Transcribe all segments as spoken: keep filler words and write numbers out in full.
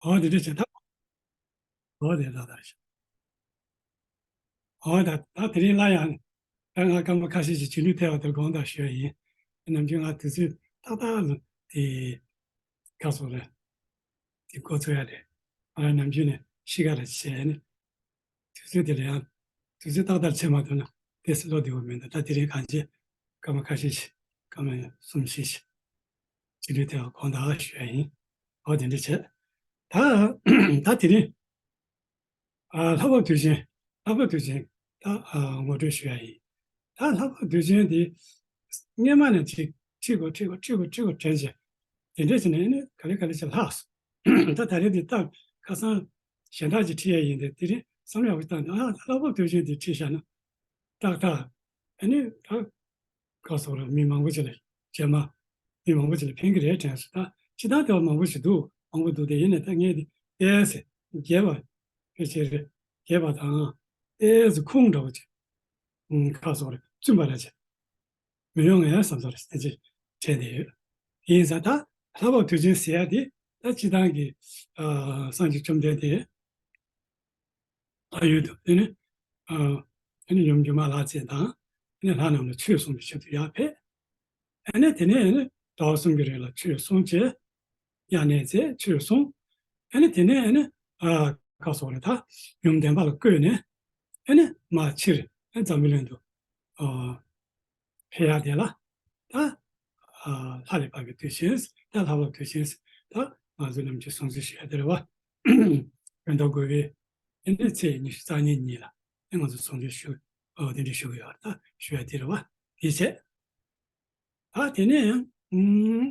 འོ་དེ་འདྲ་བྱས་ད། འོ་དེ་ད་ད་ཞིག་འོ་ད་ད་དེ་རིང་སླར་ཡང་ད་ང་སྐར་མ་ཁ་ཤས་ཤིག་བྱིན་རླབས་ཐེབས་པ་དེར་དགོངས་དག་ཞུ་ཡ་ཡིན། ནམ་རྒྱུན་ང་དུས་ཚོད་ཏག་ཏག་ལ་དེ་ག་སོང་རེད། དེ་འགོ་ཚུགས་ཡ་རེད། ང་རང་ནམ་རྒྱུན་ནས་ཤི་ཁ་རེ་བྱས་ནས། དུས་ཚོད་དེ་ལ་ཡང་དུས་ཚོད་ཏག་ཏག་བྱེད་མ་ཐུབ་ན་ཏོག་ཙམ་བློ་བདེ་བོ་མི་འདུག་ད་དེ་རིང་གང་བྱེད་སྐར་མ་ཁ་ཤས་ཤིག་སྐར་མ་གསུམ་བཞི་ཞིག་བྱིན་རླབས་ཐེབས་པ་དགོངས་དག་ཞུ་ཡ་ཡིན། འོ་དེ་འདྲ་བྱས། ད་ད་དེ་རིང་ཨ་ལྷ་བབས་དུས་ཆེན། ལྷ་བབས་དུས་ཆེན་ད་ཨ་ངོ་སྤྲོད་ཞུ་ཡ་ཡིན། ད་ལྷ་བབས་དུས་ཆེན་དེ་སྔས་མ་ནས་ཁྲིད་ཁྲིད་དགོས་ཁྲིད་དགོས་ཁྲིད་དགོས་ཁྲིད་དགོས་དྲན་བྱས། དེ་འདྲ་བྱས་ནས་ཨ་ནི་ག་ལེ་ག་ལེ་བྱས་ལྷག་སོང་། ད་ད་རེས་འདི་ད་ཁ་སང་གཞན་དག་ཅིག་ཁྲིད་ཡ་ཡིན་ཏེ་དེ་རིང་བསམ་བློ་ཡག་པོ་བཏང་སྟེ་ཨ་ལྷ་བབས་དུས་ཆེན་དེ་ཁྲིད་བཞག་ན་ཏག་ཏག་ཨ་ནི་ད་ག་སོགས་ལ་མི་མང་པོ་ཅིག་ལ་རྗེས་མ་མི་མང་པོ་ཅིག་ལ་ཕན་གྱི་རེད་དྲན་སོང་། ད་སྤྱིར་བཏང་དེ་བ་མང་པོ་ཞིག་འདུག་མང་པོ་འདུག་དེ་ཡིན་ནའི་ད་ངས་དེ་ཏོག་ཙམ་རྒྱས་པ་ཕལ་ཆེར་རྒྱས་པ་དང་ཏོག་ཙམ་ཁུངས་འདྲ་བོ་ཅིག་ག་སོགས་ལ་བཙུན་པ་ལ་ཅིག་མི་ཡོང་ངས་བསམ་ཚོར་ཐེངས་གཅིག་བྱས་ཏེ་ཡོད། ཡིན་ཙང་ད་ལྷ་བབས་དུས་ཆེན་ཟེར་ཡ་དེ་ད་སྤྱིར་བཏང་གི་ཨ་སངས་རྒྱས་བཅོམ་ལྡན་འདས་ཕ་ཡུལ་དུ་དེ་ནི་ཨ་དེ་ནི་ཡུམ་སྒྱུ་མ་ལྷ་མཛེས་དང་དེ་ནི་ལྷ་རྣམས་ལ་ཆོས་གསུངས་པའི་ཆེད་དུ་ཡར་ཕེབས། ཨ་ནི་དེ་ནས་ཨ་ནི་ཟླ་བ་གསུམ་གྱི་རིང་ལ་ཆོས་གསུངས་བྱས། དབྱར་གནས་མཛད་ཆོས་གསུངས། ཨ་ནི་དེ་ནས་ཨ་ནི་ཨ་ག་སོགས་རེད་ད་ཡུམ་བདེན་པ་ལ་བཀོད་ནས་ཨ་ནི་མར་ཕྱིར་ཨ་འཛམ་བུ་གླིང་དུ་ཨ་ཕེབས་ཡ་དེ་ལ་ད་ཨ་ལྷ་ལས་བབས་པའི་དུས་ཆེན། ད་ལྷ་བབས་དུས་ཆེན། ད་ང་ཚོ་ནམ་རྒྱུན་སྲུང་བརྩི་ཞུ་ཡ་དེ་རེད་བ། བོད་ཟླ་དགུ་པའི་ཨ་ནི་ཚེས་ཉི་ཤུ་རྩ་གཉིས་ཉིན་ལ་ཨ་ང་ཚོ་སྲུང་བརྩི་ཞུ་ཨ་དེ་འདྲ་ཞུ་གི་ཡོད་རེད། ད་ཞུ་ཡ་དེ་རེད་བ། དེ་བྱས། ད་དེ་ནས་ཡང་ཨུམ།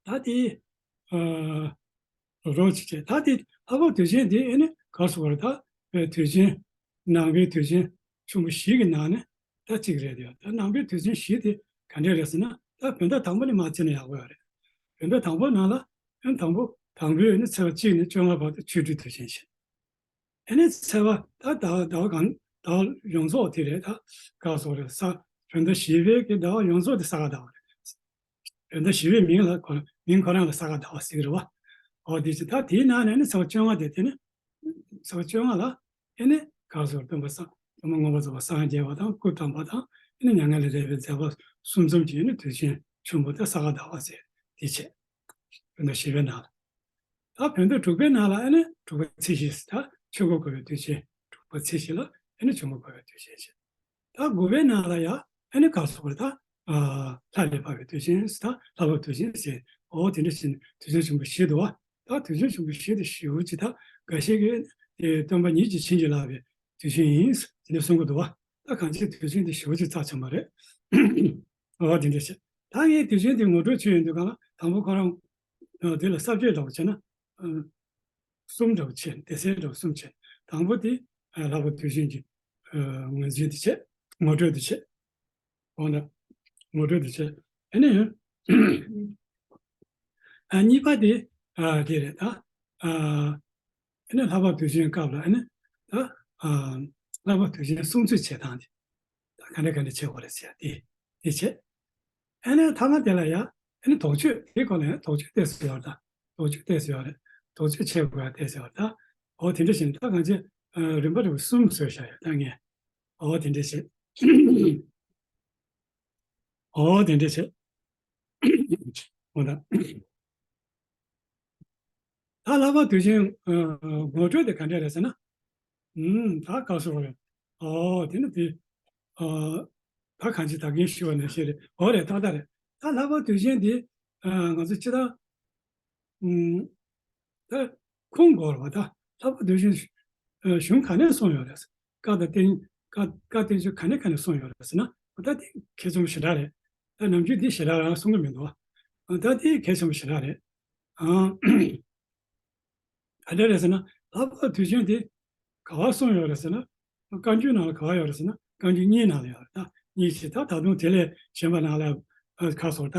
ད་དེ་ཨ་རོབ་རོབ་ཅིག་བྱས། ད་དེ་ལྷ་བབས་དུས་ཆེན་དེ་ཨ་ནི་ག་སོགས་རེད། ད་བའི་དུས་ཆེན་ནང་པའི་དུས་ཆེན་ཆེན་པོ་བཞི་གི་ནང་ནས་ད་གཅིག་རེད་དེ། ད་ནང་པའི་དུས་ཆེན་བཞི་དེ་ག་འདྲས་རེད་ཟེར་ན་ད་བོད་ཟླ་དང་པོ་ནས་མར་བརྩིས་ན་ཡག་པོ་ཡོད་རེད། བོད་ཟླ་དང་པོ་ནང་ལ་ཨ་ནི་དང་པོ་དང་པོའི་ཨ་ནི་ཚེས་པ་གཅིག་ནས་བཅོ་ལྔ་བར་དུ་ཆོ་འཕྲུལ་དུས་ཆེན་བྱས། ཨ་ནི་ཚེས་པ་ད་ཟླ་བ་ཟླ་བ་གང་ཟླ་བ་ཡོངས་རྫོགས་དེ་རེད། ད་ག་སོགས་རེད། ས་བོད་ཟླ་བཞི་པའི་གི་ཟླ་བ་ཡོངས་རྫོགས་དེ་ས་ག་ཟླ་བ་རེད། བོད་ཟླ་བཞི་པའི་མིང་ལ་ཁོ་མིང་ཁོ་རང་ལ་ས་ག་ཟླ་བ་ཟེར་གི་རེད་བ། འོ་དེ་ཅི་ད་དེའི་ནང་ནས་ནི་ཚེས་པ་བཅོ་ལྔ་དེ་དེ་ནི་ཚེས་པ་བཅོ་ལྔ་ལ་ཨ་ནི་ག་སོགས་སྟོན་པ་སངས་སྟོན་པ་མངོན་པར་རྫོགས་པ་སངས་རྒྱས་པ་དང་སྐུ་བལྟམས་པ་དང་ཨ་ནི་མྱ་ངན་ལས་འདས་པའི་མཛད་པ་གསུམ་འཛོམས་ཀྱི་ཨ་ནི་དུས་ཆེན་ཆེན་པོ་དེ་ས་ག་ཟླ་བ་ཟེར་དེ་བྱས། བོད་ཟླ་བཞི་པའི་ནང་ལ། ད་བོད་ཟླ་དྲུག་པའི་ནང་ལ་ཨ་ནི་དྲུག་པ་ཚེས་བཞི་ཟེར། ད་ཆོས་འཁོར་བསྐོར་བའི་དུས་ཆེན་དྲུག་པ་ཚེས་བཞི་ལ་ཨ་ནི་ཆོས་འཁོར་བསྐོར་བའི་དུས་ཆེན་བྱས། ད་དགུ་པའི་ནང་ལ་ཡང་ཨ་ནི་ག་སོགས་རེད། ད་ཨ་ལྷ་ལས་བབས་པའི་དུས་ཆེན་ཟེར། ད་ལྷ་བབས་དུས་ཆེན་ཟེར། འོ་དེ་འདྲ་བྱས་ནས་དུས་ཆེན་ཆེན་པོ་བཞི་འདུག་བ། ད་དུས་ཆེན་ཆེན་པོ་བཞི་དེ་ཞེ་པོ་ཅིག་ད་འགའ་ཤས་ཀྱིས་དེ་སྟོན་པ་ཉིད་ཀྱིས་བྱིན་གྱིས་བརླབས་པའི་དུས་ཆེན་ཡིན་ཟེར་དེ་འདྲ་གསུང་གི་འདུག་བ། ད་གང་ཅིའི་དུས་ཆེན་དེ་ཞེ་པོ་ཅིག་རྩ་ཆེན་པོ་རེད། འོ་དེ་འདྲ་བྱས། ད་ངས་དུས་ཆེན་དེ་ངོ་སྤྲོད་བྱས་ཡོང་དུས་གང་ལ་དང་པོ་ཁོ་རང་ཨ་དེ་ལ་ས་བཅད་འདྲ་བོ་བྱས་ན་ཨ་གསུམ་འདྲ་བོ་བྱས། སྡེ་ཚན་འདྲ་བོ་གསུམ་བྱས། དང་པོ་དེ་ཨ་ལྷག་པར་དུས་ཆེན་གྱི་ཨ་ངོས་འཛིན་དེ་བྱས། ངོ་སྤྲོད་དེ་བྱས། འོ་ན་ངོ་སྤྲོད་དེ་བྱས། ཨ་ནི་ཨ་གཉིས་པ་དེ་ཨ་དེ་རེད། ད་ཨ་ཨ་ནི་ལྷག་པར་དུས་ཆེན་སྐབས་ལ་ཨ་ནི་ད་ཨ་ལྷག་པར་དུས་ཆེན་སྲུང་བརྩི་བྱེད་སྟངས་དེ་ད་ག་འདྲ་ག་འདྲ་བྱེད་དགོས་རེད་ཟེར་ཡ་དེ་དེ་བྱས། ཨ་ནི་ཐ་མ་དེ་ལ་ཡ་ཨ་ནི་དོགས་གཅོད་དེ་སྐོར་ལ་ཡང་དོགས་གཅོད་ཏོག་ཙམ་ཡོད་རེད། ད་དོགས་གཅོད་ཏོག་ཙམ་ཡོད་རེད། དོགས་གཅོད་བྱེད་དགོས་ཡ་ཏོག་ཙམ་ཡོད་རེད། ད་འོ་དེ་འདྲ་བྱས་ནས་ད་གང་ཅི་ཨ་རིམ་པ་རིམ་པ་གསུམ་བཟོས་བཞག་ཡོད། ད་ངས་འོ་དེ་འདྲ་བྱས། འོ་དེ་འདྲ་བྱས། འོ་ད། ད་ལྷག་པར་དུས་ཆེན་ཨ་ངོ་སྤྲོད་དེ་ག་འདྲ་རེད་ཟེར་ན། ཨུམ་ད་ག་སོགས་རེད། ཨོ་དེ་ནི་དེ་ཨ་ད་གང་ཅི་ད་གིན་ཞུས་པ་ནང་བཞིན་རེད། འོ་རེད། ཏག་ཏག་རེད། ད་ལྷག་པར་དུས་ཆེན་དེ་ཨ་ང་ཚོ་སྤྱིར་བཏང་ཨུམ་ད་ཁུངས་དགོས་རེད་བ། ད་ལྷག་པར་དུས་ཆེན་ཨ་གཞུང་ག་ནས་གསུངས་ཡོད་རེད། བཀའ་དང་བསྟན་བཀའ་བཀའ་བསྟན་བཅོས་ག་ནས་ག་ནས་གསུངས་ཡོད་རེད་ཟེར་ན། ད་དེ་གལ་ཆེན་པོ་ཞེ་དྲག་རེད། ད་ནམ་རྒྱུན་དེ་ཞེ་དྲག་རང་གསུང་གི་མི་འདུག་བ། ད་དེ་གལ་ཆེན་པོ་ཞེ་དྲག་རེད། ཨང་། ག་འདྲ་རེད་ཟེར་ན། ལྷག་པར་དུས་ཆེན་དེ་ག་བ་གསུངས་ཡོད་རེད་ཟེར་ན། བཀའ་འགྱུར་ནང་ལ་ག་བ་ཡོད་རེད་ཟེར་ན། བཀའ་འགྱུར་གཉིས་ནང་ལ་ཡོད་རེད། ད་གཉིས་ཤིག་ད་ད་དུང་དེ་ལས་གཞན་པ་ནང་ལ་ཨ་ཁ་སོགས་ད་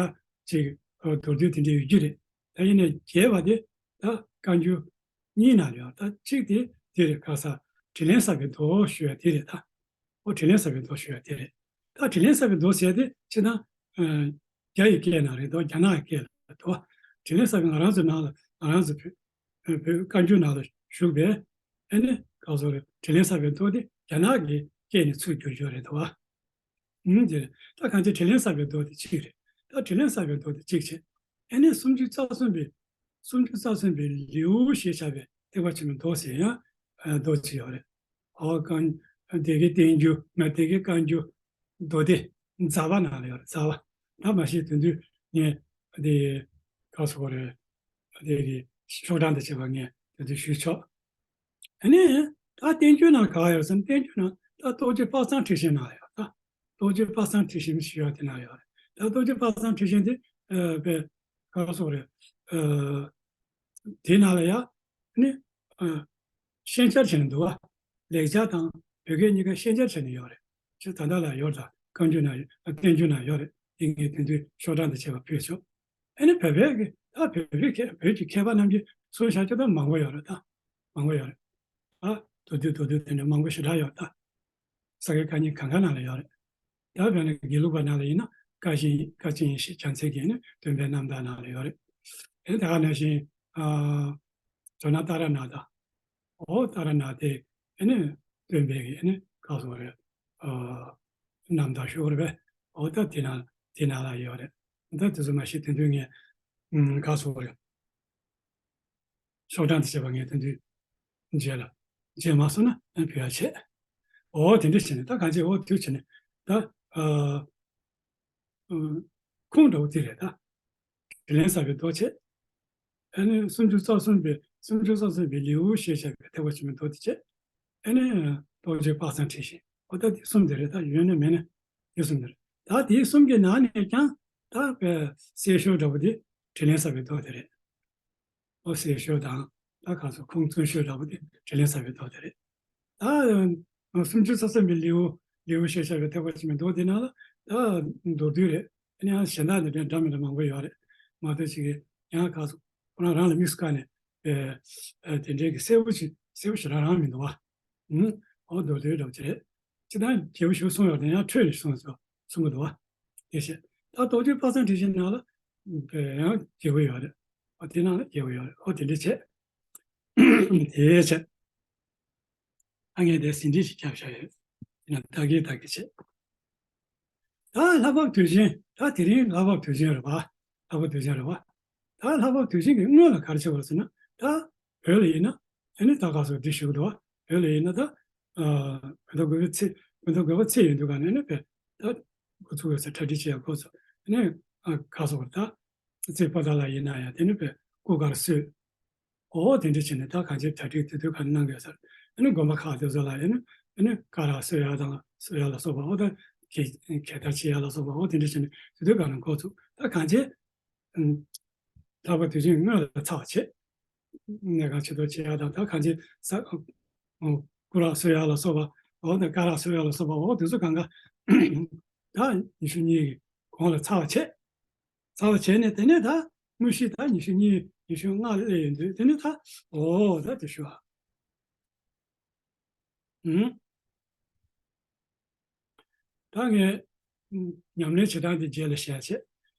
ཅིག་ཨ་མདོར་བསྡུས་དེ་འདྲ་ཡོད་རྒྱུ་རེད། ད་ཡིན་ནའི་རྒྱས་པ་དེ་ད་བཀའ་འགྱུར་གཉིས་ནང་ལ་ཡོད། ད་གཅིག་དེ་དེ་རེད། ག་ས་དྲིན་ལན་བསབ་པའི་མདོ་ཞུ་ཡ་དེ་རེད་ད། ཨོ་དྲིན་ལན་བསབ་པའི་མདོ་ཞུ་ཡ་དེ་རེད། ད་དྲིན་ལན་བསབ་པའི་མདོ་ཟེར་ཡ་དེ་སྤྱིར་བཏང་ཨ་རྒྱ་ཡི་སྐད་ནང་རེད་དོ། རྒྱ་ནག་གི་སྐད་ལ་དོ། དྲིན་ལན་བསབ་པའི་ང་རང་ཚོའི་ནང་ལ་ ང་རང་ཚོ་བོད་བོད་བཀའ་འགྱུར་ནང་ལ་བཞུགས་པའི་ཨ་ནི་ག་སོགས་རེད། དྲིན་ལན་གསབ་པའི་མདོ་དེ་རྒྱ་ནག་གི་སྐད་ནས་ཚུར་བསྒྱུར་ཡོད་རེད་དོ། ཨུམ། དེ་ད་གང་ཅི་དྲིན་ལན་གསབ་པའི་མདོ་དེ་གཅིག་རེད། ད་དྲིན་ལན་གསབ་པའི་མདོ་དེ་གཅིག་བྱས། ཨ་ནི་སུམ་ཅུ་རྩ་གསུམ་པའི་སུམ་ཅུ་རྩ་གསུམ་པའི་ལེའུ་ཞེས་བྱ་བའི་ཐེག་པ་ཆེན་པོའི་མདོ་ཟེར་ཡང་མདོ་གཅིག་ཡོད་རེད། ཨོ་གང་། སྡེ་དགེ་བསྟན་འགྱུར་མ། སྡེ་དགེ་བཀའ་འགྱུར་མདོ་སྡེ་རྫ་བ་ནང་ལ་ཡོད་རེད། རྫ་བ། ད་མ་གཞི་དེ་དུས་ངས་དེ་ག་སོགས་རེད། དེ་གི་ཤོག་གྲངས་དང་བཅས་པ་ངས་དེ་དུས་ཞུས་ཆོག་ཨ་ནི་ད་བསྟན་འགྱུར་ནང་ག་ཡོད་ཟེར་ན། བསྟན་འགྱུར་ནང་ད་རྟོགས་བརྗོད་དཔག་བསམ་འཁྲི་ཤིང་ནང་ལ་ཡོད་ད། རྟོགས་བརྗོད་དཔག་བསམ་འཁྲི་ཤིང་ཞུ་ཡག་དེ་ནང་ཡོད་རེད། ད་རྟོགས་བརྗོད་དཔག་བསམ་འཁྲི་ཤིང་དེ་ཨ་དཔེ་ག་སོགས་རེད། ཨ་དེ་ནང་ལ་ཡ་ནི་ཨ་ཤན་སྦྱར་བྱས་ནས་འདུག་བ། ལེགས་སྦྱར་དང་བོད་སྐད་གཉིས་ཀ་ཤན་སྦྱར་བྱས་ནས་ཡོད་རེད། ཅེས་ད་ལྟ་ལ་ཡོད་ད། བཀའ་འགྱུར་ན་ཡོད། བསྟན་འགྱུར་ན་ཡོད་རེད། དེ་ངས་དེ་དུས་ཤོག་གྲངས་དང་བཅས་པ་ཕུལ་ཆོག་ཨ་ནི་བོད་པའི་གི་ད་བོད་པའི་མཁས་བོད་ཀྱི་མཁས་པ་རྣམས་ཀྱིས་གསུངས་བཞག་རྒྱུ་ད་མང་པོ་ཡོད་རེད་ད། མང་པོ་ཡོད་རེད། ཨ་མདོ་སྡེ་མདོ་སྡེ་དེ་འདྲ་མང་པོ་ཞེ་དྲག་ཡོད་ད། ས་དགེ་བཀའ་རྙིང་གང་ག་ནང་ལ་ཡོད་རེད། ད་བྱས་ན་དགེ་ལུགས་པ་ནང་ལ་ཡིན་ན་བཀའ་བཞིན་བཀའ་བཅིངས་ཡེ་ཤེས་རྒྱལ་མཚན་གྱི་ནི་སྟོན་པའི་རྣམ་ཐར་ནང་ལ་ཡོད་རེད། ཨེ་ད་ག་ནང་བཞིན་ཨ་ཇོ་ནང་ཏཱ་ར་ནཱ་ཐ། ཨོ་ཏཱ་ར་ནཱ་ཐའི་ཨེ་ནི་སྟོན་པའི་གི་ཨེ་ནི་ག་སོགས་རེད། ཨ་རྣམ་ཐར་ཤོག་རེད་པས། ཨོ་ད་དེ་ནང་དེ་ནང་ལ་ཡོད་རེད། ད་དེ་ཚོ་མ་གཞི་དེ་དུས་ངས་ཨམ་ག་སོགས་རེད། ཤོག་གྲངས་དེ་བྱས་པ་ངས་དེ་དུས་རྗེས་ལ་རྗེས་མ་སོང་ན་ཨ་ཕུལ་ཡ་བྱས། ཨོ་དེ་འདྲ་བྱས་ནས་ད་གང་བྱས། ཨོ་དུས་བྱས་ནས་ད་ཨ་ཁུངས་འདྲ་བོ་དེ་རེད་ད། དྲིན་ལན་གསབ་པའི་མདོ་བྱས། ཨ་ནི་སུམ་ཅུ་རྩ་གསུམ་པའི་སུམ་ཅུ་རྩ་གསུམ་པའི་ལེའུ་ཞེས་བྱ་བའི་ཐེག་པ་ཆེན་པོའི་མདོ་དེ་བྱས། ཨ་ནི་རྟོགས་བརྗོད་དཔག་བསམ་འཁྲི་ཤིང་། ཨོ་ད་དེ་གསུམ་དེ་རེད། ད་ཡོད་ན་མེད་ན་དེ་གསུམ་དེ་རེད། ད་དེ་གསུམ་གྱི་ནང་ནས་ཀྱང་ད་བའི་གསལ་ཤོས་འདྲ་བོ་དེ་དྲིན་ལན་གསབ་པའི་མདོ་དེ་རེད། ཨོ་གསལ་ཤོས་དང་ད་ག་ཚོད་ཁུངས་བཙུན་ཤོས་འདྲ་བོ་དེ་དྲིན་ལན་གསབ་པའི་མདོ་དེ་རེད། ད་སུམ་ཅུ་རྩ་གསུམ་པའི་ལེའུ་ལེའུ་ཞེས་བྱ་བའི་ཐེག་པ་ཆེན་པོའི་མདོ་དེ་ནང་ལ་ད་མདོར་བསྡུས་རེད། ཨ་ནི་ཡང་གཞན་དག་དེ་འདྲ་འདྲ་མི་འདྲ་མང་པོ་ཡོད་རེད། མ་གཏོགས་ཅིག་གིས་ཡང་ག་ཚོད་ཁོ་རང་རང་ལ་དམིགས་སུ་བཀར་ནས་ཨེ་ཨེ་དེ་འདྲའི་གི་གསལ་པོ་ཅིག་གསལ་པོ་ཞེ་དྲག་རང་མི་འདུག་བ། ཨུམ། ཨོ་མདོར་བསྡུས་འདྲ་བོ་ཅིག་རེད། ཅི་ལྟར་རྒྱས་པོ་ཞིག་གསུངས་ཡོད་དེ་ཡང་འཕྲོས་ནས་གསུངས་སོ་གསུང་གི་འདུག་བ། དེ་བྱས་ད་རྟོགས་བརྗོད་དཔག་བསམ་འཁྲི་ཤིང་ནང་ལ་ཡང་རྒྱས་པོ་ཡོད་རེད། ཨ་དེ་ནང་ལ་རྒྱས་པོ་ཡོད་རེད། ཨོ་དེ་འདྲ་བྱས། དེ་བྱས། ཨ་ངས་དེ་ཟིན་བྲིས་ཤིག་བརྒྱབ་བཞག་ཡོད། དེ་ན་ད་གིན་ད་གིན་བྱས། ད་ལྷ་བབས་དུས་ཆེན། ད་དེ་རིང་ལྷ་བབས་དུས་ཆེན་རེད་བ། ལྷ་བབས་དུས་ཆེན་རེད་བ། ད་ལྷ་བབས་དུས་ཆེན་གྱི་སྔོན་ལ་ག་རེ་བྱེད་པ་ཟེར་ན། ད་བོད་ལ་ཡིན་ན་ཨ་ནི་ད་ག་སོགས་འདི་ཞུ་གི་འདུག་བ། བོད་ལ་ཡིན་ན་ད་ཨ་དགུན་ཟླ་དགུ་པའི་ཚེས་དགུན་ཟླ་དགུ་པ་ཚེས་ཡིན་དུས་ག་ནས་ནི་བོད་ད་འགོ་ཚུགས་ཡོད་ས། གྲ་སྒྲིག་བྱེད་ཡ་འགོ་ཚུགས། ཨ་ནི་ཨ་ག་སོགས་ད་རྩེ་པོ་ཏ་ལ་ཡིན་ན་ཡང་དེ་ནི་བོད་སྐུ་གར་གསོལ། ཨོ་དེ་འདྲ་བྱས་ནས་ད་གང་ཅིའི་གྲ་སྒྲིག་དེ་དུས་ག་གནང་དགོས་ཟེར། ཨ་ནི་དགོན་པ་ཁག་དེ་ཚོ་ལ་ཨ་ནི་ཨ་ནི་ཀ་ར་གསོལ་ཡ་དང་གསོལ་ཡ་ལ་སོགས་པ། ཨོ་ད་གད་གད་བདར་བྱེད་ཡ་ལ་སོགས་པ། ཨོ་དེ་འདྲ་བྱས་ནས་དེ་དུས་ག་ནས་འགོ་ཚུགས། ད་གང་ཅི་ཨ་ལྷག་པར་དུས་ཆེན་སྔོན་ལ་ཚར་བ་བྱེད། གནས་ཁང་ཕྱི་གཏོར་བྱེད་ཡ་དང་། ད་གང་ཅི་ས་ཨ་སྐུ་རགས་གསོལ་ཡ་ལ་སོགས་པ། ཨོ་ད་ཀ་ར་གསོལ་ཡ་ལ་སོགས་པ། ཨོ་དེ་ཚོ་གང་ག་ད་ཉི་ཤུ་གཉིས་ཀྱི་གོང་ལ་ཚར་བ་བྱེད། ཚར་བ་བྱས་ནས་དེ་ནས་ད་དངོས་གཞི་ད་ཉི་ཤུ་གཉིས་ཉི་ཤུ་ལྔ་ལ་སླེབས་ཡོང་དུས་དེ་ནས་ད་ཨོ་ད་དེ་ཞུ་བ། ཨུམ། ད་ངས་ཉམས་ལེན་བྱེད་སྟངས་དེ་རྗེས་ལ་བཤད་བྱེད།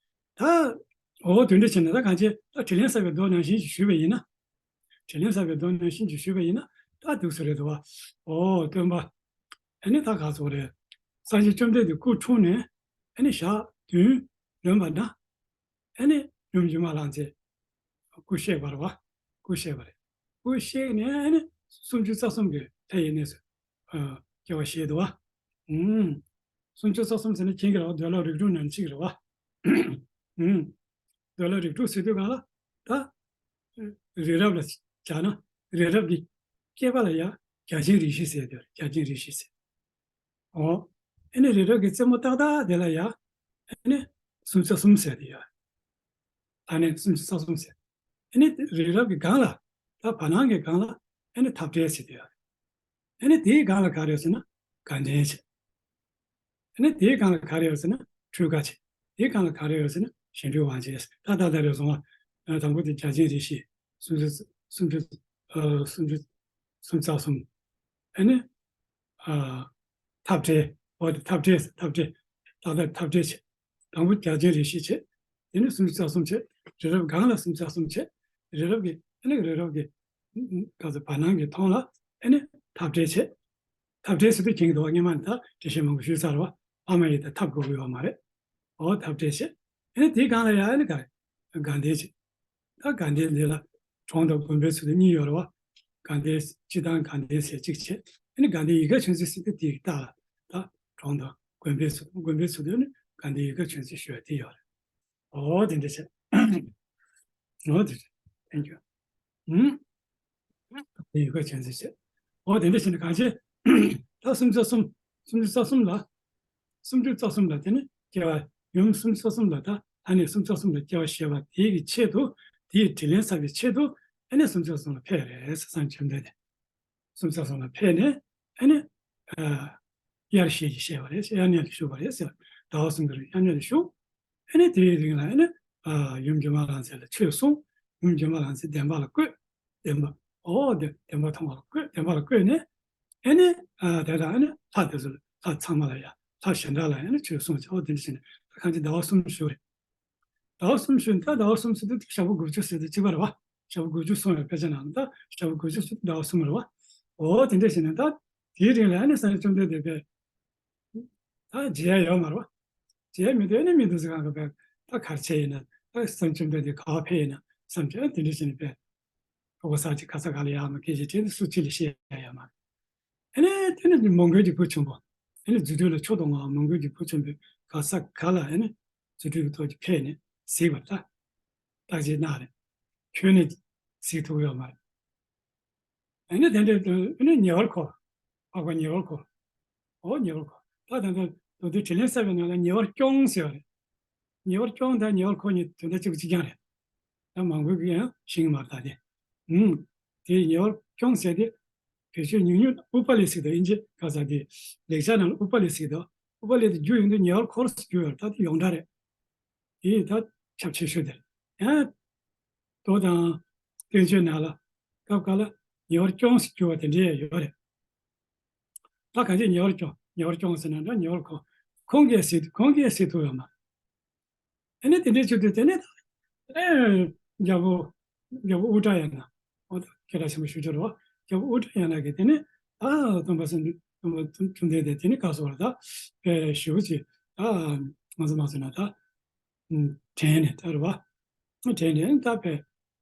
ད་ཨོ་དེ་འདྲ་བྱས་ནས་ད་གང་ཅི་ད་དྲིན་ལན་གསབ་པའི་མདོ་ནང་བཞིན་ཞིག་ཞུས་པ་ཡིན་ན། དྲིན་ལན་གསབ་པའི་མདོ་ནང་བཞིན་ཞིག་ཞུས་པ་ཡིན་ན་ད་འདུག་སེ་རེད་འདུག་བ། ཨོ་སྟོན་པ། ཨ་ནི་ད་ག་སོགས་རེད། སངས་རྒྱས་བཅོམ་ལྡན་འདས་སྐུ་འཁྲུངས་ནས་ཨ་ནི་ཞག་བདུན་ལོན་པ་ན། ཨ་ནི་ཡུམ་སྒྱུ་མ་ལྷ་མཛེས་སྐུ་གཤེགས་པ་རེད་བ། སྐུ་གཤེགས་པ་རེད། སྐུ་གཤེགས་ནས་ཨ་ནི་སུམ་ཅུ་རྩ་གསུམ་གྱི་ལྷ་ཡི་གནས་སུ་ཨ་སྐྱེ་བ་བཞེས་འདུག་བ། ཨུམ། སུམ་ཅུ་རྩ་གསུམ་ཟེར་ན་མཁྱེན་གྱི་རེད་བ། འདོད་ལྷ་རིགས་དྲུག་ནང་གཅིག་རེད་བ། ཨུམ། འདོད་ལྷ་རིགས་དྲུག་ཟེར་དུས་གང་ལ་ད། རི་རབ་ལ་སྦྱར་ན་རི་རབ་ཀྱི་སྐེད་པ་ལ་ཡ་བརྒྱ་བྱིན་རིགས་བཞི་ཟེར་དེ་རེད། བརྒྱ་བྱིན་རིགས་བཞི་ཟེར། ཨོ། ཨ་ནི་རི་རབ་ཀྱི་རྩེ་མོ་ཏག་ཏག་དེ་ལ་ཡ། ཨ་ནི་སུམ་ཅུ་རྩ་གསུམ་ཟེར་དེ་ཡ། ཨ་ནི་སུམ་ཅུ་རྩ་གསུམ་ཟེར། ཨ་ནི་རི་རབ་ཀྱི་སྒང་ལ། ད་བར་སྣང་གི་སྒང་ལ་ཨ་ནི་འཐབ་བྲལ་ཟེར་དེ་ཡ། ཨ་ནི་དེའི་སྒང་ལ་ག་རེ་ཡོད་ཟེར་ན་དགའ་ལྡན་བྱས། ཨ་ནི་དེའི་སྒང་ལ་ག་རེ་ཡོད་ཟེར་ན་འཕྲུལ་དགའ་བྱས། དེའི་སྒང་ལ་ག་རེ་ཡོད་ཟེར་ན་གཞན་འཕྲུལ་དབང་བྱེད། ད་ད་ད་རེ་སོང་བ། དང་པོ་དེ་བརྒྱ་བྱིན་རིགས་བཞི། སུམ་ཅུ་སུམ་ཅུ་ཨ་སུམ་ཅུ་སུམ་ཅུ་རྩ་གསུམ། ཨ་ནི་ཨ་འཐབ་བྲལ། འོ་དེ་འཐབ་བྲལ་འཐབ་བྲལ། ད་ད་འཐབ་བྲལ་བྱས། དང་པོ་བརྒྱ་བྱིན་རིགས་བཞི་བྱས། དེ་ནས་སུམ་ཅུ་རྩ་གསུམ་བྱས། རི་རབ་སྒང་ལ་སུམ་ཅུ་རྩ་གསུམ་བྱས། རི་རབ་ཀྱི་ཨ་ནི་རི་རབ་ཀྱི་ག་ཚོད་བར་སྣང་གི་མཐོངས་ལ་ཨ་ནི་འཐབ་བྲལ་བྱེད། འཐབ་བྲལ་ཟེར་དུས་མཁྱེན་གྱི་འདུག་བ། སྔོན་མ་ནས་ད་འགྲེལ་བཤད་མང་པོ་ཞུས་ཚར་བ། ཕ་མ་ཡིས་ད་འཐབ་དགོས་ཀྱི་ཡོད་མ་རེད། འོ་འཐབ་བྲལ་བྱེད། ཨ་ནི་དེའི་སྒང་ལ་ཡང་ཨ་ནི་ག་རེ། དགའ་ལྡན་བྱེད། ད་དགའ་ལྡན་འདི་ལ་གྲོང་དང་དགོན་པའི་ཚུལ་དུ་གཉིས་ཡོད་རེད་བ། དགའ་ལྡན་སྤྱི་དང་དགའ་ལྡན་ཟེར་གཅིག་བྱེད། ཨ་ནི་དགའ་ལྡན་ཡིད་དགའ་ཆོས་འཛིན་ཟེར་དུས་དེའི་རྟགས་ལ་ད་གྲོང་དང་དགོན་པའི་ཚུལ། དགོན་པའི་ཚུལ་དུ་ནི་དགའ་ལྡན་ཡིད་དགའ་ཆོས་འཛིན་ཞུ་བ་དེ་ཡོད་རེད། འོ་དེ་འདྲ་བྱས། འོ་དེ་འདྲ། Thank you. ཨུམ། དེ་ཡི་གེ་ཅན་ཟེར་བྱས། འོ་དེ་འདྲ་བྱས་ནས་གང་བྱེད། ད་སུམ་ཅུ་རྩ་གསུམ། སུམ་ཅུ་རྩ་གསུམ་ལ། སུམ་ཅུ་རྩ་གསུམ་ལ་དེ་ནི་སྐྱེ་བ། ཡུམ་སུམ་ཅུ་རྩ་གསུམ་ལ་ད་ཨ་ནི་སུམ་ཅུ་རྩ་གསུམ་ལ་སྐྱེ་བ་བཞེས་པ་དེའི་གི་ཆེད་དུ། དེའི་དྲིན་ལན་བསབ་པའི་ཆེད་དུ་ཨ་ནི་སུམ་ཅུ་རྩ་གསུམ་ལ་ཕེབས་རེད་ཟེར། སངས་བཅོམ་ལྡན་འདས། སུམ་ཅུ་རྩ་གསུམ་ལ་ཕེབས་ནས་ཨ་ནི། ཨ། དབྱར་ཞེས་ཀྱིས་བཤད་པ་རེད། དབྱར་གནས་ལ་བཞུགས་པ་རེད་ཟེར། ཟླ་བ་གསུམ་གྱི་རིང་དབྱར་གནས་ལ་བཞུགས། ཨ་ནི་དེའི་རིང་ལ་ཨ་ནི། ཨ། ཡུམ་སྒྱུ་མ་ལྷ་མཛེས་ལ་ཆོས་གསུངས། ཡུམ་སྒྱུ་མ་ལྷ་མཛེས་བདེན་པ་ལ་བཀོད། བདེན་པ། འོ་དེ་བདེན་པ་མཐོང་བ་ལ་བཀོད། བདེན་པ་ལ་བཀོད་ནས། ཨ་ནི། ཨ། དེ་དང་ཨ་ནི་ལྷ་དེ་ཚོ་ལ། ལྷ་ཚང་མ་ལ་ཡང་། ལྷ་གཞན་དག་ལ་ཡང་ཨ་ནི་ཆོས་གསུངས་བྱས། འོ་དེ་འདྲ་བྱས་ནས་ད་གང་ཅི་ཟླ་བ་གསུམ་བཞུགས་རེད། ཟླ་བ་གསུམ་བཞུགས་ནས་ད་ཟླ་བ་གསུམ་ཟེར་དུས་ཞག་པོ་དགུ་བཅུ་ཟེར་དུས་གཅིག་པ་རེད་བ། ཞག་པོ་དགུ་བཅུ་གསུངས་ཡོད། དཔེ་ཆ་ནང་ལ་ད་ཞག་པོ་དགུ་བཅུ་ཟེར་དུས་ཟླ་བ་གསུམ་རེད་བ། འོ་དེ་འདྲ་བྱས་ནས་ད་དེའི་རིང་ལ་ཨ་ནི་སངས་རྒྱས་བཅོམ་ལྡན་འདས་པས་ད་མཇལ་ཡ་ཡོད་མ་རེད་བ། མཇལ་ཡ་མེད་དུས་ཨ་ནི་མི་འདུག་ཟེར་གང་གི་བས་ད་ག་རེ་བྱས་ཡིན་ན། ད་སངས་རྒྱས་བཅོམ་ལྡན་འདས་ག་པར་ཕེབས་ཡིན་ན་བསམ་བྱས། ཨ་དེ་འདྲ་བྱས་ནས་པས། ཁོ་ག་ས་ཅིག་ག་ས་ག་ལ་ཡོད་མ་སྐད་ཆ་དྲིས་ནས་སུ་གཅིག་ལ་བཤད་ཡ་ཡོད་མ་རེད། ཨ་ནི་དེ་ནི་མོའུ་འགལ་གྱི་བུ་ཆེན་པོ། ཨ་ནི་རྫུ་འཕྲུལ་ལ་མཆོག་ཏུ་བསྔགས་པ་མོའུ་འགལ་གྱི་བུ་ཆེན་པོས་ག་ས་ག་ལ་ཨ་ནི་རྫུ་འཕྲུལ་གྱི་ཐོག་གིས་ཕེབས་ནས་གཟིགས་པ་ལ་བརྟག་དཔྱད་གནང་རེད། ཁྱོན་ནས་གཟིགས་ཐུབ་ཡོད་མ་རེད། ཨ་ནི་དེ་འདྲའི་དུས་ཨ་ནི་ཉེ་བར་འཁོར། འཕགས་པ་ཉེ་བར་འཁོར། འོ་ཉེ་བར་འཁོར། ད་ད་ལྟ་མདོ་སྡེ་དྲིས་ལན་གསལ་བའི་ནང་ལ་ཉེ་བར་སྐྱོང་ཟེར་བ་རེད། ཉེ་བར་སྐྱོང་དང་ཉེ་བར་འཁོར་གཉིས་དོན་དག་གཅིག་པ་གཅིག་རྐྱང་རེད། ད་མང་པོ་གིས་ཡང་ཤེས་ཀྱི་མ་རེད་ད་དེ། ཨུམ། དེ་ཉེ་བར་སྐྱོང་ཟེར་དེ། བེད་སྤྱོད་ཉུང་ཉུང་ཨུ་པ་ལི་ཟེར་དང་ཨིན་ཇི་ག་ས་དེ། ལེགས་སྦྱར་ནང་ལ་ཨུ་པ་ལི་ཟེར་དང་། ཨུ་པ་ལི་དེ་བསྒྱུར་ཡོང་དུས་ཉེ་བར་འཁོར་ཟེར་བསྒྱུར་ཡོད་རེད། ད་དེ་ཡོངས་གྲགས་རེད། དེ་ད་ཁྱབ་ཆེ་ཤོས་དེ་རེད། ཡང་། མདོ་དང་། བསྟན་བཅོས་ནང་ལ་སྐབས་འགའ་ལ་ཉེ་བར་སྐྱོང་ཟེར་བསྒྱུར་བ་དེ་འདྲ་ཡང་ཡོད་རེད། ད་གང་ཅི་ཉེ་བར་སྐྱོང་། ཉེ་བར་སྐྱོང་ཟེར་ན་འདྲ། ཉེ་བར་ཁོ་ཁོང་གིས་ཟེར། ཁོང་གིས་ཟེར་ཐུབ་ཡོད་མ་རེད། ཨ་ནི་དེ་འདྲའི་ཆེད་དུ་དེ་ནས་ད་ཨེ་རྒྱལ་པོ། རྒྱལ་པོ་ཨུ་ཏྲ་ཡ་ན། འོ་ད་སྐད་གྲགས་ཆེན་པོ་ཞེ་པོ་ཅིག་རེད་བ། རྒྱལ་པོ་ཨུ་ཏྲ་ཡ་ན་གིས་དེ་ནས་ད་སྟོན་པ་སངས་རྒྱས། སྟོན་པ་བཅོམ་ལྡན་འདས་དེ་ནས་ག་རེ་ཟེར་དགོས་རེད། ད་དཔེ་ཞེ་པོ་ཅིག་ད་ང་ཚོ་མ་ཟེར་ན་ད། དྲན་ནས་ད་རེད་བ། དྲན་ནས་ད་དཔེ་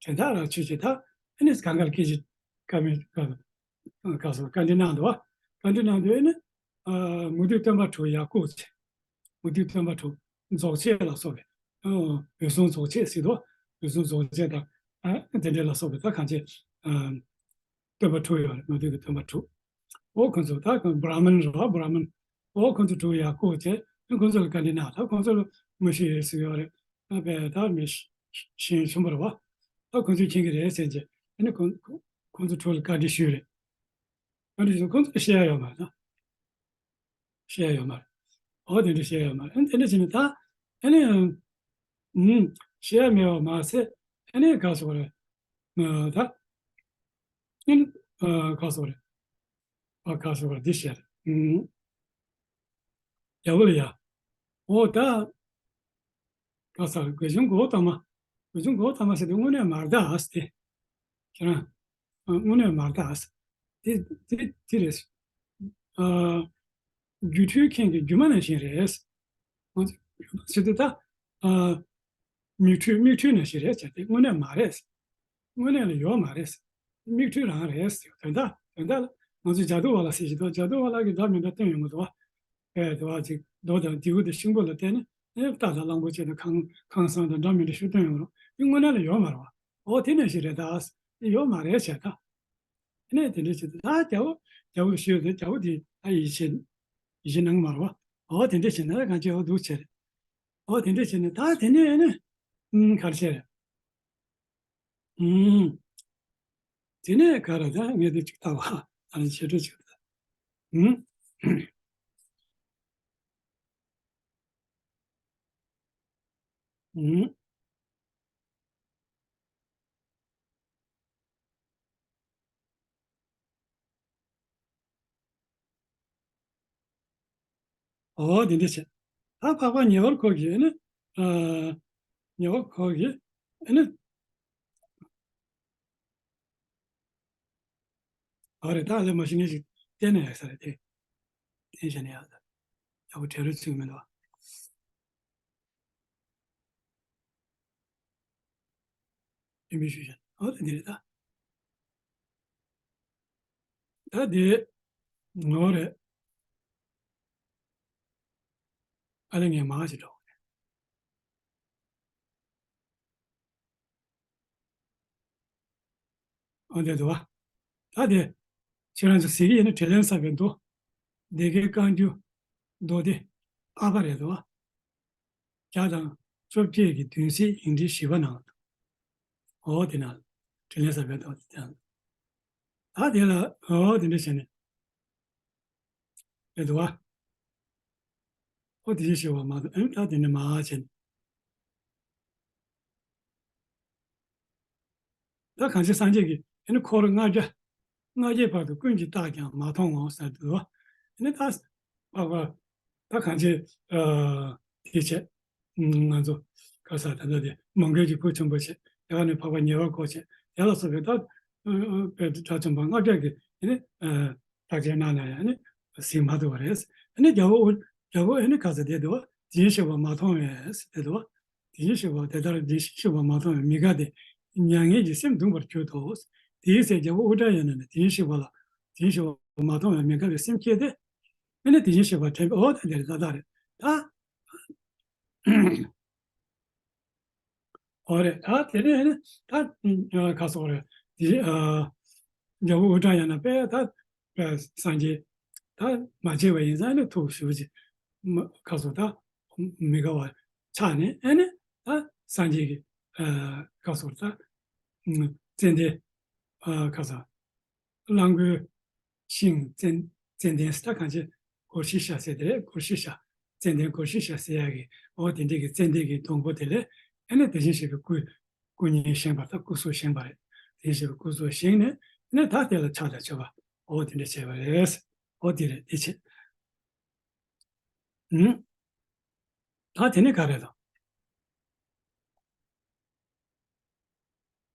དྲན་ཐག་ར་ཆོད་ཅིག་ད་ཨ་ནི་གང་ག་ལ་སྐད་ཅིག་བཀའ་མོལ་བཀའ་ག་སོ་བཀའ་འདྲི་གནང་འདུག་བ། བཀའ་འདྲི་གནང་དུས་ཨ་ནི། ཨ། མུ་སྟེགས་སྟོན་པ་དྲུག་ཡར་བཀུག་ཅིག་མུ་སྟེགས་སྟོན་པ་དྲུག་རྫོགས་བྱེད་ལ་སོགས་པའི། ཨ། འོད་སྲུང་རྫོགས་བྱེད་ཟེར་དུས། འོད་སྲུང་རྫོགས་བྱེད་དང་། ཨ། དེ་འདྲ་ལ་སོགས་པའི་ད་གང་ཅི། ཨ། སྟོན་པ་དྲུག་ཡོད་རེད། མུ་སྟེགས་ཀྱི་སྟོན་པ་དྲུག་འོ་ཁོང་ཚོ་ད་ཁོང་བྷ་ར་མན་རེད་བ། བྷ་ར་མན། འོ་ཁོང་ཚོ་དྲུག་ཡར་བཀུག་བྱས། ཁོང་ཚོ་ལ་བཀའ་འདྲི་གནང་། ད་ཁོང་ཚོ་ལ་མི་ཤེས་ཟེར་ཡོད་རེད། ད་དཔེ་ད་མི་ཤེས་ཤེས་ཆེན་པོ་རེད་བ། ད་ཁོང་ཚོས་མཁྱེན་གྱི་རེད་ཟེར་བྱས། ཨ་ནི་ཁོང་ཁོང་ཁོང་ཚོ་དྲུག་ལ་བཀའ་འདྲི་ཞུས་རེད། བཀའ་འདྲི་ཞུས། ཁོང་ཚོ་ལ་བཤད་ཡ་ཡོད་མ་རེད་ད། བཤད་ཡ་ཡོད་མ་རེད། འོ་དེ་འདྲ་བཤད་ཡ་ཡོད་མ་རེད། ཨ་ནི་དེ་འདྲ་བྱས་ནས་ད། ཨ་ནི། ཨུམ། བཤད་ཡ་མེད་པ་མ་ཟད། ཨ་ནི་ག་རེ་ཟེར་དགོས་རེད། ཨ། ད། ཨ་ནི། ཨ། ག་རེ་ཟེར་དགོས་རེད། ཨ། ག་རེ་ཟེར་དགོས་རེད། འདི་བཤད་རེད། ཨུམ། རྒྱལ་པོ་ལ་ཡ། འོ་ད། ག་ས་རེད། དགེ་སྦྱོང་གོའུ་ཏ་མ། དགེ་སྦྱོང་གོའུ་ཏ་མ་ཟེར་དེ་དངོས་གནས་མ་རེད་ད་ཟེར་ཏེ། ཁྱེད་རང་། ཨ། དངོས་གནས་མ་རེད་ད་ཟེར། དེ་དེ་དེ་རེད་ཟེར། ཨ། སྒྱུ་འཕྲུལ་མཁན་གྱི་སྒྱུ་མ་ནང་བཞིན་རེད་ཟེར། ང་ཚོ་སྒྱུ་མ་ཟེར་དུས་ད། ཨ། མིག་འཕྲུལ་མིག་འཕྲུལ་ནང་བཞིན་རེད་ཟེར་ཏེ། དངོས་གནས་མ་རེད་ཟེར། དངོས་གནས་ལ་ཡོད་མ་རེད་ཟེར། མིག་འཕྲུལ་རང་རེད་ཟེར། དོན་དག་དོན་དག་ལ་ང་ཚོ་ཇ་དུ་ཝ་ལ་ཟེར་གྱི་འདུག་ཇ་དུ་ཝ་ལ་གིས་འདྲ་མི་འདྲ་སྟོན་ཡོང་གི་འདུག་བ། ཨེ། དེ་བ་ཅིག་རྡོ་དང་རྡེའུ་དང་ཤིང་བུ་ལ་བརྟེན་ནས་ཨེ། རྟ་དང་གླང་པོ་ཆེ་དང་ཁང་ཁང་བཟང་དང་འདྲ་མི་འདྲ་ཞིག་སྟོན་ཡོང་རོགས། འདི་དངོས་གནས་ལ་ཡོད་མ་རེད་བ། འོ་དེ་ནང་བཞིན་རེད་ད། འདི་ཡོད་མ་རེད་ཟེར་ད། དེ་ནས་དེ་འདྲ་བྱེད་དུས་ད་རྒྱལ་པོ་རྒྱལ་པོ་ཞུས་ཏེ་རྒྱལ་པོ་དེ་ད་ཡིད་ཆེས་ཡིད་ཆེས་གནང་གི་མ་རེད་བ། འོ་དེ་འདྲ་བྱས་ན་གང་བྱེད། འོ་འདུག་བྱས་རེད། འོ་དེ་འདྲ་བྱས་ནས་ད་དེ་ནས་ཨེ་ནི། ཨུམ། ག་རེ་བྱས་རེད། ཨུམ། དེ་ནས་ག་རེ་ད་ངས་དེ་ཅིག་ལྟ་བ། ཨ་ནི་བྱེད་འགྲོ་ཅིག་ལྟ། ཨུམ། ཨུམ། འོ་དེ་འདྲ་བྱས། ད་འཕགས་པ་ཉེ་བར་འཁོར་གྱིས་ཨ་ནི། ཨ། ཉེ་བར་འཁོར་གྱིས་ཨ་ནི། ཡོད་རེད། ད་ལས་མ་ཤེས་མཁན་ཞིག་བལྟས་ན་ཡག་ས་རེད་དེ། བསྟན་བྱས་ནས་ཡག་ས་རེད། ཡག་པོ་བྲལ་རོགས་ཚུགས་མི་འདུག་བ། ཡིན་པའི་ཞུ་བྱ་ཨོ་ད་འདི་རེད་ད། ད་འདི་ངོ་རེད། ཨ་ལེ་ངས་མ་ཞིག་འགྲོ། འོ་དེ་འདུག་བ། ད་དེ་ཁྱེད་རང་ཚོ་གཟིགས་ཀྱི་ཡིན་ན་དྲིན་ལན་གསབ་པའི་མདོ། སྡེ་དགེ་བཀའ་འགྱུར་མདོ་སྡེ་ཨ་པ་རེད་འདུག་བ། བརྒྱ་དང་བཅོ་བརྒྱད་ཀྱི་བདུན་ཚིགས་ཡིག་འབྲུ་བཞི་པ་ནང་དུ། འོ་དེ་ནང་དྲིན་ལན་གསབ་པའི་མདོ་དེ་དང་། ད་དེ་ལ་འོ་དེ་འདྲ་བྱས་ནས། རེད་འདུག་བ། ཨོ་དེ་བཞིན་གཤེགས་པ་མ་གཏོགས་ཨེ་ད་དེ་ནི་མ་བྱས་ནས། ད་གང་ཕྱིར་སངས་རྒྱས་ཀྱིས་ཨེ་ནི་འཁོར་ལྔ་བརྒྱ། ལྔ་བརྒྱའི་བར་དུ་ཀུན་གྱིས་བརྟགས་ཀྱང་མ་མཐོང་ངོ་ཟེར་འདུག་བ། ཨེ་ནི་ད་འཕགས་པ་ད་གང་ཕྱིར་ཨ་དེ་བྱས། ང་ཚོ་ག་ས་ད་ལྟ་དེ་མོའུ་འགལ་གྱི་ཁུར་ཆེན་པོ་བྱས། དེ་ག་ནས་འཕགས་པ་ཉེ་བར་འཁོར་བྱས། དེ་ལ་སོགས་པའི་ད་ཨ་ཨ་དཔེ་དགྲ་བཅོམ་པ་ལྔ་བརྒྱ་གིས་ཨེ་ནི་ཨ་བརྟག་དཔྱད་གནང་ན་ཡང་ཨ་ནི་ཟིན་མ་ཐུབ་པ་རེད། ཨ་ནི་རྒྱལ་པོ་ཨུ་རྒྱལ་པོ་ཨེ་ནི་ག་ས་དེ་འདུག་བ། དེ་བཞིན་གཤེགས་པ་མ་མཐོང་བས་དེ་འདུག་བ། དེ་བཞིན་གཤེགས་པ་དེ་ལྟར་དེ་བཞིན་གཤེགས་པ་མ་མཐོང་བས་མི་དགའ་སྟེ་མྱ་ངན་གྱིས་སེམས་གདུང་བར་གྱུར་ཏོ། དེའི་ཚེ་རྒྱལ་པོ་ཨུ་དྲ་ཡ་ན་ནི་དེ་བཞིན་གཤེགས་པ་ལ་དེ་བཞིན་གཤེགས་པ་མ་མཐོང་བས་མི་དགའ་བའི་སེམས་སྐྱེས་ཏེ། ཨེ་ནི་དེ་བཞིན་གཤེགས་པ་དྲན་པས་འོ་ད་འདིར་ད་ལྟ་རེད་ད། འོ་རེད་ད། དེ་ནས་ནི་ད་ག་སོགས་རེད་དེ། རྒྱལ་པོ་ཨུ་དྲ་ཡ་ན་པས་ད་སངས་རྒྱས་ད་མ་བྱས་པ་ཡིན་ཙང་ནི་ཐུགས་ཞུ་ཅིག་ག་སོགས་ད་མི་དགའ་བ་ཆགས་ནས་ཨེ་ནི་ད་སངས་རྒྱས་ཀྱི་ག་སོགས་ད་ཙན་དན་ག་སོགས། གླང་མགོའི་ཤིང་ཙན་ཙན་དན་ད་གང་ཅི་གོར་ཤི་ཤ་ཟེར་དེ་རེད། གོར་ཤི་ཤ། ཙན་དན་གོར་ཤི་ཤ་ཟེར་ཡག་གི་འོ་དེ་འདྲས་ཀྱི་ཙན་དན་གྱི་སྡོང་པོ་དེ་ལས་ཨེ་ནི་དེ་བཞིན་གཤེགས་པའི་སྐུ་སྐུ་བརྙན་བཞེངས་པ་ད་སྐུ་གཟུགས་བཞེངས་པ་རེད། དེ་བཞིན་གཤེགས་པའི་སྐུ་གཟུགས་བཞེངས་ནས་ཨེ་ནི་ད་དེ་ལ་ཕྱག་དང་མཆོད་པ་འོ་དེ་འདྲས་བྱས་པ་རེད། འོ་དེ་རེད་དེ་བྱས། ཨུམ། ད་དེ་ནི་ག་རེ་དང་།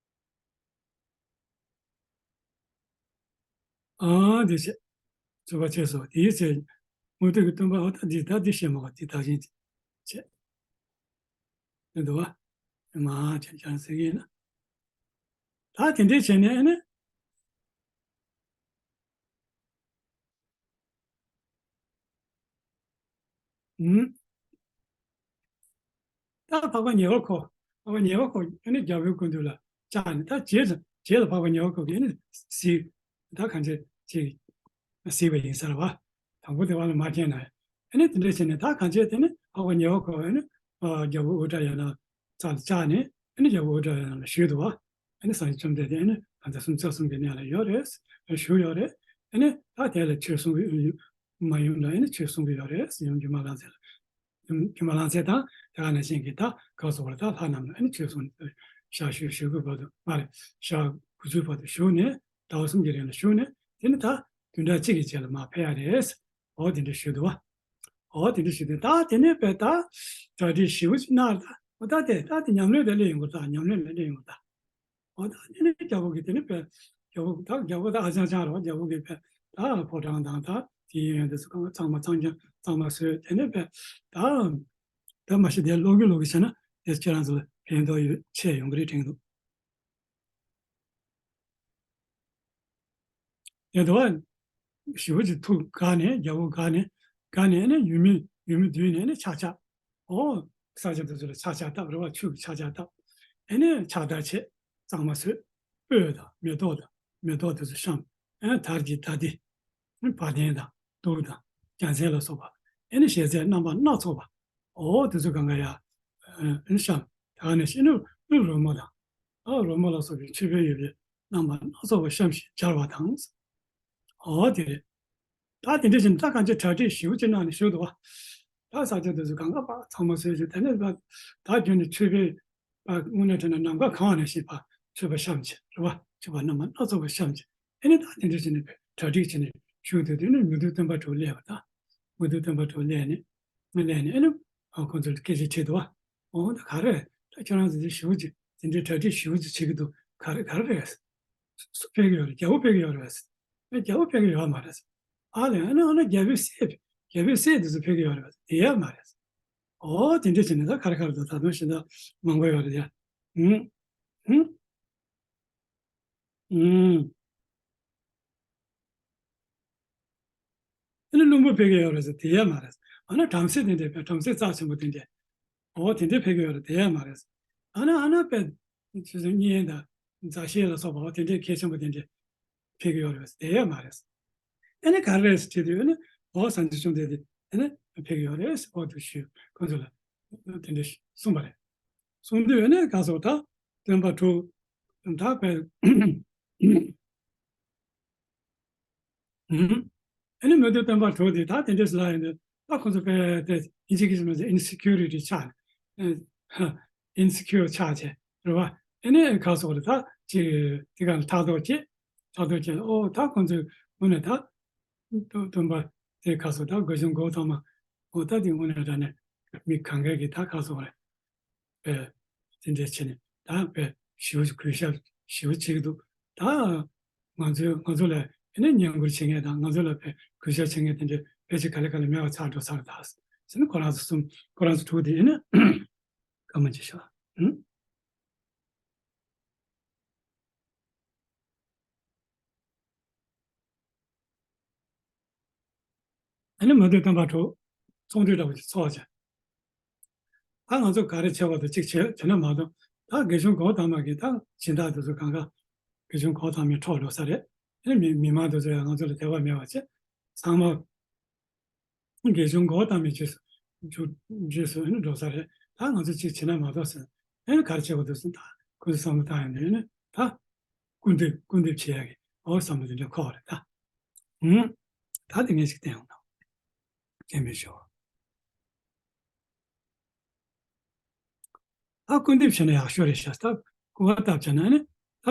ཨ་འདི་བྱས། རྩོད་པ་བྱས་སོ། དེའི་ཚེ་མུ་སྟེགས་ཀྱི་སྟོན་པ་འོ་ད་འདི་ད་འདི་བཤད་མ་ག་འདི་ད་བཞིན་བྱས། འདི་འདུག་བ། མ་ཅན་ཅན་ཟེར་གྱི་ཡིན་ན། ད་དེ་འདྲས་བྱས་ནས་ཨ་ནི། ཨུམ། ད་འཕགས་པ་ཉེ་བར་འཁོར། འཕགས་པ་ཉེ་བར་འཁོར་ཨ་ནི་རྒྱལ་པོའི་སྐུ་མདུན་ལ་བཅར་ནས་ད་རྗེས་སུ་རྗེས་ལ་འཕགས་པ་ཉེ་བར་འཁོར་གྱིས་ཨ་ནི་གཟིགས། ད་གང་བྱས་ཅིག་གཟིགས་པ་ཡིན་ས་རེད་བ། དང་པོ་དེ་བ་ལ་མ་མཁྱེན་ན། ཨ་ནི་དེ་འདྲ་བྱས་ནས་ད་གང་བྱས་དེ་ནི་འཕགས་པ་ཉེ་བར་འཁོར་ཨ་ནི་རྒྱལ་པོ་ཨུ་དྲ་ཡ་ན་རྩ་ལ་བཅར་ནས་ཨ་ནི་རྒྱལ་པོ་ཨུ་དྲ་ཡ་ན་ལ་ཞུས་འདུག་བ། ཨ་ནི་སངས་རྒྱས་བཅོམ་ལྡན་འདས་ཨ་ནི་ད་ལྟ་སུམ་ཅུ་རྩ་གསུམ་གྱི་གནས་ལ་ཡོད་རེད། བཞུགས་ཡོད་རེད། ཨ་ནི་ད་དེ་ལ་ཆོས་གསུང་གི་མ་ཡུམ་ལ་ཨ་ནི་ཆོས་གསུང་གི་ཡོད་རེད། ཡུམ་སྒྱུ་མ་ལྷ་མཛེས་ལ། ཡུམ་སྒྱུ་མ་ལྷ་མཛེས་དང་དེ་ག་ནང་བཞིན་གྱི་ད་ག་སོགས་ལ་ད་ལྷ་རྣམས་ལ་ཨ་ནི་ཆོས་གསུང་ཞག་ཞུ་ཞུ་དགོས་བར་དུ་མ་རེད། ཞག་དགུ་ཚུལ་བར་དུ་བཞུགས་ནས་ཟླ་བ་གསུམ་གྱི་རིང་ལ་བཞུགས་ནས་དེ་ནི་ད་བདུན་ཕྲག་གཅིག་གི་རྗེས་ལ་མར་ཕེབས་ཡ་རེད། འོ་དེ་འདྲ་ཞུས་འདུག་བ། འོ་དེ་འདྲ་ཞུས་ཏེ་ད་དེ་ནས་པས་ད་གྲ་སྒྲིག་ཞེ་པོ་ཅིག་གནང་རེད་ད། འོ་ད་དེ་ད་དེ་ཉམས་ལེན་དེ་སླེབས་ཡོང་གི་རེད་ད། ཉམས་ལེན་ལ་སླེབས་ཡོང་གི་རེད་ད། འོ་ད་དེ་ནས་རྒྱལ་པོ་གིས་དེ་ནས་པས་རྒྱལ་པོ་ད་རྒྱལ་པོ་ད་ཨ་ཅང་ཅང་རེད་བ། རྒྱལ་པོ་གིས་པས་ད་ཕོ་བྲང་དང་ད་དེའི་ཡོན་དེ་ཚོ་གང་ག་གཙང་མ་གཙང་རྐྱང་གཙང་མ་བཟོས། དེ་ནས་པས་ད་ད་མ་གཞི་དེ་ཀློག་གི་ཀློག་གི་བྱས་ན་དེ་ཁྱེད་རང་ཚོ་ལ་ཕན་ཐོགས་ཡོད་ཆེ་ཡོང་གི་རེད་དྲན་གི་འདུག་ཡ་དེ་བ་ཞེ་པོ་ཅིག་ཐུགས་དགའ་ནས་རྒྱལ་པོ་དགའ་ནས་དགའ་ནས་ཨ་ནི་ཡུལ་མི་ཡུལ་མི་བསྡུས་ནས་ཨ་ནི་ཕྱག་ཕྱག་ཨོ་ས་ཆ་དེ་ཚོ་ལ་ཕྱག་ཕྱག་བཏབ་རེད་བ། ཆུ་གི་ཕྱག་ཕྱག་བཏབ། ཨ་ནི་ཕྱག་དར་བྱས་གཙང་མ་བཟོས། སྤོས་དང་མེ་ཏོག་དང་མེ་ཏོག་དེ་ཚོ་བཤམས། ཨ་ནི་དར་གྱི་དར་ཏེ་བ་དན་དང་གདུགས་དང་རྒྱལ་མཚན་ལ་སོགས་པ་ཨ་ནི་ཞལ་ཟས་རྣམ་པ་སྣ་ཚོགས་པ་ཨོ་དེ་ཚོ་གང་ག་ཡ་ཨ་ནི་བཤམས། དེ་ག་ནས་ཤི་ནུ་ནུ་རོལ་མོ་དང་། ཨ་རོལ་མོ་ལ་སོགས་པའི་མཆོད་པའི་ཡོ་བྱད་རྣམ་པ་སྣ་ཚོགས་པ་བཤམས་ཤིང་སྦྱར་བ་དང་། འོ་དེ་རེད། ད་དེ་འདྲ་བཞིན་ད་གང་ཅི་གྲ་སྒྲིག་ཞེ་པོ་ཅིག་གནང་ནས་བཞུགས་འདུག་བ། ད་ས་ཆ་དེ་ཚོ་གང་ག་པ་ཚང་མ་བཟོས་ཤིང་དེ་ནས་ད་ད་རྒྱུན་ནས་མཆོད་པའི་པ་དངོས་གནས་དྲན་ན་ནམ་མཁའ་གང་ནས་ཤིག་པ་མཆོད་པ་བཤམས་ཀྱི་རེད་བ། མཆོད་པ་རྣམ་པ་སྣ་ཚོགས་པ་བཤམས་ཀྱི། ཨེ་ནས་ད་དེ་འདྲ་བྱས་ནས་གྲ་སྒྲིག་བྱས་ནས་བཞུགས་འདུག་དེ་ནས་མི་འདུག་སྟོན་པ་དྲུག་སླེབས་པ་དང་། མི་འདུག་སྟོན་པ་དྲུག་སླེབས་ནས་སླེབས་ནས་ཨེ་ནས་ཁོང་ཚོར་སྐད་ཆ་དྲིས་འདུག་བ། འོ་ད་ག་རེ་ད་ཁྱེད་རང་ཚོ་འདི་ཞེ་པོ་ཅིག་དེ་འདྲའི་གྲ་སྒྲིག་ཞེ་པོ་ཅིག་བྱེད་ཀྱི་འདུག་ག་རེ་ག་རེ་རེད། སུ་ཕེབས་ཀྱི་ཡོད་རེད། རྒྱལ་པོ་ཕེབས་ཀྱི་ཡོད་རེད། ཨ་རྒྱལ་པོ་ཕེབས་ཀྱི་ཡོད་མ་རེད། ཨ་ལས་ཨ་ནི་ཨ་ནི་རྒྱལ་པོའི་སྲས་རྒྱལ་པོའི་སྲས་དེ་ཚོ་ཕེབས་ཀྱི་ཡོད་རེད་པ། དེ་ཡོད་མ་རེད། ཨོ་དེ་འདྲ་བྱས་ནས་ད་ག་རེ་ག་རེ་འདུག་ད་དུང་ཞེ་དྲག་མང་པོ་ཡོད་རེད་ཡ། ཧུམ། ཧུམ། ཨ་ནི་བློན་པོ་ཕེབས་ཀྱི་ཡོད་རེད་ཟེར་དེ་ཡང་མ་རེད། ཨ་ནི་བྲམ་ཟེ་དེ་འདྲས་ཕེབས། བྲམ་ཟེ་རྩ་ཆེན་པོ་དེ་འདྲས། འོ་དེ་འདྲས་ཕེབས་ཀྱི་ཡོད་རེད་དེ་ཡང་མ་རེད། ཨ་ནི་ཨ་ནི་དཔེ་ཆུ་ཚོད་གཉན་དང་མཛའ་བཤེས་ལ་སོགས་པ་འོ་དེ་འདྲས་གལ་ཆེན་པོ་དེ་འདྲས་ཕེབས་ཀྱི་ཡོད་རེད་དེ་ཡང་མ་རེད། ཨ་ནི་ག་རེ་རེད་ཟེར་དུས་ཨ་ནི་འོ་སངས་རྒྱས་བཅོམ་ལྡན་འདས་ཨ་ནི་ཕེབས་ཀྱི་ཡོད་རེད་ཟེར་འོ་དུ་ཞུས་ཁོང་ཚོ་ལ་དེ་འདྲས་གསུངས་པ་རེད། གསུངས་དུས་ཨ་ནི་ག་སོགས་ད་སྟོན་པ་དྲུག་ད་དཔེ། ཨ་ནི་མི་མཐུན་སྟོན་པ་དྲུག་དེ་ད་དེ་འདྲས་ལ་ཡིན་ན་ད་ཁོང་ཚོ་དཔེ་དེ་ཨིན་ཇི་སྐད་ཆ་མ་ཟེར་ཨིན་སི་ཁིའུ་རི་ཊི་ཆགས་ནས་ཨིན་སི་ཁིའུ་ཆགས་བྱས་རེད་བ། ཨ་ནི་ག་སོགས་རེད་ད་ཅིག་དེ་ག་ལ་ཕྲག་དོག་བྱེད་ཕྲག་དོག་བྱེད་ཨོ་ད་ཁོང་ཚོའི་དངོས་གནས་ད་སྟོན་པ་དེ་ག་སོགས་ད་དགེ་སློང་གོའུ་ཏ་མ་ཨོ་ད་དེ་དངོས་གནས་དྲང་གནས་མི་གང་གས་ཀྱི་ད་ག་སོགས་རེད། དཔེ་དེ་འདྲས་བྱས་ནས་ད་དཔེ་ཞེ་པོ་གུས་ཞབས་ཞེ་པོ་བྱེད་ཀྱི་འདུག་ད་ང་ཚོའི་ང་ཚོ་ལ་ཨེ་ནས་བསྙེན་བཀུར་བྱེད་མཁན་དང་ང་ཚོ་ལ་དཔེ་གུས་ཞབས་བྱེད་མཁན་དེ་འདྲས་ཕལ་ཆེར་ག་ལེ་ག་ལེ་མེད་པ་ཆགས་འགྲོ་ཚར་ད་ཟེར་ནས་ཁོ་རང་ཚོ་གསུམ་ཁོ་རང་ཚོ་དྲུག་དེ་ཨེ་ནས་སྐར་མ་གཅིག་ཤོག་ཨུ། ཨ་ནི་མི་མཐུན་སྟོན་པ་དྲུག་ཚོགས་འདུ་འདྲ་བོ་ཅིག་ཚོགས་བྱས། ད་ང་ཚོ་ག་རེ་བྱེད་པ་དང་གཅིག་བྱེད་བྱེད་ན་མ་གཏོགས་ད་དགེ་སློང་གོའུ་ཏ་མ་གི་ད་སྦྱིན་བདག་དེ་ཚོ་གང་ག་དགེ་སློང་གོའུ་ཏ་མའི་འཕྲོག་འགྲོ་ས་རེད། ཨ་ནི་མི་མི་མང་དེ་ཚོ་ཡང་ང་ཚོ་ལ་དད་པ་མེད་པ་བྱས་ཚང་མ་དགེ་སློང་གོའུ་ཏ་མའི་རྗེས་སུ་རྗེས་རྗེས་སུ་ཨ་ནི་འགྲོ་ས་རེད། ད་ང་ཚོ་གཅིག་བྱེད་ན་མ་གཏོགས་ཟེར་ཨ་ནི་ག་རེ་བྱེད་པ་དེ་ཚོ་ད་ཁོ་ཚོ་བསམ་བློ་བཏང་ཡོང་དུས་ཨ་ནི་ད། སྐུར་འདེབས་སྐུར་འདེབས་བྱེད་ཡག་གི་འོ་བསམ་བློ་དེ་འདྲ་འཁོར་བ་རེད་ད། ཧུམ། ད་དེ་ངས་ཅིག་བསྟན་ཡོང་ན། སྐྱེ་མེད་ཞོ། ད་སྐུར་འདེབས་བྱས་ན་ཡག་ཤོས་རེད་ཤག་ད་སྐུར་བ་བཏབ་བྱས་ན་ཨ་ནི་ད་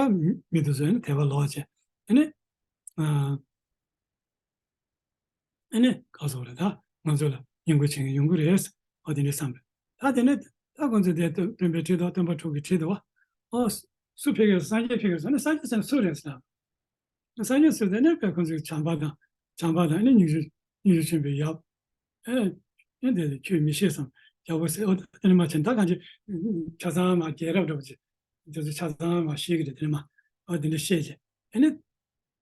མི་དེ་ཚོ་ཨ་ནི་དད་པ་ལོག་བྱས་ཨ་ནི། ཨ་ནི་ག་སོགས་རེད་ད་ང་ཚོ་ལ་བསྙེན་བཀུར་བྱེད་མཁན་ཡོང་གི་རེད། ཨོ་དེ་འདྲ་བསམ་པས། ད་དེ་ནས་ད་ཁོང་ཚོས་དེ་སྟོན་སྟོན་པའི་ཁྲིད་དོ་སྟོན་པ་དྲུག་གི་ཁྲིད་དོ། ཨོ་སུ་ཕེབས་ཀྱི་རེད་སངས་རྒྱས་ཕེབས་ཀྱི་རེད་ཟེར་ན་སངས་རྒྱས་ཟེར་ན་སུ་རེད་ཟེར་ན། སངས་རྒྱས་ཟེར་དེ་ནས་དཔེ་ཁོང་ཚོས་བྱམས་པ་དང་བྱམས་པ་དང་ཨ་ནི་སྙིང་རྗེ་སྙིང་རྗེ་ཆེན་པོའི་ཡབ། ཨེ་ཨེ་དེ་ཁྱོད་མི་ཤེས་སམ་རྒྱལ་པོ་ཟེར་ཨོ་ད་དེ་ནས་མ་བྱས་ད་གང་ཅི་ཆ་ཚང་མ་རྒྱལ་རབས་འདྲ་པོ་ཅིག་དེ་ཚོ་ཆ་ཚང་མ་ཤེས་ཀྱི་རེད་དེ་ནས་མ་ཨོ་དེ་འདྲ་བཤད་ཅེ་ཨ་ནི།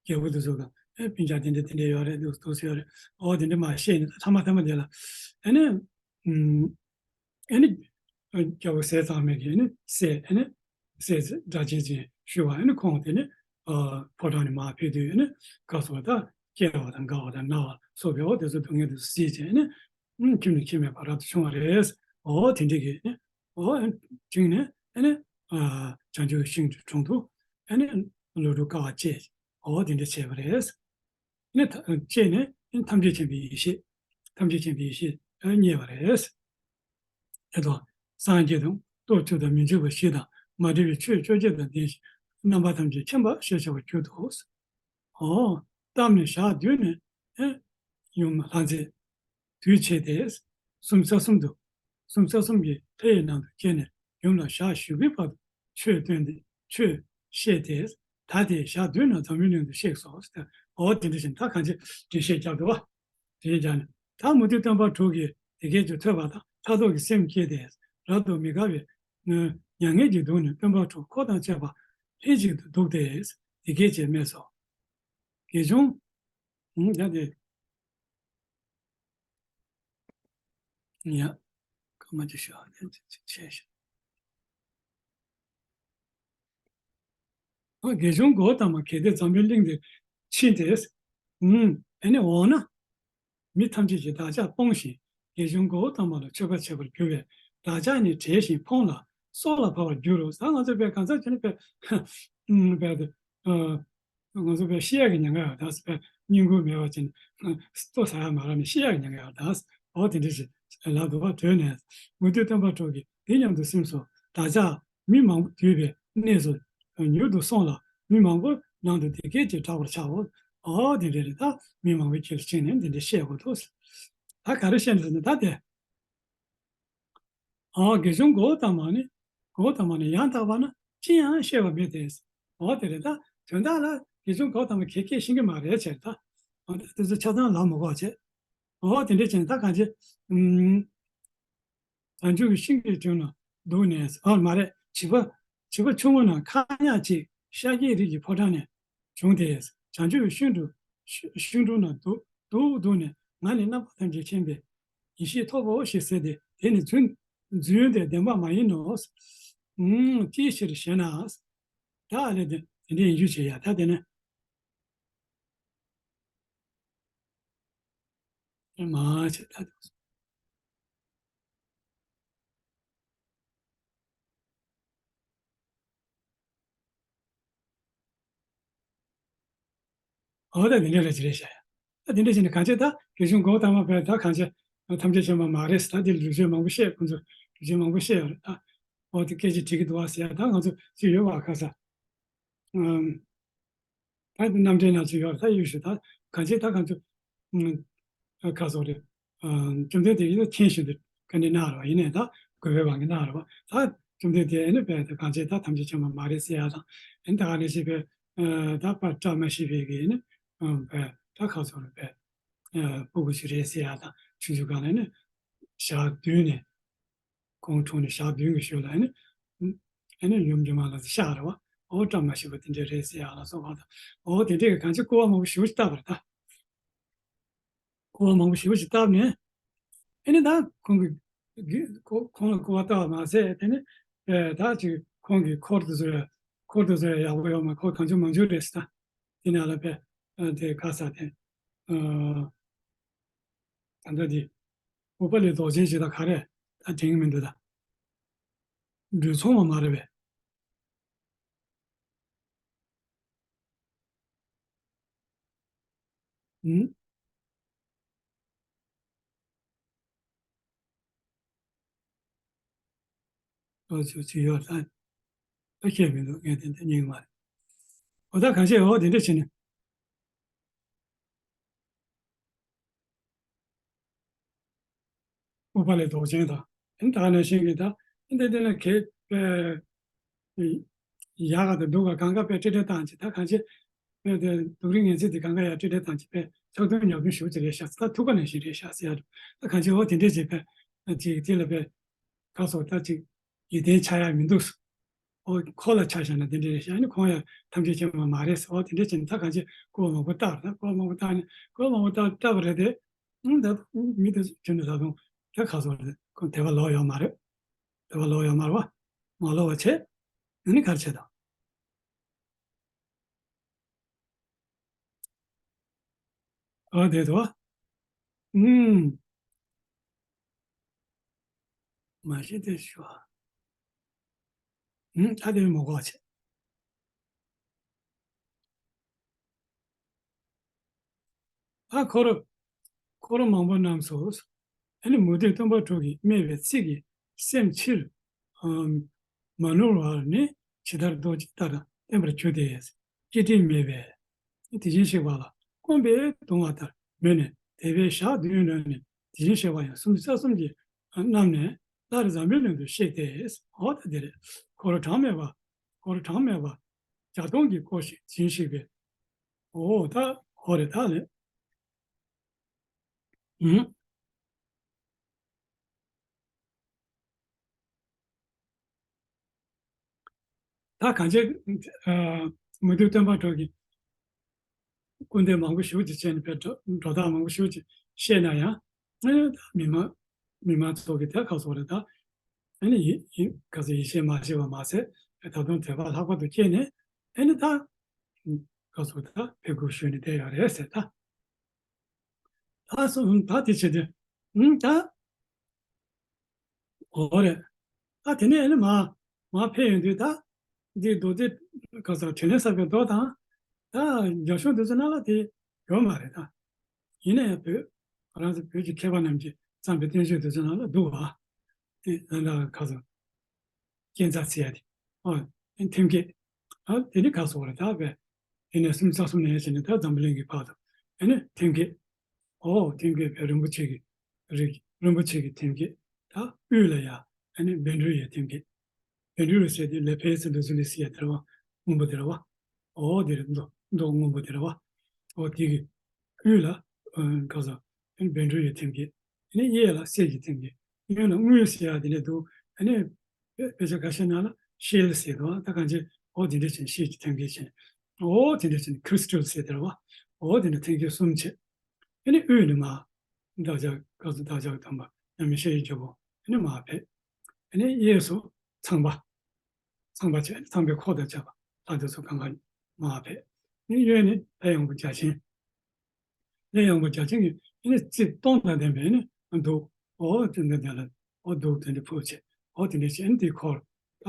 རྒྱལ་པོ་དེ་ཚོ་དང་ཨེ་སྤུན་ཀྱག་དེ་འདྲ་དེ་འདྲ་ཡོད་རེད་འདུག་འདུག་ཟེར་ཡོད་རེད། ཨོ་དེ་འདྲ་མ་བཤད་ནས་ད་ཐ་མ་ཐ་མ་དེ་ལ་ཨེ་ནི་ཨུམ་ཨེ་ནི་རྒྱལ་པོ་ཟས་གཙང་མའི་གི་ཨེ་ནི་སྲས་ཨེ་ནི་སྲས་སྒྲ་གཅན་ཅན་ཞུ་བ་ཨེ་ནི་ཁོང་དེ་ནི་ཨ་ཕོ་བྲང་ནས་མར་ཕེབས་དུས་ཨེ་ནི་སྐབས་སུ་བ་ད་སྐྱེ་བ་དང་རྒ་བ་དང་ན་བ་སོགས་པའི་ཨོ་དེ་ཚོ་སྡུག་བསྔལ་དེ་ཚོ་སེལ་བྱས་ཨེ་ནི་ཨུམ་ཁྱིམ་ནས་ཁྱིམ་མེད་པར་རབ་ཏུ་བྱུང་བ་རེད། ཨོ་དེ་འདྲ་གི་ཨེ་ནི་ཨོ་ཨེ་ནི་བྱུང་ནས་ཨེ་ནི་ཨ་བྱང་ཆུབ་ཤིང་གི་དྲུང་དུ་ཨེ་ནི་ལོ་དྲུག་དཀའ་བ་སྤྱད། འོ་དེ་འདྲ་བྱས་པ་རེད། ནི་ཐ་སྐྱེས་ནས་ནི་ཐམས་ཅད་མཁྱེན་པའི་ཡེ་ཤེས། ཐམས་ཅད་མཁྱེན་པའི་ཡེ་ཤེས་ཨེ་རྙེད་པ་རེད། དེ་དང་སངས་རྒྱས་དང་སྟོབས་བཅུ་དང་མི་འཇིགས་པ་བཞི་དང་མ་འདྲེས་པའི་ཆོས་བཅོ་བརྒྱད་དང་ལྡན་ཞིང་རྣམ་པ་ཐམས་ཅད་མཁྱེན་པ་ཞེས་བྱ་བར་གྱུར་ཏོ། འོ་བལྟམས་ནས་ཞག་བདུན་ནས་ཨེ་ཡུམ་ལྷ་མཛེས། དུས་ཕྱེད་དེ། གསུམ་ས་གསུམ་དུ། གསུམ་ས་གསུམ་གྱི་ལྷའི་ནང་དུ་སྐྱེས་ནས་ཡུམ་ལ་ཞག་བཞི་དགུའི་བར་དུ་ཆོས་སྟོན་ཏེ་ཆོས་བཤད་དེ། ད་དེ་ཞག་བདུན་ན་འཛམ་བུའི་གླིང་དུ་གཤེགས་སོ། འོ་དེ་འདྲ་བཞིན་ད་གང་ཅི་འགྲེལ་བཤད་རྒྱབ་འདུག་བ། དེ་རྒྱབ་ནས་ད་མུ་སྟེགས་སྟོན་པ་དྲུག་གིས་དེ་སྐད་ཅེས་ཐོས་པ་དང་ཕྲག་དོག་གི་སེམས་སྐྱེས་ཏེ་རབ་ཏུ་མི་དགའ་བའི་མྱ་ངན་གྱིས་གདུང་ནས་སྟོན་པ་དྲུག་འཁོར་དང་བཅས་པ་ལྷན་ཅིག་ཏུ་འདུག་སྟེ་དེ་སྐད་ཅེས་སྨྲས་སོ། དགེ་སློང་། ཡ་དེ། ཡ། ཁ་མ་ཅིག་ཤོག་ཡ་ཅིག་ཅིག་བྱས་ཤོག་ཨ་དགེ་སློང་གོའུ་ཏ་མ་གལ་ཏེ་འཛམ་བུའི་གླིང་འདིར་ཕྱིན་ཏེ། ཨུམ། ཨེ་ནས་འོངས་ན། མི་ཐམས་ཅད་ཀྱིས་བདག་ཅག་སྤོང་ཞིང་། དགེ་སློང་གོའུ་ཏ་མ་ལ་མཆོད་པ་བྱེད་པར་འགྱུར་བས། བདག་ཅག་ནི་བྲེལ་ཞིང་ཕོངས་ལ་སྲོག་ལ་བབ་པར་འགྱུར་རོ། ད་ང་ཚོ་དཔེ་གང་ཟག་ཅིག་ནི་དཔེ། ཨུམ། དཔེ་དེ། ཨ། ང་ཚོ་དཔེ་ཤི་ཡག་གི་ཉེན་ཁ་ཡོད་ད་ཟེར། དཔེ་བསྙེན་བཀུར་མེད་པ་ཅིག་ལྟོ་ཟ་ཡག་མ་རག་ནས་ཤི་ཡག་གི་ཉེན་ཁ་ཡོད་ད་ཟེར། འོ་དེ་འདྲ་ཞིག་ལབ་འདུག་བ། དྲོས་ནས་མུ་སྟེགས་སྟོན་པ་དྲུག་གིས་འདི་སྙམ་དུ་སེམས་སོ། བདག་ཅག་མི་མང་པོ་འདུས་པའི་གནས་སུ་མྱུར་དུ་སོང་ལ་མི་མང་པོ་ནང་དུ་འདི་སྐད་ཅེས་བསྒྲགས་པར་བྱའོ། འོ་དེ་འདྲ་རེད། ད་མི་མང་པོའི་རྗེས་ལ་ཕྱིན་ནས་འདི་འདྲ་བཤད་དགོས་འདུག་ཟེར། ད་ག་རེ་བཤད་འདུག་ཟེར་ན་ད་དེ། ཨ། དགེ་སློང་གོའུ་ཏ་མ་ནི། གོའུ་ཏ་མ་ནི་ཡང་དག་པ་ན་ཅི་ཡང་བཤད་པ་མེད་དེ། འོ་དེ་རེད་ད། དོན་དག་ལ་ དགེ་སློང་གོའུ་ཏ་མ་གིས་ཁས་ཤེས་ཀྱི་མ་རེད་ཟེར། ད་འོ་ད་དེ་ཚོ་ཆ་ཚང་ལབ་མི་དགོས་བྱས། འོ་དེ་འདྲ་བྱས་ནས་ད་གང་བྱེད། ཨུམ། བྱང་ཆུབ་ཀྱི་ཤིང་གི་དྲུང་ན་འདུག་ནས། ཨ་མ་རེད། བྱིས་པ་བྱིས་པ་ཆུང་ངུ་རྣམས་ཁ་ཉག་ཅིག་ཤཱཀྱའི་རིགས་ཀྱི་ཕོ་བྲང་ནས་བྱུང་སྟེ། བྱང་ཆུབ་ཀྱི་ཤིང་དྲུང་ཤིང་དྲུང་ན་འདུག་འདུག་འདུག་ནས། ང་ནི་རྣམ་པ་ཐམས་ཅད་མཁྱེན་པའི་ཡེ་ཤེས་ཐོབ་བོ་ཞེས་ཟེར་ཏེ། དེ་ནི་རྫུན་རྫུན་ཏེ་བདེན་པ་མ་ཡིན་ནོ། ཨུམ། ཅིའི་ཕྱིར་ཞེ་ན། ད་ཨ་ལས་དེ་དེ་འདྲའི་ཡིན་རྒྱུ་བྱེད་ཡ། ད་དེ་ནི་མ་བྱེད་ད། འོ་ད་དེ་འདྲ་རེད་ཅི་རེད་ཤག་ཡ། ད་དེ་འདྲ་བྱས་ནས་གང་བྱེད། ད་དགེ་སློང་གོའུ་ཏ་མ་བས་ད་གང་བྱེད། ཐམས་ཅད་མཁྱེན་པ་མ་རེད་ཟེར། ད་དེ་སྒྲུབ་བྱེད་མང་པོ་བཤད། ཁོང་ཚོ་སྒྲུབ་བྱེད་མང་པོ་བཤད་ཡོད་རེད། ད་འོ་དེ་སྐད་ཆ་དྲིས་ཀྱི་འདུག་བ་ཟེར་ཡ། ད་ང་ཚོ་ཅི་ཡོད་བ་ཁ་ས། ཨམ། ད་རྣམ་འགྲེལ་ན་ཚོ་ཡོད་རེད། ད་ཡོད་ཤོད། ད་གང་བྱེད། ད་གང་ཚོ་ཁ་སོགས་རེད། ཨ་བཅོམ་ལྡན་འདས་ཀྱིས་ད་མཁྱེན་བཞིན་དུ་བཀའ་འདྲི་གནང་རེད་བ། ཡིན་ནའི་ད་དགོས་པའི་དབང་གིས་གནང་རེད་བ། ད་བཅོམ་ལྡན་འདས་ནི་བས་ད་གང་བྱེད། ད་ཐམས་ཅད་མཁྱེན་པ་མ་རེད་ཟེར་ཡ་དང་། ཨ་ནི་ད་ག་ནང་བཞིན་པས་ད་པ་བཀྲ་མ་ཤིས་པའི་གི་ནི་བས་ད་ཁ་སོགས་རེད་བས། ཨ་སྤུ་གུ་ཞིག་རེད་ཟེར་ཡ་དང་། ཆུང་ཆུང་སྒང་ལ་ནི་ཞག་བདུན་ནས། ཁོང་འཁྲུངས་ནས་ཞག་བདུན་གྱི་ཤུལ་ལ་ཨ་ནི། ཨ་ནི་ཡུམ་སྒྱུ་མ་ལགས་སུ་གཤེགས་རེད་བ། འོ་བཀྲ་མ་ཤིས་པ་དེ་འདྲ་རེད་ཟེར་ཡ་ལ་སོགས་པ་དང་། འོ་དེ་འདྲའི་གང་ཅི་སྐུར་བ་མང་པོ་ཞེ་པོ་ཅིག་བཏབ་པ་རེད་ད། སྐུར་བ་མང་པོ་ཞེ་པོ་ཅིག་བཏབ་ནས། ཨ་ནི་ད་ཁོང་གི་ཁོ་ཁོང་ལ་སྐུར་བ་བཏབ་པ་མ་ཟད། དེ་ནི་ཨ་ད་ཅིག་ཁོང་གི་འཁོར་དེ་ཚོ་ཡ། འཁོར་དེ་ཚོ་ཡ་ཡག་པོ་ཡོད་མ། འཁོར་གང་བྱུང་མང་བྱུང་རེད་ཟེར་ད། དེ་ནང་ལ་དཔེ་ཨ་དེ་ག་ས་དེ་ཨ་ད་ལྟ་དེ་ཨུཏྤ་ལའི་མདོག་ཅན་ཞིག་དང་ག་རེ་ད་དྲན་གྱི་མི་འདུག་ད། འདོད་ཚོང་བ་མ་རེད་པས། ཨུམ། ཨོ་ཅོ་ཅི་ཡོད་ད། ཨ་ཁྱེད་མི་འདུག་ངས་དེ་འདྲ་ཉན་གྱི་མ་རེད། འོ་ད་གང་བྱེད། འོ་དེ་འདྲ་བྱས་ནས། ཨུཏྤ་ལའི་མདོག་ཅན་དང་། ཨ་ནི་ད་ག་ནང་བཞིན་གྱི་ད་འདི་འདི་ནི་གས་པས་ཡག་ག་དང་སྡུག་ག་གང་ག་དཔེ་ཁྲིད་ཁྲིད་བཏང་ཅིག་ད་གང་བྱེད། དཔེ་དེ་སྡུག་རིགས་ངན་ཚད་དེ་གང་ག་ཡ་ཁྲིད་ཁྲིད་བཏང་ཅིག་དཔེ་ཆགས་དོན་ཉམས་དོན་ཞུ་ཅིག་རེད་ཤག་ད་ཐུག་པ་ནང་བཞིན་རེད་ཤག་ཟེར་ཡ་འདུག་ད་གང་བྱེད། འོ་དེ་འདྲས་བྱེད་པས་ཅིག་དེ་ལ་དཔེ་ཁ་སོགས་ད་ཅིག་ཡིད་བརྟན་ཆགས་ཡ་མི་འདུག་འོ་ཁོ་ལ་ཆ་བཞག་ན་དེ་འདྲས་རེད་ཤག་ཨ་ནི་ཁོང་ཡང་ཐམས་ཅད་མཁྱེན་པ་མ་རེད་ཟེར། འོ་དེ་འདྲས་བྱས་ནས་ད་གང་བྱེད། སྐུར་བ་མང་པོ་བཏབ་རེད། སྐུར་བ་མང་པོ་བཏབ་ནས། སྐུར་བ་མང་པོ་བཏབ་བཏབ་པ་རེད་དེ། ཨང་། ད་མི་དེ་ཚོ་ཁྱོན་ནས་ད་དུང་ད་ག་སོགས་རེད། ཁོང་དད་པ་ལོག་ཡོད་མ་རེད། དད་པ་ལོག་ཡོད་མ་རེད་བ། མ་ལོག་པ་བྱས། ཨ་ནི་ག་རེ་བྱེད་དང་། ཨ་དེ་དོ། ཨུམ། མ་གཞི་དེ་ཞུ་བ། ཨུམ། ད་དེ་མོ་གོ་བྱེད། ད་འཁོར་འཁོར་མང་པོ་རྣམས་སུ། ཨ་ནི་མུ་སྟེགས་སྟོན་པ་དྲུག་གིས་སྨྲས་པའི་ཚིག་གིས་སེམས་ཕྱིར་མ་ནུར་བར་ནི་ཇི་ལྟར་རྡོ་རྗེ་ལྟར་བརྟན་པར་གྱུར་ཏེ། སྐྱེ་འགྲིབ་མེད་པས་དེ་བཞིན་གཤེགས་པ་ལ་སྐོམ་པས་གདུང་བ་ལྟར་མོས་ནས། དེ་བས་ཞག་བདུན་ལོན་ནས་དེ་བཞིན་གཤེགས་པ་ཡང་སུམ་ཅུ་རྩ་གསུམ་གྱིས་བསྣམས་ནས་སླར་འཛམ་བུའི་གླིང་དུ་གཤེགས་ཏེ། འོ་ད་དེ་རེད། འཁོར་གྲངས་མེད་པ། འཁོར་གྲངས་མེད་པ་བརྒྱ་སྟོང་གིས་བསྐོར་ཞིང་དེ་བཞིན་གཤེགས་པའི། འོ་ད་འོ་རེད་ད་ལེ། ཨུམ། ད་གང་བྱེད། ཨ་མུ་སྟེགས་སྟོན་པ་དྲུག་གིས་སྐུར་འདེབས་མང་པོ་ཞེ་པོ་ཅིག་བྱས་ནས་དཔེ་སྒྲོ་སྒྲོ་བཏགས་མང་པོ་ཞེ་པོ་ཅིག་བཤད་ན་ཡང་། ཨ་ནི་ད་མི་མང་མི་མང་ཚོ་གིས་ད་ག་སོགས་རེད་ད། ཨ་ནི་ཡི་ཡི་ག་ཚོད་ཡིད་ཆེས་མ་བྱས་པ་མ་ཟད། ད་དུང་དད་པ་ལྷག་པར་དུ་སྐྱེས་ནས། ཨ་ནི་ད་ག་སོགས་ད་དཔེ་ཁུག་ཞུས་ནས་བསྡད་ཡོད་རེད་ཟེར་ད། ད་སོ་ད་དེ་བྱེད་དུས། ཨུམ། ད་འོ་རེད། ད་དེ་ནས་ཨ་ནི་མ་མ་ཕེབས་ཡོང་དུས། ད་འདི་མདོ་སྡེ་ག་ས་དྲིན་ལན་གསབ་པའི་མདོ་དང་། ད་རྒྱ་གཞུང་དེ་ཚོ་ནང་ལ་དེ་ཡོད་མ་རེད་ད། ཡིན་ན་ཡང་བོད་ང་རང་ཚོ་བོད་ཀྱི་མཁས་པ་རྣམས་ཀྱིས་བརྩམས་པའི་བསྟན་བཅོས་དེ་ཚོ་ནང་ལ་འདུག་བ། དེ་ད་ད་ག་ས་རྐྱེན་རྩ་ཚིག་ཡ་དེ། ཨོ། ཐེམ་སྐས། ཨ་དེ་ནི་ག་སོགས་རེད་ད་བས། དེ་ནས་སུམ་ཅུ་རྩ་གསུམ་ནས་བྱས་ནས་ད་འཛམ་བུ་གླིང་གི་བར་དུ། ཨ་ནི་ཐེམ་སྐས། ཨོ་ཐེམ་སྐས་བས་རིན་པོ་ཆེ་གི་རིགས། རིན་པོ་ཆེ་གི་ཐེམ་སྐས། ད་དབུས་ལ་ཡ་ཨ་ནི་བཻ་ཌཱུརྱ་ཐེམ་སྐས། བཻ་ཌཱུརྱ་ཟེར་དུས་ལེ་ཕེ་སི་ལུ་ཟུ་ལི་སི་ཡ་དེ་རེད་བ། སྔོན་པོ་དེ་རེད་བ། ཨོ་དེ་རེད་འདུག་མདོག་སྔོན་པོ་དེ་རེད་བ། འོ་དེ་གི་དབུས་ལ་ཨ་ག་ས་བཻ་ཌཱུརྱ་ཐེམ་སྐས། ཨ་ནི་གཡས་ལ་གསེར་གྱི་ཐེམ་སྐས། གཡོན་ལ་དངུལ་ཟེར་ཡ་དེ་འདྲ་འདུག་ཨ་ནི་བེ་བེ་ཤ་ཁ་ཤས་ནང་ལ་ཤེལ་ཟེར་འདུག་ད་གང་ཅི་འོ་དེ་འདྲ་བྱས་ཤེལ་གྱི་ཐེམ་སྐས་བྱས། འོ་དེ་འདྲ་བྱས་ཁྲི་སི་ཊལ་ཟེར་དེ་རེད་བ། འོ་དེ་འདྲ་ཐེམ་སྐས་གསུམ་བྱས། ཨ་ནི་དབུས་ནས་མར་བདག་ཅག་བཀའ་སྩལ་བདག་ཅག་གི་དམ་པ་མཉམ་མེད་ཤེས་རིག་རྒྱལ་པོ་ཨ་ནི་མར་ཕེབས། ཨ་ནི་གཡས་སུ་ཚངས་པ། ཚངས་པ་བྱས་ཚངས་པའི་འཁོར་དང་བཅས་པ་ལྷ་དེ་ཚོ་གང་ག་མར་ཕེབས། ཨ་ནི་གཡོན་ནས་ལྷའི་དབང་པོ་བརྒྱ་བྱིན། ལྷའི་དབང་པོ་བརྒྱ་བྱིན་གྱིས་ཨ་ནི་རྩིབས་སྟོང་དང་ལྡན་པའི་ཨ་ནི་གདུགས། འོ་དེ་འདི་འདི་ལ་འོ་གདུགས་དེ་འདྲ་ཕུབ་བྱས། འོ་དེ་འདྲ་བྱས་ཨ་ནི་དེའི་འཁོར་ད་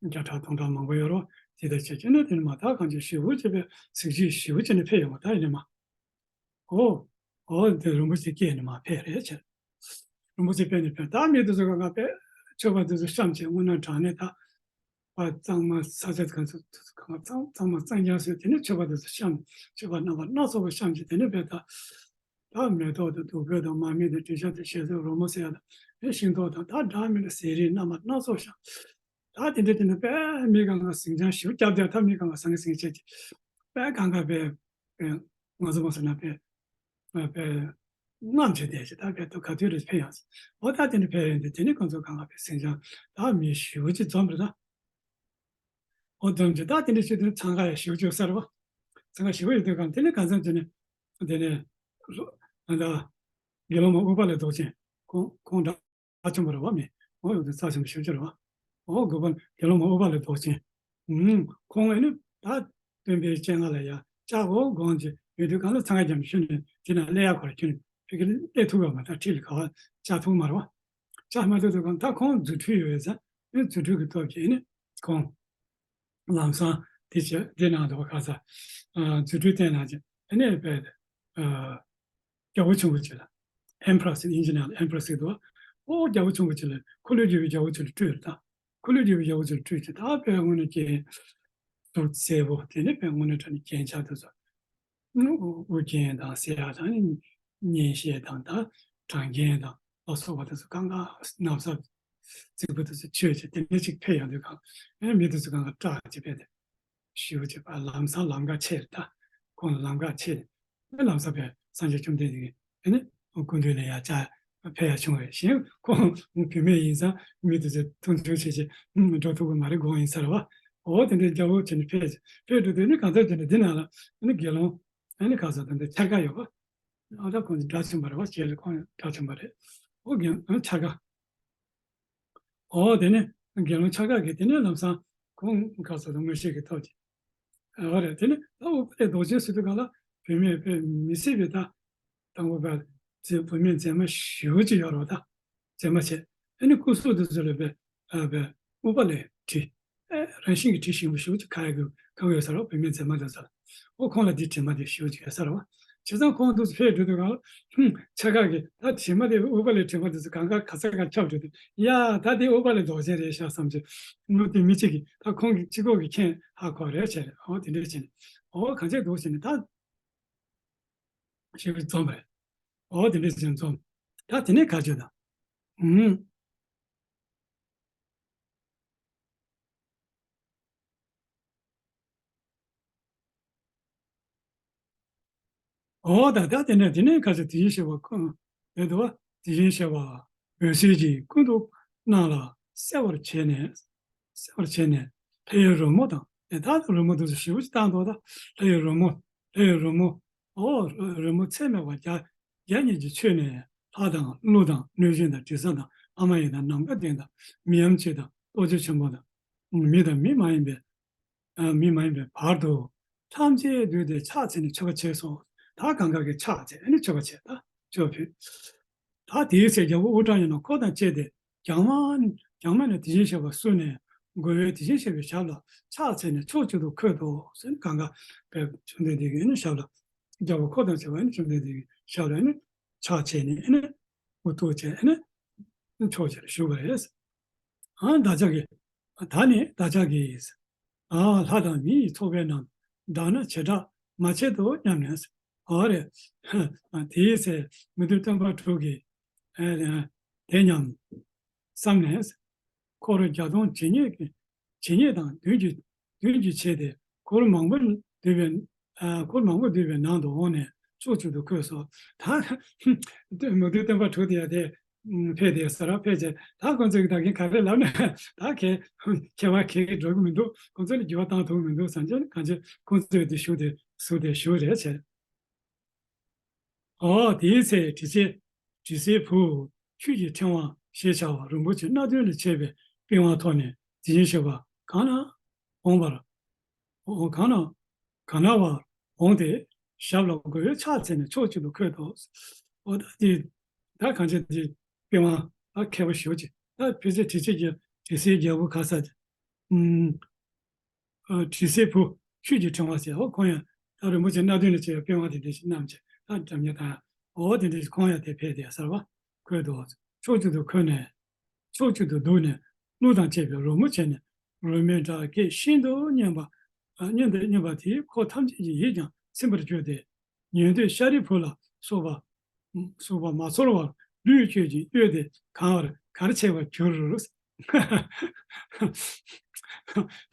བརྒྱ་ཕྲག་སྟོང་ཕྲག་མང་པོ་ཡོད་རེད་བ། དེ་ལྟར་བྱས་བྱས་ན་དེ་ནི་མར་ད་གང་ཅི་ཞེ་པོ་བྱས་པའི་གཟི་བརྗིད་ཞེ་པོ་བྱས་ནས་ཕེབས་ཡོང་བ་ད་ཡིན་ནི་མ། ཨོ། ཨོ་དེ་རིན་པོ་ཆེ་སྐྱེས་ནས་མར་ཕེབས་རེད་བྱས། རིན་པོ་ཆེ་ཕེབས་ནས་ཕེབས་ད་མི་དེ་ཚོ་གང་ག་ཕེབས་མཆོད་པ་དེ་ཚོ་བཤམས་བྱས་དངོས་གནས་དྲང་གནས་ད། པ་གཙང་མ་ས་ཆ་གང་ཚོ་གང་ག་གཙང་གཙང་མ་གཙང་རྐྱང་བཟོས་དེ་ནས་མཆོད་པ་དེ་ཚོ་བཤམས། མཆོད་པ་རྣམ་པ་སྣ་ཚོགས་པ་བཤམས་བྱས་དེ་ནས་ཕེབས་ད། ད་མེ་ཏོག་དང་བདུག་སྤོས་དང་མར་མེ་དང་དྲི་ཞག་དང་ཞལ་ཟས་རོལ་མོ་ཟེར་ཡ་དང་ཨེ་ཤིང་ཏོག་དང་ད་འདྲ་མི་འདྲ་ཟས་རིགས་རྣམ་པ་སྣ་ཚོགས་བཤམས། ད་དེ་འདྲ་དེ་འདྲ་དཔེ་མི་གང་ག་ཟིང་ཆ་ཞེ་པོ་བརྒྱབ་བསྡད། ད་མི་གང་ག་ཟང་ངེ་ཟིང་ངེ་བྱས་ཀྱི་དཔེ་གང་ག་དཔེ་དཔེ་ང་ཚོ་མ་ཟེར་ན་དཔེ་དཔེ་རྔམ་བྱས་བསྡད་ཀྱི་ད་དཔེ་ད་ག་དུས་རེ་ཕེབས་ཡོང་ཟེར། འོ་ད་དེ་འདྲ་ཕེབས་ཡོང་དུས་དེ་ནི་ཁོང་ཚོ་གང་ག་དཔེ་ཟིང་ཆ་ད་མི་ཞེ་པོ་ཅིག་འཛོམས་རེད་ད། འོ་འཛོམས་ཀྱི་ད་དེ་འདྲ་བྱེད་དུས་འཚང་ཁ་ཡང་ཞེ་པོ་ཅིག་ཡོད་ས་རེད་བ། འཚང་ཁ་ཞེ་པོ་ཡོད་དུས་གང་དེ་ནི་གང་འཚམ་དེ་ནི་དེ་ནི་ལོ་ད་དགེ་སློང་མ་ཨུཏྤ་ལའི་མདོག་ཅན་ཁོང་ཁོང་འདྲ། རྩ་ཆེན་པོ་རེད་བ། མི་འོ་ཡོད་དེ་རྩ་ཆེན་པོ་ཞེ་ཅིག་རེད་བ། འོ་དགོན་པ་དགེ་སློང་མ་ཨུཏྤ་ལའི་མདོག་ཅན། ཨུམ། ཁོང་ཨེ་ནི་ད་སྟོན་པའི་སྤྱན་སྔ་ལ་ཡ་ལྕགས་འོ་དགོངས་ཀྱི་ཡོད་དུས་གང་ལ་འཚང་ཁ་རྒྱབ་ནས་ཤུལ་ནས་དེ་ན་སླེབས་ཡ་ཁོ་ར་ཁྱོད་ནི་ཕ་གི་སླེབས་ཐུབ་ཡོད་མ་ད་ཁྲིད་ལ་ག་བ་བཅར་ཐུབ་མ་རེད་བ། བཅར་མ་ཐུབ་དུས་གང་ད་ཁོང་རྫུ་འཕྲུལ་ཡོད་ས་ཨེ་རྫུ་འཕྲུལ་གྱི་སྟོབས་ཀྱིས་ཨེ་ནི་ཁོང་ལམ་སང་དེ་བྱས་དེ་ནང་དུ་བ་ག་ས་རྫུ་འཕྲུལ་བསྟན་གནང་ཅིང་ཨེ་ནི་པས། རྒྱལ་པོ་ཆེན་པོ་ཅིག་ལ། ཨེམ་པ་ར་ཟེར་དབྱིན་ཇི་ནང་ལ་ཨེམ་པ་ར་ཟེར་འདུག་བ། ཨོ་རྒྱལ་པོ་ཆེན་པོ་ཅིག་ལ་འཁོར་ལོས་སྒྱུར་བའི་རྒྱལ་པོ་ཅིག་ལ་སྤྲུལ་ད། འཁོར་ལོས་སྒྱུར་བའི་རྒྱལ་པོ་ཅིག་ལ་སྤྲུལ་ཅིག་ད་དཔེ་དངོས་གནས་ཀྱི་གཟུགས་མཛེས་པོ་དེ་ནས་དཔེ་དངོས་གནས་དྲང་གནས་རྒྱན་ཆ་དེ་ཚོ། ཨུ་རྒྱན་དང་ཟེར་ཡག་དང་ནི་སྙན་ཤལ་དང་ད་བྲང་རྒྱན་དང་ལ་སོགས་པ་དེ་ཚོ་གང་ག་ན་བཟའ་རྫིག་པོ་དེ་ཚོ་མཆོད་ཅིག་དེ་འདྲ་ཅིག་ཕེབས་ཡོང་དུས་གང་ཨེ་མི་དེ་ཚོ་གང་ག་སྐྲག་ཅིག་ཕེབས་ཏེ། ཞེ་པོ་ཅིག་ཕར་ལམ་སང་ལམ་ཁ་ཕྱེ་རེད་ད། ཁོང་ལ་ལམ་ཁ་ཕྱེ་ནས་ལམ་སང་ཕར་སངས་རྒྱས་བཅོམ་ལྡན་འདས་ཀྱི་ཨ་ནི་སྐུ་མདུན་ལ་ཡར་བཅར་ཕེབས་ཡ་བྱུང་བས་གཞན་ཁོང་བུད་མེད་ཡིན་ཙང་མི་དེ་ཚོས་མཐོང་ཆུང་བྱས་བྱས་འགྲོ་ཐུབ་ཀྱི་མ་རེད་དགོངས་ཡིན་ས་རེད་བ། འོ་དེ་འདྲའི་རྒྱལ་པོ་བྱས་ནས་ཕེབས་ཕེབས་འགྲོ་དུས་ནི་གང་ལྟར་བྱས་ནས་འདི་ནང་ལ་ཨ་ནི་དགེ་སློང་ཨ་ནི་ག་ས་དེ་འདྲ་འཆར་ཀ་ཡོད་པ། ཨ་ད་ཁོང་ཚོ་འདྲ་མཚུངས་པ་རེད་བ། ཞལ་ལ་ཁོང་ཡང་འདྲ་མཚུངས་པ་རེད། འོ་དགེ་སློང་འཆར་ཀ། ཨོ་དེ་ནས་དགེ་སློང་འཆར་ཀ་གིས་དེ་ནས་ལམ་སང་ཁོང་ག་ས་དང་མངོན་ཤེས་ཀྱི་ཐོག་ཅིག་ཨོ་རེད། དེ་ནས་ད་ཨུཏྤ་ལའི་མདོག་ཅན་ཟེར་དུས་གང་ལ་བུད་མེད་དཔེ་མི་སྲིད་པའི་ད་དང་པོ་པ་མཛེས་བུད་མེད་མཛེས་མ་ཞེ་པོ་ཅིག་ཡོད་རེད་བ། ད་མཛེས་མ་བྱས་ཨ་ནི་སྐུ་གཟུགས་དེ་ཚོ་ལ་དཔེ་ཨ་དཔེ་ཨུཏྤ་ལའི་དྲི། ཨེ་རང་བཞིན་གྱི་དྲི་ཞིམ་པོ་ཞེ་པོ་ཅིག་ཁ་ཡ་གི་ཁ་གི་ཡོད་ས་རེད་བ། བུད་མེད་མཛེས་མ་དེ་ཚོ་ལ། ཨོ་ཁོང་ལ་འདི་དྲི་མ་དེ་ཞེ་པོ་ཅིག་ཡོད་ས་རེད་བ། བྱས་ཙང་ཁོང་འདུག་སེ་ཕེབས་འགྲོ་དུས་གང་ལ་ཧུམ་འཆར་ཀ་གིས་ད་དྲི་མ་དེ་ཨུཏྤ་ལའི་དྲི་མ་དེ་ཚོ་གང་ག་ག་ས་ག་ཁྱབ་འགྲོ་དུས་ཡ་ད་དེ་ཨུཏྤ་ལའི་མདོག་ཅན་རེད་ཤག་བསམ་གྱི་ངོ་དེ་མི་གཅིག་གིས་ད་ཁོང་གི་གཅིག་པོ་གིས་མཁྱེན་ཧ་གོ་རེད་བྱས་རེད། ཨོ་དེ་འདྲས་བྱས་ནས་ཨོ་གང་བྱས་འདུག་བྱས་ནས་ད་ཞེ་པོ་འཛོམས་པ་རེད། ཨོ་དེ་འདྲས་བྱས་ནས་འཛོམས། ད་དེ་ནས་ག་བྱས་དང་ཧུམ། ཨོ་ད་ད་དེ་ནས་དེ་ནས་ག་ཚོད་དེ་བཞིན་གཤེགས་པ་ཁོང་རེད་འདུག་བ། དེ་བཞིན་གཤེགས་པ་འོད་ཟེར་གྱིས་ཀུན་ཏུ་སྣང་ལ་གསལ་བར་བྱས་ནས་གསལ་བར་བྱས་ནས་ལྷའི་རོལ་མོ་དང་དེ་ལྟར་དུ་རོལ་མོ་དེ་ཚོ་ཞེ་པོ་ཅིག་བཏང་འདུག་ད་ལྷའི་རོལ་མོ་ལྷའི་རོལ་མོ་ཨོ་རོལ་མོ་ཚད་མེད་པ་བརྒྱ་བརྒྱ་ཉིད་ཀྱིས་མཆོད་ནས་ལྷ་དང་ཀླུ་དང་གནོད་སྦྱིན་དང་དྲི་ཟ་དང་ཨ་མ་ཡི་དང་ནམ་མཁའ་ལྡན་དང་མི་ཡམ་ཆེ་དང་རྡོ་རྗེ་ཆེན་པོ་དང་མི་དང་མི་མ་ཡིན་པའི་ཨ་མི་མ་ཡིན་པའི་བར་དུ་ཐམས་ཅད་འདུས་ཏེ་ཕྱག་འཚལ་ནས་མཆོད་པ་བྱས་སོ། ད་གང་ག་གིས་ཕྱག་འཚལ་ཨ་ནི་མཆོད་པ་བྱས་ད་མཆོད་ཕུལ། ད་དེའི་ཚེ་རྒྱལ་པོ་ཨུ་ཏྲ་ཡ་ན་འཁོར་དང་བཅས་ཏེ་བརྒྱངས་མ་བརྒྱངས་མ་ནས་དེ་བཞིན་གཤེགས་པ་བསུས་ནས་མགོ་བོས་དེ་བཞིན་གཤེགས་པའི་ཞབས་ལ་ཕྱག་འཚལ་ནས་ཕྱོགས་གཅིག་ཏུ་འཁོད་དོ་ཟེར་ནས་གང་ག་བས་བཅོམ་ལྡན་འདས་ཀྱི་ཨ་ནི་ཞབས་ལ་རྒྱལ་པོ་འཁོར་དང་བཅས་པ་ཨ་ནི་བཅོམ་ལྡན་འདས་ཀྱི་ཞབས་ལ་ཨ་ནི་ཕྱག་འཚལ་ནས་ཨ་ནི་དབུ་གཏུགས་བྱས་ཨ་ནི་ཕྱོགས་གཅིག་ཏུ་བཞུགས་པ་རེད། ཨ་བདག་ཅག་གིས། ད་ནི་བདག་ཅག་གིས། ཨ་ལྷ་དང་མི་ཡི་ཚོགས་པའི་ནང་བདག་ནི་བྱེ་བྲག་མ་ཆད་དོ་སྙམ་ནས། ཨ་རེ། དེའི་ཚེ་མི་མཐུན་སྟོན་པ་དྲུག་གིས། ཨ་དེ་སྙམ་བསམས་ནས། འཁོར་བརྒྱ་སྟོང་ཇི་སྙེད་ཀྱི་ཇི་སྙེད་དང་བདུན་གྱིས་བདུན་གྱིས་ཕྱེ་སྟེ་འཁོར་མང་པོ་ འདུས་པའི་ཨ་འཁོར་མང་པོ་འདུས་པའི་ནང་དུ་འོངས་ནས་ཕྱོགས་གཅིག་ཏུ་འཁོད་སོ། ད་མུ་སྟེགས་སྟོན་པ་དྲུག་དེ་ཡང་དེ་ཕེབས་ཏེ་ས་ར་ཕེབས་བྱས། ད་ཁོང་ཚོས་ད་གིན་ག་རེ་ལབ་ན་ད་གས་ཁྱད་པར་གས་འགྲོ་གི་མི་འདུག་ཁོང་ཚོ་ལ་འགྱུར་བ་བཏང་ཐུབ་མི་འདུག་བསམ་བྱས་གང་བྱས་ཁོང་ཚོས་དེ་ཞུ་དེ་ཟུར་དེ་ཞུ་རེད་བྱས། ཨོ་དེའི་ཚེ་དྲི་ཟའི་དྲི་ཟའི་བུ་ཆོས་ཀྱི་ཕྲེང་བ་ཞེས་བྱ་བ་རིན་པོ་ཆེ་སྣ་བདུན་ལས་བྱས་པའི་པི་ཝང་ཐོགས་ནས་དེ་བཞིན་གཤེགས་པ་གང་ན་འོངས་པར། ཨོ་གང་ན་གང་ན་བར་འོངས་ཏེ་ཞབས་ལ་མགོ་བོས་ཕྱག་འཚལ་ནས་ཕྱོགས་གཅིག་ཏུ་འཁོད་དོ། ཨོ་ད་དེ་ད་གང་བྱས་དེ་པི་ཝང་ད་མཁས་པོ་ཞེ་པོ་ཅིག་ད་ཕལ་ཆེར་དྲི་ཟའི་རྒྱལ་དྲི་ཟའི་རྒྱལ་པོ་ག་ས་དེ། ཨུམ། ཨ་དྲི་ཟའི་བུ་ཆོས་ཀྱི་ཕྲེང་བ་ཟེར། ཨོ་ཁོང་ཡང་ད་རིན་པོ་ཆེ་སྣ་བདུན་ལས་བྱས་པའི་པི་ཝང་དེ་འདྲ་ཞིག་བསྣམས་བྱས་ད་འགྲམ་ཉེ་དང་ཨོ་དེ་འདྲ་ཞིག་ཁོང་ཡང་དེ་ཕེབས་ཏེ་གསར་བ་འཁོད་དོ། ཕྱོགས་གཅིག་ཏུ་འཁོད་ནས་ཕྱོགས་གཅིག་ཏུ་འདུག་ནས་གླུ་དང་བཅས་པའི་རོལ་མོ་བྱས་ནས་རོལ་མོའི་སྒྲ་སྐད་ཤིན་ཏུ་སྙན་པ་ཨ་སྙན་དུ་སྙན་པ་དེས་འཁོར་ཐམས་ཅད་ཀྱི་ཡིད་ཀྱང་ཚིམ་པར་གྱུར་ཏེ། ཉན་ཐོས་ཤཱ་རིའི་བུ་ལ་སོགས་པ་སོགས་པ་མ་ཚོར་བར་ལུས་བསྐྱོད་ཅིང་གཡོས་ཏེ་གང་བར་གར་ཆས་པར་གྱུར།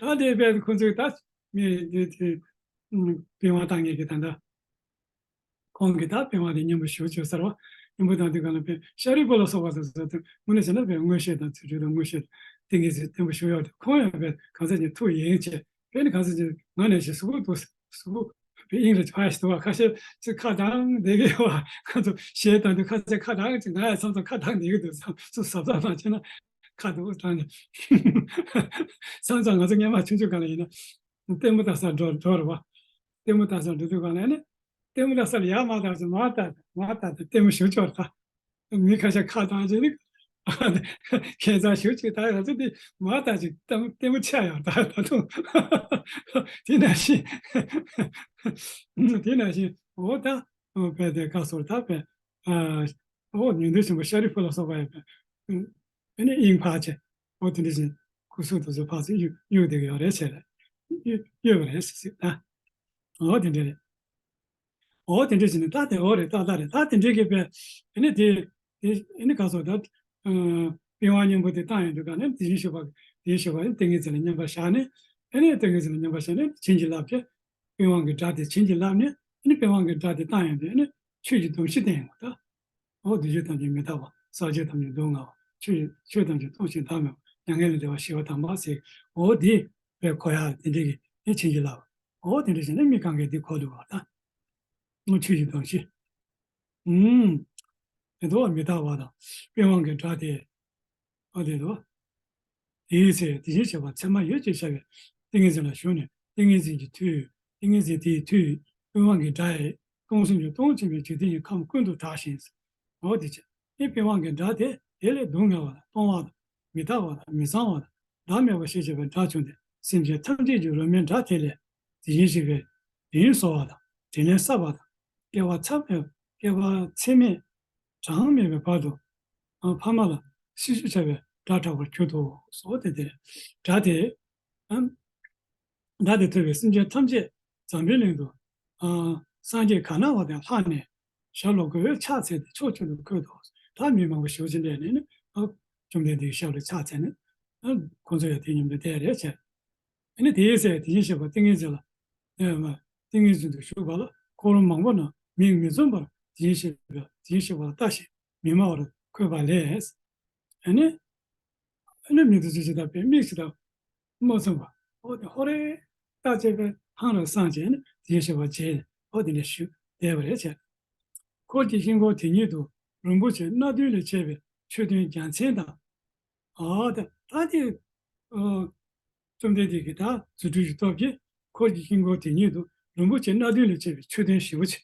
ད་དེ་བས་ཁོ་ཚོས་ད་མི་དེ་དེ་པི་ཝང་བཏང་མཁན་གྱི་ད་ལྟ་ཁོང་གིས་ད་པི་ཝང་དེ་སྙན་པོ་ཞེ་པོ་ཅིག་ཟེར་བ། སྙན་པོ་བཏང་དུས་གང་ལ་བས་ཤཱ་རིའི་བུ་ལ་སོགས་པ་དང་ཟེར་དུས་དངོས་གནས་བྱས་ན་བས་མངོན་ཤེས་དང་ཚུལ་ཁྲིམས་དང་མངོན་ཤེས་ཏིང་ངེ་འཛིན་བརྟན་པོ་ཞུ་ཡག་དེ་ཁོང་ཡང་བས་གང་ཟག་ཅིག་ཐུགས་ཡེངས་བྱས། དཔེར་ན་གང་ཟག་ཅིག་ང་ནས་ཞིག་གཟུགས་པོ་འདུག་གཟུགས་པོ་དཔེ་དབྱིངས་ལ་ཕར་ཞིག་འདུག་བ། ཁ་ཤས་ཅིག་ཁ་གྲངས་བསྡད་ཀྱི་ཡོད་བ། ཁོ་ཚོ་གཞས་བཏང་དུས་ཁ་ཤས་ཁ་གྲངས་ཅིག་ང་ཡང་མཚམས་མཚམས་ཁ་གྲངས་བསྡད་ཀྱི་འདུག་བསམ་ཚུལ་གཟབ་གཟབ་གནང་བྱས་ན་ཁ་འདུག་གྲངས་ནས་མཚམས་མཚམས་ང་ཚོ་སྔོན་མ་ཆུང་ཆུང་སྒང་ལ་ཡིན་ན་ལྟད་མོ་ལྟ་ས་འགྲོ་འགྲོ་རེད་བ། ལྟད་མོ་ལྟ་ས་འགྲོ་དུས་སྒང་ལ་ནི་ལྟད་མོ་ལྟ་ས་ལ་ཡར་མར་ལྟ་ས་མར་ལྟ་མར་ལྟ་དུས་ལྟད་མོ་ཞུ་ཆོག་རེད་ད། མི་ཁ་ཤས་ཁ་བཏང་བྱས་ནི་ཁྱད་མཚར་ཞེ་པོ་ཅིག་ད་ང་ཚོ་འདི་མ་ལྟ་ཅིག་ལྟད་ལྟད་མོ་ཆགས་ཡོང་ད་ད་དུང་དེ་ནང་བཞིན་དེ་ནང་བཞིན་འོ་ད་བས་དེ་ཁ་སོར་ད་བས་འོ་ཉན་ཐོས་ཆེན་པོ་ཤཱ་རིའི་བུ་ལ་སོགས་པ་ཡང་བས་ཨེ་ནི་དབྱིངས་འཕགས་ཆེ་འོ་དེ་འདྲ་བཞིན་སྐུ་གཟུགས་དེ་ཚོ་ཕར་ཚུར་གཡུག་གཡུག་བསྡད་ཀྱི་ཡོད་རེད་ཟེར་རེད་གཡུག་གཡུག་པ་རེད་ཟེར་ཟེར་ད་འོ་དེ་འདྲ་རེད། འོ་དེ་འདྲ་བྱས་ནས་ད་དེ་འོ་རེད་ཏག་ཏག་རེད། ད་དེ་འདྲའི་གི་དཔེ་ཨེ་ནི་དེ་དེ་ཨེ་ནི་ག་སོ་ད་པི་ཝང་སྙིང་པོ་དེ་བཏང་ཡོང་དུས་ག་ནས་དེ་བཞིན་གཤེགས་པ་དེ་བཞིན་གཤེགས་པ་ཏིང་ངེ་འཛིན་ལ་མཉམ་པར་བཞག་ནས་ཨེ་ནི་ཏིང་ངེ་འཛིན་ལ་མཉམ་པར་བཞག་ནས་བྱིན་གྱིས་བརླབས་ཏེ་པི་ཝང་གི་སྒྲ་དེ་བྱིན་གྱིས་བརླབས་ནས་ཨེ་ནི་པི་ཝང་གི་སྒྲ་དེ་བཏང་ཡོང་དུས་ཨེ་ནི་ཆོས་ཀྱི་སྡོམ་བཞི་བསྟན་ཡོང་ད། འོ་འདུས་བྱས་ཐམས་ཅད་མི་རྟག་པ། ཟག་བཅས་ཐམས་ཅད་སྡུག་བསྔལ་བ། ཆོས་ཆོས་ཐམས་ཅད་སྟོང་ཞིང་བདག་མེད་པ། མྱ་ངན་ལས་འདས་པ་ཞི་བ་དམ་པ་ཟེར། འོ་འདི་བས་གོ་ཡག་དེ་འདྲའི་གི་ནི་བྱིན་གྱིས་བརླབས། འོ་དེ་འདྲ་བྱས་ནས་མི་གང་གས་འདི་གོ་འདུག་བ་ད། ཆོས་ཀྱི་སྡོམ་བཞི། ཨུམ། དེ་ཚོ་བ་མི་རྟག་པ་དང་པི་ཝང་གི་སྒྲ་དེ། འོ་དེ་ཚོ། དེའི་ཚེ་དེ་བཞིན་གཤེགས་པ་མཚན་མ་ཡོད་ཅེས་བྱ་བའི་ཏིང་ངེ་འཛིན་ལ་ཞུགས་ནས་ཏིང་ངེ་འཛིན་གྱི་མཐུས་ཏིང་ངེ་འཛིན་དེའི་མཐུས་པི་ཝང་གི་སྒྲ་ཡིས་སྟོང་གསུམ་གྱི་སྟོང་ཆེན་པོའི་འཇིག་རྟེན་གྱི་ཁམས་ཀུན་ཏུ་གྲགས་ཤིང་། འོ་དེ་ཕྱིར་ནི་པི་ཝང་གི་སྒྲ་དེ་དེ་ལས་སྡུག་བསྔལ་བ་དང་སྟོང་བ་དང་མི་རྟག་པ་དང་མི་གཙང་བ་དང་བདག་མེད་པ་ཞེས་བྱ་བའི་སྒྲ་བྱུང་སྟེ་སེམས་ཅན་ཐམས་ཅད་ཀྱི་རོལ་མོའི་སྒྲ་དེ་ལས་དེ་བཞིན་གཤེགས་པའི་དྲིན་གཟོ་བ་དང་དྲིན་ལན་གསབ་པ་དང་སྐྱེ་བ་ཚད་མེད་སྐྱེ་བ་ཚད་མེད་གྲངས་མེད་པའི་བར་དུ་ཨ་ཕ་མ་ལ་སྲི་ཞུ་བྱ་བའི་སྒྲ་གྲགས་པར་གྱུར་ཏོ། སོ་དེ་དེ་སྒྲ་དེ་ཨ་སྒྲ་དེ་ཐོས་པའི་སེམས་ཅན་ཐམས་ཅད་འཛམ་བུའི་གླིང་དུ་ཨ་སངས་རྒྱས་གང་ན་བ་དེ་ལྷགས་ནས་ཞབས་ལ་མགོ་བོས་ཕྱག་འཚལ་ཏེ་ཕྱོགས་གཅིག་ཏུ་འཁོད་དོ། ད་མི་མང་པོ་ཞེ་པོ་ཅིག་སླེབས་ནས་ནི་ཨ་བཅོམ་ལྡན་འདས་ཀྱི་ཞབས་ལ་ཕྱག་འཚལ་ནས་ཨ་ཁོང་ཚོ་ཡང་དེ་མཉམ་དུ་བསྡད་རེད་བྱས། ཨ་ནི་དེའི་ཚེ་དེ་བཞིན་གཤེགས་པ་ཏིང་ངེ་འཛིན་ལ་ཨ་ཏིང་ངེ་འཛིན་དུ་ཞུགས་པ་ལ་འཁོར་མང་པོ་རྣམས་མིག་མི་འཛུམ་པར་དེ་བཞིན་གཤེགས་པ་དེ་བཞིན་གཤེགས་པ་ལ་ལྟ་ཞིང་མི་སྨྲ་བར་འཁོད་པ་ལས། ཨ་ནི། ཨ་ནི་མི་འདུག་ཅེས་ཅི་ལྟ་བུའི་མིག་ཅིག་དང་མ་མཚུངས་པ། འོ་དེ་ཧོ་རེ་ལྟ་བྱས་པའི་ཧང་ར་སངས་བྱས་ནས་དེ་བཞིན་གཤེགས་པ་མཇལ་ནས་འོ་དེ་འདྲ་ཞུ་བསྡད་པ་རེད་བྱས། འཁོར་གྱི་དཀྱིལ་འཁོར་དེ་ཉིད་དུ་རིན་པོ་ཆེ་སྣ་བདུན་ལས་བྱས་པའི་མཆོད་རྟེན་རྒྱལ་མཚན་དང་། ཨ་ད་ད་དེ་ཨ་བཅོམ་ལྡན་འདས་ཀྱི་ད་རྫུ་འཕྲུལ་གྱི་སྟོབས་ཀྱིས་འཁོར་གྱི་དཀྱིལ་འཁོར་དེ་ཉིད་དུ་རིན་པོ་ཆེ་སྣ་བདུན་ལས་བྱས་པའི་མཆོད་རྟེན་ཞེ་པོ་ཅིག་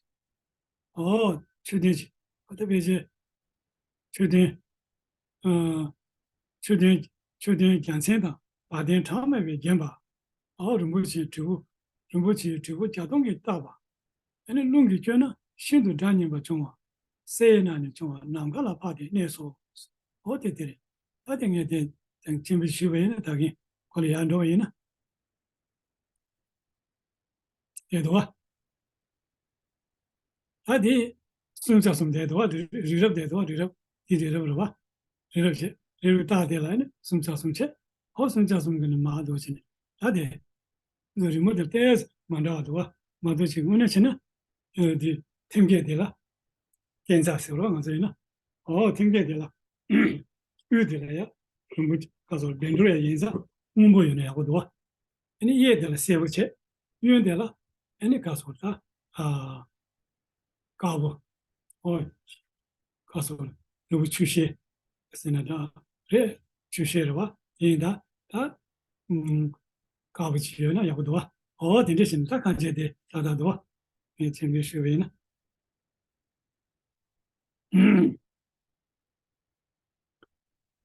ཨོ། མཆོད་རྟེན་ཅིག་ཨ་ད་ཕལ་ཆེར། མཆོད་རྟེན། ཨ། མཆོད་རྟེན། མཆོད་རྟེན་རྒྱལ་མཚན་དང་བ་དན་གྲངས་མེད་པས་བརྒྱན་པ། ཨོ་རིན་པོ་ཆེའི་དྲིལ་བུ། རིན་པོ་ཆེའི་དྲིལ་བུ་བརྒྱ་སྟོང་གིས་བཏབ་པ། ཨ་ནི་རླུང་གིས་བསྐྱོད་ན་ཤིན་ཏུ་སྒྲ་སྙན་པ་བྱུང་བ། སའི་ནང་ནས་བྱུང་བ་ནམ་མཁའ་ལ་འཕགས་ཏེ་གནས་སོ། ཨོ་དེ་དེ་རེད། ད་དེ་ངས་དེ་དེང་ཆེན་པོ་ཞུས་པ་ཡིན་ན་ད་གིན་ཁོ་ལ་ཡར་འགྲོ་བ་ཡིན་ན། དེ་འདུག་བ། ད་དེ་གསུམ་ཆ་གསུམ་དེ་འདུག་བ། རི་རི་རབ་དེ་འདུག་བ། རི་རབ་དེ་རི་རབ་རེད་བ། རི་རབ་བྱས་རི་རབ་རྟགས་དེ་ལ་ནི་གསུམ་ཆ་གསུམ་བྱས། ཨོ་གསུམ་ཆ་གསུམ་གི་ནི་མར་འདུག་བྱས་ནས་ད་དེ་རི་མོ་དེ་ཏོག་ཙམ་མ་འདྲ་བ་འདུག་བ། མ་གཏོགས་ཅིག་དངོས་གནས་བྱས་ན། ཨ་འདི་ཐེམ་སྐས་དེ་ལ་བསྟན་རྩ་ཟེར་བ་ང་ཚོ་ཡིན་ན། ཨོ་ཐེམ་སྐས་དེ་ལ་དབུས་དེ་ལ་ཡ་རིན་པོ་ཆེ་ཁ་སོགས་བཻ་ཌཱུརྱ་ཡིན་ཙང་སྔོན་པོ་ཡོད་ན་ཡག་པོ་འདུག་བ། ཨ་ནི་གཡས་དེ་ལ་སེར་པོ་བྱས། གཡོན་དེ་ལ་ཨ་ནི་ཁ་སོགས་ད་ཨ་དཀར་པོ། ཨོ། ཁ་སོགས་ནོར་བུ་ཆུ་ཤེལ་ཟེར་ན་འདྲ་རེད། ཆུ་ཤེལ་རེད་བ། དེ་ཡིན་ད་ད་ཨུམ་དཀར་པོ་ཅིག་ཡོད་ན་ཡག་པོ་འདུག་བ། ཨོ་དེ་འདྲ་བྱས་ནས་ད་གང་བྱས་དེ་ལྷ་དག་འདུག་བ། ངས་ཆེན་པོས་ཞུས་པ་ཡིན་ན།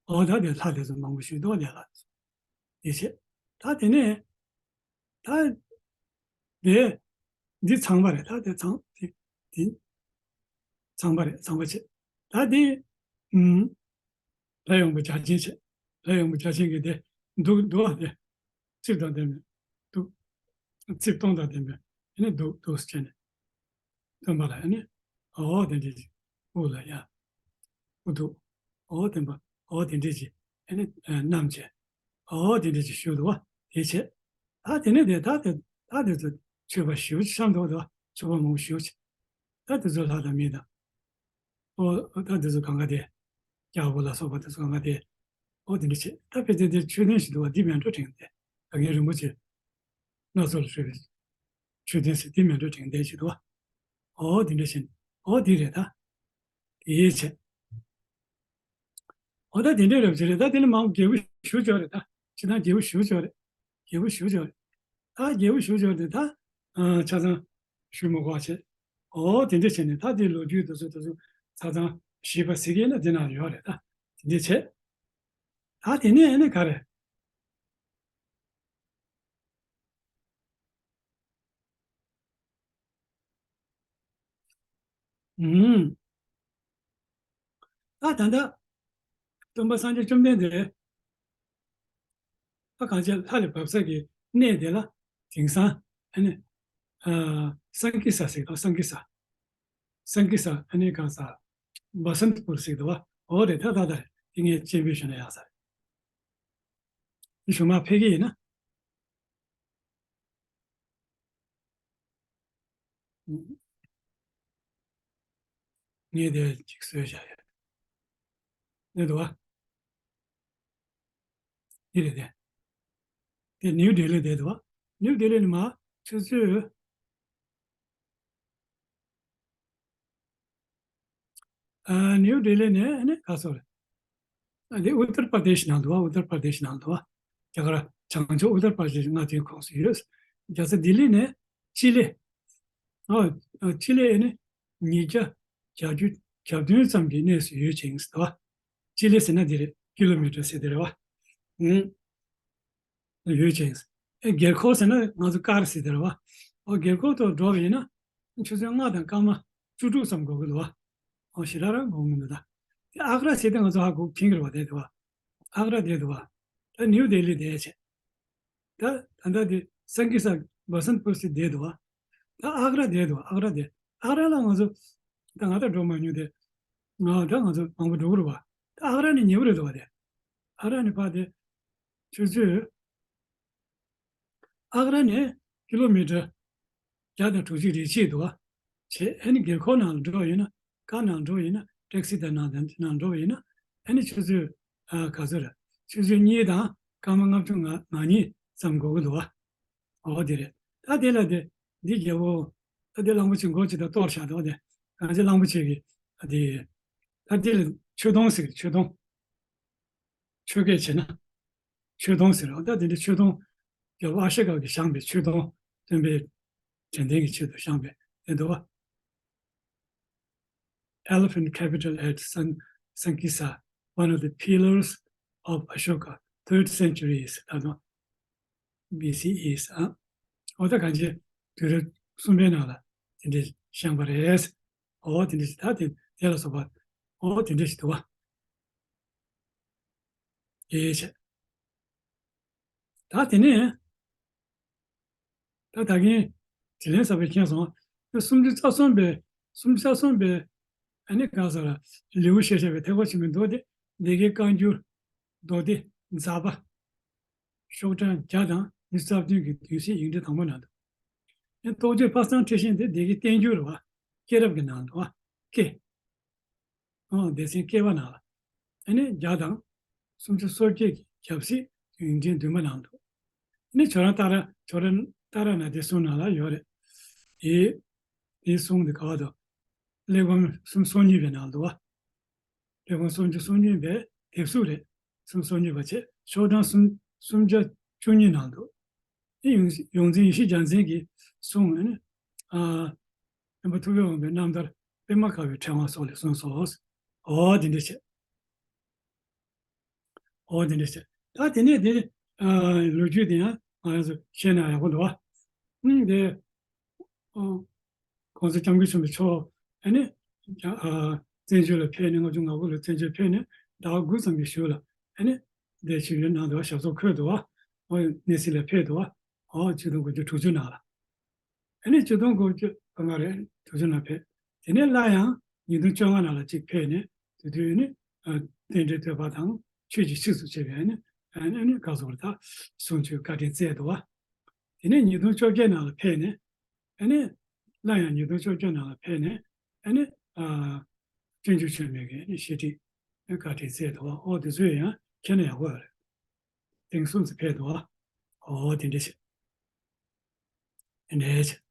ཨོ་ད་དེ་ལྷ་དེ་ཚོ་མང་པོ་ཞིག་འདུག་བ། དེ་ལྷ་དེ་ཚོ་དེ་བྱས། ད་དེ་ནས་ད་དེ་འདི་ཚངས་པ་རེད། ད་དེ་ཚངས་དེ་དེ་ཚངས་པ་རེད། ཚངས་པ་བྱས། ད་དེ་ཨུམ། ལྷ་ཡོན་པོ་བརྒྱ་བྱིན་བྱས། ལྷ་ཡོན་པོ་བརྒྱ་བྱིན་གྱིས་དེ་འདུག་འདུག་བ། དེ་རྩིབས་དང་ལྡན་པའི་འདུག་རྩིབས་སྟོང་དང་ལྡན་པའི་ཨ་ནི་འདུག་འདུག་སེ་བྱས་ནས་སྟོན་པ་ལ་ཨ་ནི་ཨོ་དེ་འདྲ་ཅིག་དབུ་ལ་ཡ་དབུ་འདུག་ཨོ་སྟོན་པ་ཨོ་དེ་འདྲ་ཅིག་ཨ་ནི་བསྣམས་བྱས། ཨོ་དེ་འདྲ་ཅིག་ཞུ་འདུག་བ། དེ་བྱས། ད་དེ་ནས་དེ་ད་དེ་ད་དེ་ཚོ་མཆོད་པ་ཞེ་པོ་ཅིག་བཤམས་འདུག་བ། མཆོད་པ་མང་པོ་ཞེ་པོ་ཅིག་ད་དེ་ཚོ་ལྷ་དང་མི་དང་། ཨོ་ད་འདི་ཚོ་གང་ག་དེ། རྒྱལ་པོ་ལ་སོགས་པ་དེ་ཚོ་གང་ག་དེ། ཨོ་དེ་འདྲ་བྱས། ད་ཕལ་ཆེར་དེ་མཆོད་རྟེན་ཞིག་འདུག་བ། འདི་མལ་གྲོ་ཕྲེང་དེ། ད་གིན་རིན་པོ་ཆེ་སྣ་ཚོགས་ལ་བཞུགས་པའི་མཆོད་རྟེན་ཟེར། འདི་མལ་གྲོ་ཕྲེང་དེ་ཞིག་འདུག་བ། ཨོ་དེ་འདྲ་བྱས། ཨོ་དེ་རེད་ད། དེ་བྱས། ཨོ་ད་དེ་འདྲ་རེད་བྱས་རེད། ད་དེ་ནི་མང་པོ་རྒྱལ་པོ་བཞུགས་ཆོག་རེད་ད། ཅི་ད་རྒྱལ་པོ་བཞུགས་ཆོག་རེད། རྒྱལ་པོ་བཞུགས་ཆོག་རེད། ད་རྒྱལ་པོ་བཞུགས་ཆོག་རེད་ད། ཨ་ཆ་ཚང་ཞུ་མི་དགོས་བྱས། ཨོ་དེ་འདྲ་བྱས་ནས་ད་དེ་ལོ་རྒྱུས་དེ་ཚོ་དེ་ཚོ་ཆ་ཚང་ཞིབ་པ་གཟིགས་ཡས་ན་དེ་ན་ཡོད་རེད་ད། དེ་འདྲ་བྱས། ད་དེ་ནས་ཨ་ནི་ག་རེ། ཨུམ། ད་ད་ལྟ་སྟོན་པ་སངས་རྒྱས་བཅོམ་ལྡན་འདས་ད་གང་བྱས་ལྷ་ལས་བབས་ས་གི་གནས་དེ་ལ་དེང་སང་ཨ་ནི་ཨ་སཾ་ཀི་ས་ཟེར་གི་འདུག་སཾ་ཀི་ས། སཾ་ཀི་ས་ཨ་ནི་གང་ས་བ་སནྟ་པུར་ཟེར་གི་འདུག་བ། འོ་རེད། ད་ད་ད་རེད། དེ་ངས་སྤྱན་འབུལ་ཞུས་ན་ཡག་ས་རེད། འདི་གཞུག་མ་ཕེབས་ཀྱི་ཡིན་ན། ངས་དེ་ཅིག་བཟོས་བཞག་ཡོད། འདི་འདུག་བ། འདི་རེད་དེ། དེ་ནིའུ་ལྡི་ལི་དེ་འདུག་བ། ནིའུ་ལྡི་ལི་ནས་མར་ཆུ་ཚོད། ཨ་ནིའུ་ལྡི་ལི་ནས་ཨ་ནི་ག་སོ་རེད། ཨ་དེ་ཨུ་ཏར་པར་དེཤ་ནང་འདུག་བ། ཨུ་ཏར་པར་དེཤ་ནང་འདུག་བ། རྒྱ་གར་བྱང་ཕྱོགས་ཨུ་ཏར་པར་དེཤ་མངའ་སྡེའི་ཁོངས་སུ་ཡོད། རྒྱལ་ས་ལྡི་ལི་ནས་ཅི་ལི། ཨོ། ཨ་ཅི་ལི་ཨ་ནི་ཉིས་བརྒྱ་གྱ་བདུན་ཙམ་གྱི་གནས་སུ་ཡོད་ཅིང་ཟེར་བ། ཅི་ལི་ཟེར་ན་འདི་རེད། ཀི་ལོ་མི་ཊར་ཟེར་དེ་རེད་བ། ཨུང་། ཡོད་ཅིང་། ཨེ་སྒེར་འཁོར་ཟེར་ན་ང་ཚོ་ཀར་ཟེར་དེ་རེད་བ། ཨོ་སྒེར་འཁོར་དུ་འགྲོ་བ་ཡིན་ན་ཆུ་ཚོད་ལྔ་དང་སྐར་མ་བཅུ་དྲུག་ཙམ་འགོར་གི་འདུག་བ། ཨོ་ཞེ་དྲག་རང་འགོར་གི་མི་འདུག་ད། དེ་ཨག་ར་ཟེར་དེ་ང་ཚོ་ཧ་གོ་མཁྱེན་གི་རེད་བ། དེ་འདུག་བ། ཨག་ར་དེ་འདུག་བ། ད་ནིའུ་ལྡི་ལི་དེ་བྱས། ད་ད་ལྟ་དེ་སཾ་ཀི་ས་བ་སནྟ་པུར་ཟེར་དེ་འདུག་བ། ད་ཨག་ར་དེ་འདུག་བ། ཨག་ར་དེ། ཨག་ར་ལ་ང་ཚོ་ད་ང་ད་འགྲོ་མ་མྱོང་དེ། ང་ད་ང་ཚོ་མང་པོ་འགྲོ་གི་རེད་བ། ད་ཨག་ར་ནས་ཉེ་པོ་རེད་འདུག་བ་དེ། ཨག་ར་ནས་ཕར་དེ་ཆུ་ཚོད། ཨག་ར་ནས་ཀི་ལོ་མི་ཊར་བརྒྱ་དང་དྲུག་ཅུ་རེ་གཅིག་འདུག་བ། བྱས་ཨ་ནི་སྒེར་འཁོར་ནང་ལ་འགྲོ་ཡིན་ན། ཀར་ནང་འགྲོ་ཡིན་ན། ཊེག་སི་དང་ནང་དང་ནང་འགྲོ་ཡིན་ན། ཨ་ནི་ཆུ་ཚོད་ཨ་ག་ཚོད་རེད། ཆུ་ཚོད་གཉིས་དང་སྐར་མ་ལྔ་བཅུ་ང་ང་གཉིས་ཙམ་འགོར་གི་འདུག་བ། འོ་དེ་རེད། ད་དེ་ལ་དེ་འདི་རྒྱལ་པོ། ད་དེ་གླང་པོ་ཆེ་མགོ་ཅིག་དང་གཏོར་བཞག་འདུག་བ། དེ་གང་ཅི་གླང་པོ་ཆེ་གི་ཨ་དེ། ད་དེ་ལ་ཆོས་དུང་ཟེར། ཆོས་དུང་། ཆོས་སྐད་བྱས་ན། ཆོས་དུང་ཟེར་བ། ད་དེ་འདྲ་ཆོས་དུང་། རྒྱལ་པོ་ཨ་ཤོ་ཀ་གིས་བཞེངས་པའི་ཆོས་དུང་། སྟོན་པའི་དྲན་རྟེན་གྱི་ཆེད་དུ་བཞེངས་པའི་དེ་འདུག་བ། Elephant capital at San- Sankesa, one of the pillars of Ashoka, third century ཟེར། ད་དུང་། བི་སི་ཨི་ཟེར། ཨ། འོ་ད་གང་ཅི་དུས་རབས་གསུམ་པའི་ནང་ལ་དེ་འདྲ་བཞེངས་པ་རེད། འོ་དེ་འདྲ་ཞིག་ད་དེ་དེ་ལ་སོགས་པ། འོ་དེ་འདྲ་ཞིག་འདུག་བ། ཨེ་བྱས། ད་དེ་ནས་ད་ད་གིན་དྲིན་ལན་གསར་པ་མཁྱེན་སོང་། ད་སུམ་ཅུ་རྩ་གསུམ་པའི་སུམ་ཅུ་རྩ་གསུམ་པའི་ཨ་ནི་ག་ཟེར་ལེའུ་བཤད་བཞག་པའི་ཐེག་པ་ཆེན་པོའི་མདོ་སྡེ་སྡེ་དགེ་བཀའ་འགྱུར་མདོ་སྡེ་ཛ་པ། ཤོག་གྲངས་བརྒྱ་དང་ཉི་ཤུ་རྩ་བདུན་གྱི་བདུན་ཚིགས་ཡིག་འབྲུ་དང་པོ་ནང་དུ། ཨེ་རྟོགས་བརྗོད་དཔག་བསམ་འཁྲི་ཤིང་དེ་བདེ་སྐྱིད་བསྟན་འགྱུར་རེད་བ། སྐྱེས་རབས་ཀྱི་ནང་དུ་བ། སྐྱེས། ཨོ་སྡེ་ཚན་སྐྱེས་པ་ནང་ལ། ཨ་ནི་བརྒྱ་དང་སུམ་ཅུ་སོ་བརྒྱད་ཀྱི་ཞབས་བསིལ་ཡོངས་འཛིན་བདུན་པ་ནང་དུ། ཨ་ནི་ཇོ་རང་ཏཱ་ར་ཇོ་རང་ཏཱ་ར་ནཱ་ཐའི་གསུང་ནང་ལ་ཡོད་རེད། དེ་དེའི་གསུང་དེ་ག་བ་དང་། གླེགས་བམ་སུམ་སོ་གཉིས་པའི་ནང་དུ་བ། གླེགས་བམ་སུམ་ཅུ་སོ་གཉིས་པའི་དེབ་གཟུགས་རེད། སུམ་སོ་གཉིས་པ་བྱས་ཤོག་གྲངས་སུམ་སུམ་བརྒྱ་བཅུ་གཉིས་ནང་དུ། དེ་ཡོངས་ཡོངས་འཛིན་ཡེ་ཤེས་རྒྱལ་མཚན་གྱིས་གསུངས་ནས་ནི། ཨ། སྟོན་པ་ཐུབ་པའི་དབང་པོའི་རྣམ་ཐར་པད་མ་དཀར་པོའི་ཕྲེང་བ་སོགས་ལས་གསུངས་སོ། འོ་དེ་འདྲ་བྱས། འོ་དེ་འདྲ་བྱས། ད་དེ་ནས་དེ། ཨ། ལོ་རྒྱུས་དེ་ཡང་ང་རང་ཚོ་ཤེས་ན་ཡག་པོ་འདུག་བ། ཨང་དེ། ཨོ། ༸གོང་ས་༸སྐྱབས་མགོན་ཆེན་པོ་མཆོག་ཨ་ནི། ཨ། བཙན་བྱོལ་ལ་ཕེབས་ནས་ལྔ་བཅུ་ང་དགུ་ལོ་བཙན་བྱོལ་ཕེབས་ནས་ཟླ་བ་དགུ་ཙམ་གྱི་གཞུག་ལ་ཨ་ནི། དེ་ཆིབས་བསྒྱུར་གནང་འདུག་བ། ཞབས་སོར་འཁོད་འདུག་བ། ཨོ་གནས་གཟིགས་ལ་ཕེབས་འདུག་བ། ཨོ་ཆིག་སྟོང་དགུ་བརྒྱ་དྲུག་ཅུ་ནང་ལ། ཨ་ནི་ཆིག་སྟོང་དགུ་བརྒྱ་ག་ང་རེད་དྲུག་ཅུ་ནང་ཕེབས། དེ་ནས་སླར་ཡང་ཉིས་སྟོང་བཅོ་ལྔ་ནང་ལ་གཅིག་ཕེབས་ནས་དེ་དུས་ནི། ཨ། རྟེན་འབྲེལ་བསྟོད་པ་དང་ཆོས་ཀྱི་ཆིངས་སུ་བཅས་པའི་ཨ་ནི། ཨ་ནི་ཨ་ནི་ག་སོགས་ད་གསུང་ཆོས་བཀའ་དྲིན་སྩལ་འདུག་བ། དེ་ནས་ཉིས་སྟོང་བཅོ་བརྒྱད་ནང་ལ་ཕེབས་ནས། ཨ་ནི། སླར་ཡང་ཉིས་སྟོང་བཅོ་བརྒྱད་ནང་ལ་ཕེབས་ནས། ཨ་ནི། ཨ། སྤྱོད་འཇུག་ཆེན་མོའི་གི་ཨ་ནི་བཤད་ཁྲིད་བཀའ་དྲིན་སྩལ་འདུག་བ། ཨོ་དེ་ཚོ་ཡང་མཁྱེན་ན་ཡག་པོ་རེད། ཐེངས་གསུམ་ཙམ་ཕེབས་འདུག་བ། ཨོ་དེ་འདྲ་བྱས། དེ་འདྲ་བྱས།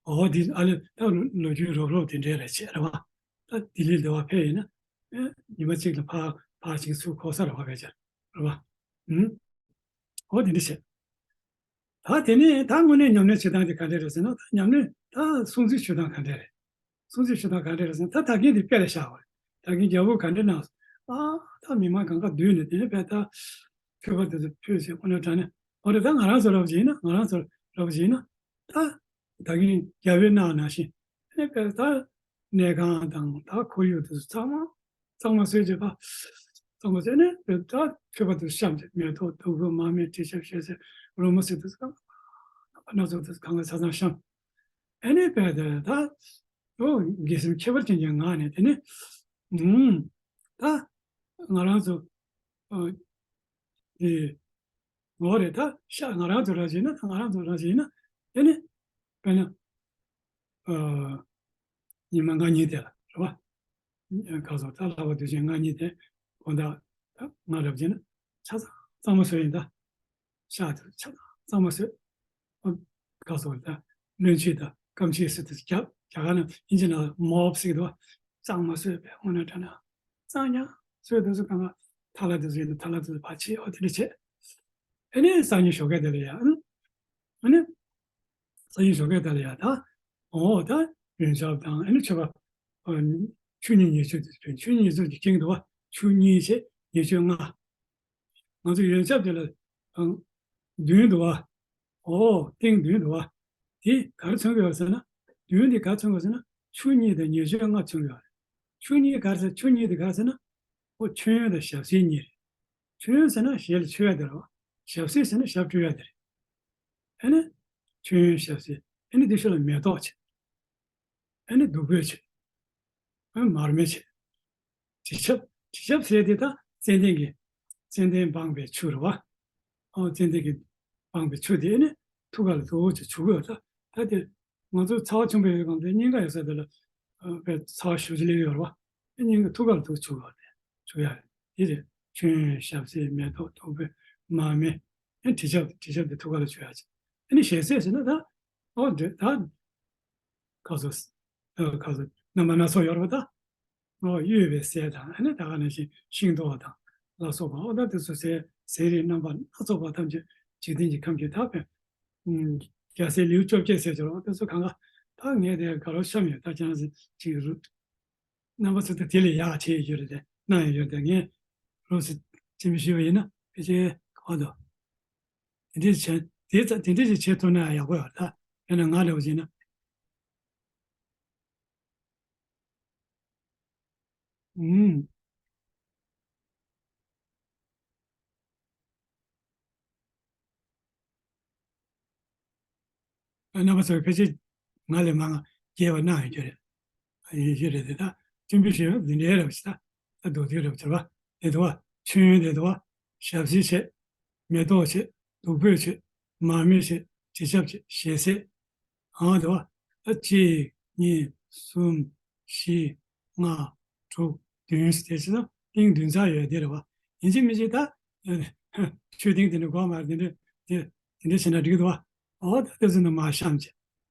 ཨོ་དེ་ཨ་ལེ་ད་ལོ་རྒྱུས་རོབ་རོབ་དེ་འདྲ་རེད་བྱས་རེད་བ། ད་ལྡི་ལི་འདི་བ་ཕེབས་ཡིན་ན། ཨེ་ཉི་མ་གཅིག་ལ་ཕར་ཕར་ཕྱིན་ཚུར་འཁོར་ས་རེད་བ། ཕལ་ཆེར་རེད་བ། ཨུམ། ཨོ་དེ་འདྲ་བྱས། ད་དེ་ནས་ད་དངོས་གནས་ཉམས་ལེན་བྱེད་སྟངས་དེ་ག་འདྲ་རེད་ཟེར་ན། ད་ཉམས་ལེན་ད་སྲུང་བརྩི་ཞུ་སྟངས་ག་འདྲ་རེད། སྲུང་བརྩི་ཞུ་སྟངས་ག་འདྲ་རེད་ཟེར་ན། ད་ད་གིན་དེ་དཔེ་ལ་བཞག་པ་རེད། ད་གིན་རྒྱལ་པོ་ག་འདྲ་གནང་སོང་། ཨ་ད་མི་མང་གང་ག་བསྡུས་ནས་དེ་ནས་དཔེ་ད་ཕུད་པ་དེ་ཚོ་ཕུད་ཟེར་ཁོ་ན་དྲ་ནས། འོ་རེད། ད་ང་རང་ཚོ་རབ་བྱས་ན། ང་རང་ཚོ་རབ་བྱས་ན་ད། ད་གིན་རྒྱལ་པོས་གནང་ནང་བཞིན་ཨེ་དཔེ་ད་གནས་ཁང་དང་ད་ཁོར་ཡུག་དེ་ཚོ་ཚང་མ་གཙང་མ་བཟོས་བྱས། ད་གཙང་མ་བཟོས་ནས་དཔེ་ད་མཆོད་པ་དེ་བཤམས་བྱས། མེ་ཏོག་བདུག་སྤོས་མར་མེ་དྲི་ཆབ་ཞལ་ཟས་རོལ་མོ་ཟེར་དེ་ཚོ་གང་སྣ་ཚོགས་དེ་ཚོ་གང་ག་ཆ་ཚང་བཤམས། ཨེ་ནས་དཔེ་དེ་ད་ཨོ་དགེ་སེམས་ཁྱད་པར་ཅན་གྱི་ངང་ནས་དེ་ནས་ཨུམ་ད་ང་རང་ཚོ་ཨོ་དེ། འོ་རེད། ད་ཤ་ང་རང་ཚོ་རང་བཞིན་ན། ད་ང་རང་ཚོ་རང་བཞིན་ན་དེ་ནི་དཔེར་ན་ཨ་ཉི་མ་ལྔ་གཉིས་དེ་ལ་རེད་བ། ག་སོགས་ད་ལྷག་པ་དུས་ཆེན་ལྔ་གཉིས་དེ་དགོང་དག་ད་ང་རབ་བྱས་ན་ཆ་ཚང་གཙང་མ་བཟོས་ཡིན། ད་ཤ་དེ་ཆ་ཚང་གཙང་མ་བཟོས། ཨ་ག་སོགས་ད་བློན་ཆེན་དང་སྐམ་ཆེན་ཟེར་དུས་རྒྱ་རྒྱ་གར་ནང་ཨིན་ཇི་ནང་མོབ་ཟེར་གི་འདུག་བ། གཙང་མ་བཟོས་པའི་དངོས་གནས་དྲང་གནས་གཙང་རྐྱང་བཟོས། དེ་ཚོ་གང་ག་ཐ་ལ་དེ་ཚོ་ཡིན་ན་ཐ་ལ་དེ་ཚོ་ཕར་ཕྱིས། ཨོ་དེ་འདྲ་བྱས། ཨ་ནི་སང་ཉིན་ཞོགས་ཀས་དེ་ལ་ཡ། ཨ་ནི་སང་ཉིན་ཞོགས་ཀས་དེ་ལ་ཡ་ད། ཨོ་ད་ཡོན་ཆབ་དང་ཨ་ནི་མཆོད་པ། ཨ་ཆུ་གཉིས་ཉེར་སྤྱོད་དེ། ཆུ་གཉིས་ཉེར་སྤྱོད་ཀྱི་ཁེངས་འདུག་བ། ཆུ་གཉིས་བྱས་ཉེར་སྤྱོད་ལྔ། ང་ཚོ་ཡོན་ཆབ་དེ་ལ་ཨང་བདུན་འདུག་བ། ཨོ་སྟེང་བདུན་འདུག་བ། དེ་ག་རེ་མཚོན་གྱི་ཡོད་ཟེར་ན། བདུན་དེ་ག་རེ་མཚོན་གྱི་ཡོད་ཟེར་ན། ཆུ་གཉིས་དང་ཉེར་སྤྱོད་ལྔ་མཚོན་གྱི་ཡོད་རེད། ཆུ་གཉིས་ག་རེ་ཟེར། ཆུ་གཉིས་དེ་ག་རེ་ཟེར་ན། ཨོ་མཆོད་ཡོན་དང་ཞབས་བསིལ་གཉིས་རེད། མཆོད་ཡོན་ཟེར་ན་ཞལ་ལ་མཆོད་ཡ་དེ་རེད་བ། ཞབས་བསིལ་ཟེར་ན་ཞབས་བཀྲུ་ཡ་དེ་རེད། ཨ་ནི་མཆོད་ཡོན་ཞབས་བསིལ། ཨ་ནི་དེ་ཤུལ་ལ་མེ་ཏོག་བྱས། ཨ་ནི་བདུག་སྤོས་བྱས། ཨ་ནི་མར་མེ་བྱས། དྲི་ཆབ། དྲི་ཆབ་ཟེར་དེ་ད་ཙན་དན་གྱི། ཙན་དན་སྦངས་པའི་ཆུ་རེད་བ། ཨོ་ཙན་དན་གྱི་སྦངས་པའི་ཆུ་དེ་ཨ་ནི་ཐུགས་ཀ་ལ་དུ་བོ་ཅིག་བྱུག་གི་ཡོད། ད་ད་དེ་ང་ཚོ་ཚ་བ་ཆེན་པོ་ཡོད་གང་དེ་སྙིང་ག་ཡོད་ས་དེ་ལ་ཨ་དཔེ་ཚ་བ་ཞེ་པོ་ཅིག་སླེབས་ཡོད་རེད་བ། ཨ་སྙིང་ག་ཐུགས་ཀ་ལ་དུ་བྱུག་ཡོད་རེད། བྱུག་ཡ་རེད། དེ་རེད། མཆོད་ཡོན་ཞབས་བསིལ་མེ་ཏོག་བདུག་སྤོས་མར་མེ། ཨ་དྲི་ཆབ་དྲི་ཆབ་དེ་ཐུགས་ཀ་ལ་བྱུག་ཡ་ཅིག་ཨ་ནི་ཞལ་ཟས་ཟེར་ན་ད། ཨོ་འདྲེ་ད། ག་ཚོད། ཨ་ག་ཚོད་རྣམ་པ་སྣ་ཚོགས་ཡོད་རེད་པ་ད། ཨོ་གཡོས་པའི་ཟས་དང་ཨ་ནི་ད་ག་ནང་བཞིན་ཤིང་ཏོག་དང་ལ་སོགས་པ། ཨོ་ད་དེ་ཚོ་ཟས་ཟས་རིགས་རྣམ་པ་སྣ་ཚོགས་པ་ཐམས་ཅད་འཇིག་རྟེན་གྱི་ཁམས་ཀྱི་ད་དཔེ། ཨུམ། རྒྱལ་སྲས་ལེའུ་བཅོ་བརྒྱད་ཟེར་གྱི་རེད། ཨོ་དེ་ཚོ་གང་ག་ད་ངས་དེ་ག་རེ་བཤམས་ཡོད། ད་ཅང་ཟེར་ཅིག་རུ། རྣམ་པ་ཚོ་ད་དེ་ལས་ཡག་བྱས་ཡོད་རེད་དེ། གནང་ཡོད་རེད་དེ། ངས་རོབ་ཙམ་སྤྱན་འབུལ་ཞུས་པ་ཡིན་ན་ཕལ་ཆེར་གོ་འདུག་དེ་འདྲས་བྱས་དེ་ཙ་དེ་འདྲས་ཅིག་བྱེད་ཐུབ་ན་ཡག་པོ་ཡོད་ད། དཔེར་ན་ང་ལབ་པ་ཡིན་ན། ཨུམ། རྣམ་པ་ཚོས་ཕལ་ཆེར་ང་ལས་མང་བ་རྒྱས་པ་གནང་ཡོད་རྒྱུ་རེད། ཡོད་རྒྱུ་རེད་དེ། ད་སྤྱན་འབུལ་ཞུས་པ་འདི་འདྲའི་རབ་ཞིག་ད། ད་མདོར་བསྡུས་རབ་ཟེར་བ་དེ་འདུག་བ། མཆོད་ཡོན་དེ་འདུག་བ། ཞབས་བསིལ་བྱས། མེ་ཏོག་བྱས། བདུག་སྤོས་བྱས། མར་མེ་བྱས། དྲི་ཆབ་བྱས། ཞལ་ཟས། ཨང་དུ་བ། ད་གཅིག་གཉིས་གསུམ་བཞི་ལྔ་དྲུག་བདུན་ཟེར་དེ་ཚོ་ཏིང་བདུན་ཚར་ཡོད་དེ་རེད་བ། ཡིན་གཅིག་མིན་གཅིག་ད་མཆོད་ཏིང་དེ་འདྲ་དགོས་མ་རེད། དེ་འདྲ་དེ་དེ་འདྲ་བྱས་ན་འགྲིག་འདུག་བ། ཨོ་ད་དེ་ཚོ་ནི་མ་བཤམས་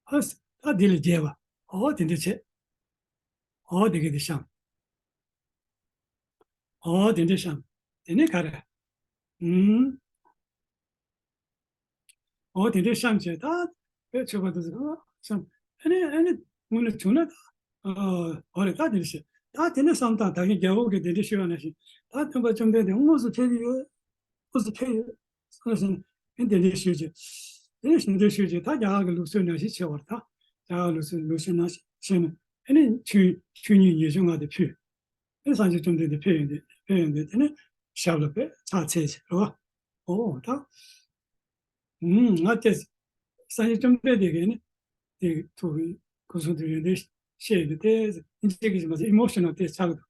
བྱས། ཨོ་ད་དེ་ལས་རྒྱས་པ། ཨོ་དེ་འདྲ་བྱས། ཨོ་དེ་ག་དེ་བཤམས། ཨོ་དེ་འདྲ་བཤམས། དེ་ནས་ག་རེ། ཨུམ། ཨོ་དེ་འདྲ་བཤམས་བྱས་ད། དཔེ་མཆོད་པ་དེ་ཚོ་བཤམས། ཨ་ནི་ཨ་ནི་དངོས་གནས་བྱུང་ན་ད། ཨོ་རེད། ད་དེ་འདྲ་བཤད། ད་དེ་ནས་བསམ་སྟངས་ད་གིན་རྒྱལ་པོ་གིས་དེ་འདྲ་ཞུས་པ་ནང་བཞིན་ད་སྟོན་པ་བཅོམ་ལྡན་འདས་དངོས་སུ་ཕེབས་ཀྱི་ཡོད། དངོས་སུ་ཕེབས་ཡོད། སོང་ཟིན། ཨེ་དེ་འདྲའི་ཤོད་ཅིག་ཨེ་ནི་དེ་འདྲའི་ཤོད་ཅིག་ད་རྒྱ་གར་གྱི་ལུགས་སྲོལ་ནང་བཞིན་བྱས་པར་ད། རྒྱ་གར་ལུགས་སྲོལ་ལུགས་སྲོལ་ནང་བཞིན་བྱས་ནས་ཨེ་ནི་ཆུ་ཆུ་རྙིང་ཉི་ཤུ་ལྔ་དེ་ཕུལ། ཨེ་སངས་རྒྱས་བཅོམ་ལྡན་འདས་ཕེབས་ཡོང་དུས་ཕེབས་ཡོང་དུས་དེ་ནི་ཞབས་ལ་དཔེ་ཕྱག་འཚལ་ཅིག་རེད་བ། ཨོ་ད། ང་དེ་སངས་རྒྱས་བཅོམ་ལྡན་འདས་ཀྱིས་ནི་དེ་ཐུགས་ཀྱི་སྐུ་གསུང་ཐུགས་ཡོན་ཏན་བཤད་ཡོད་དེ་ཨིན་ཇི་གི་མ་ཟད་ཨི་མོ་ཤི་ནལ་དེ་ཆགས་འདུག་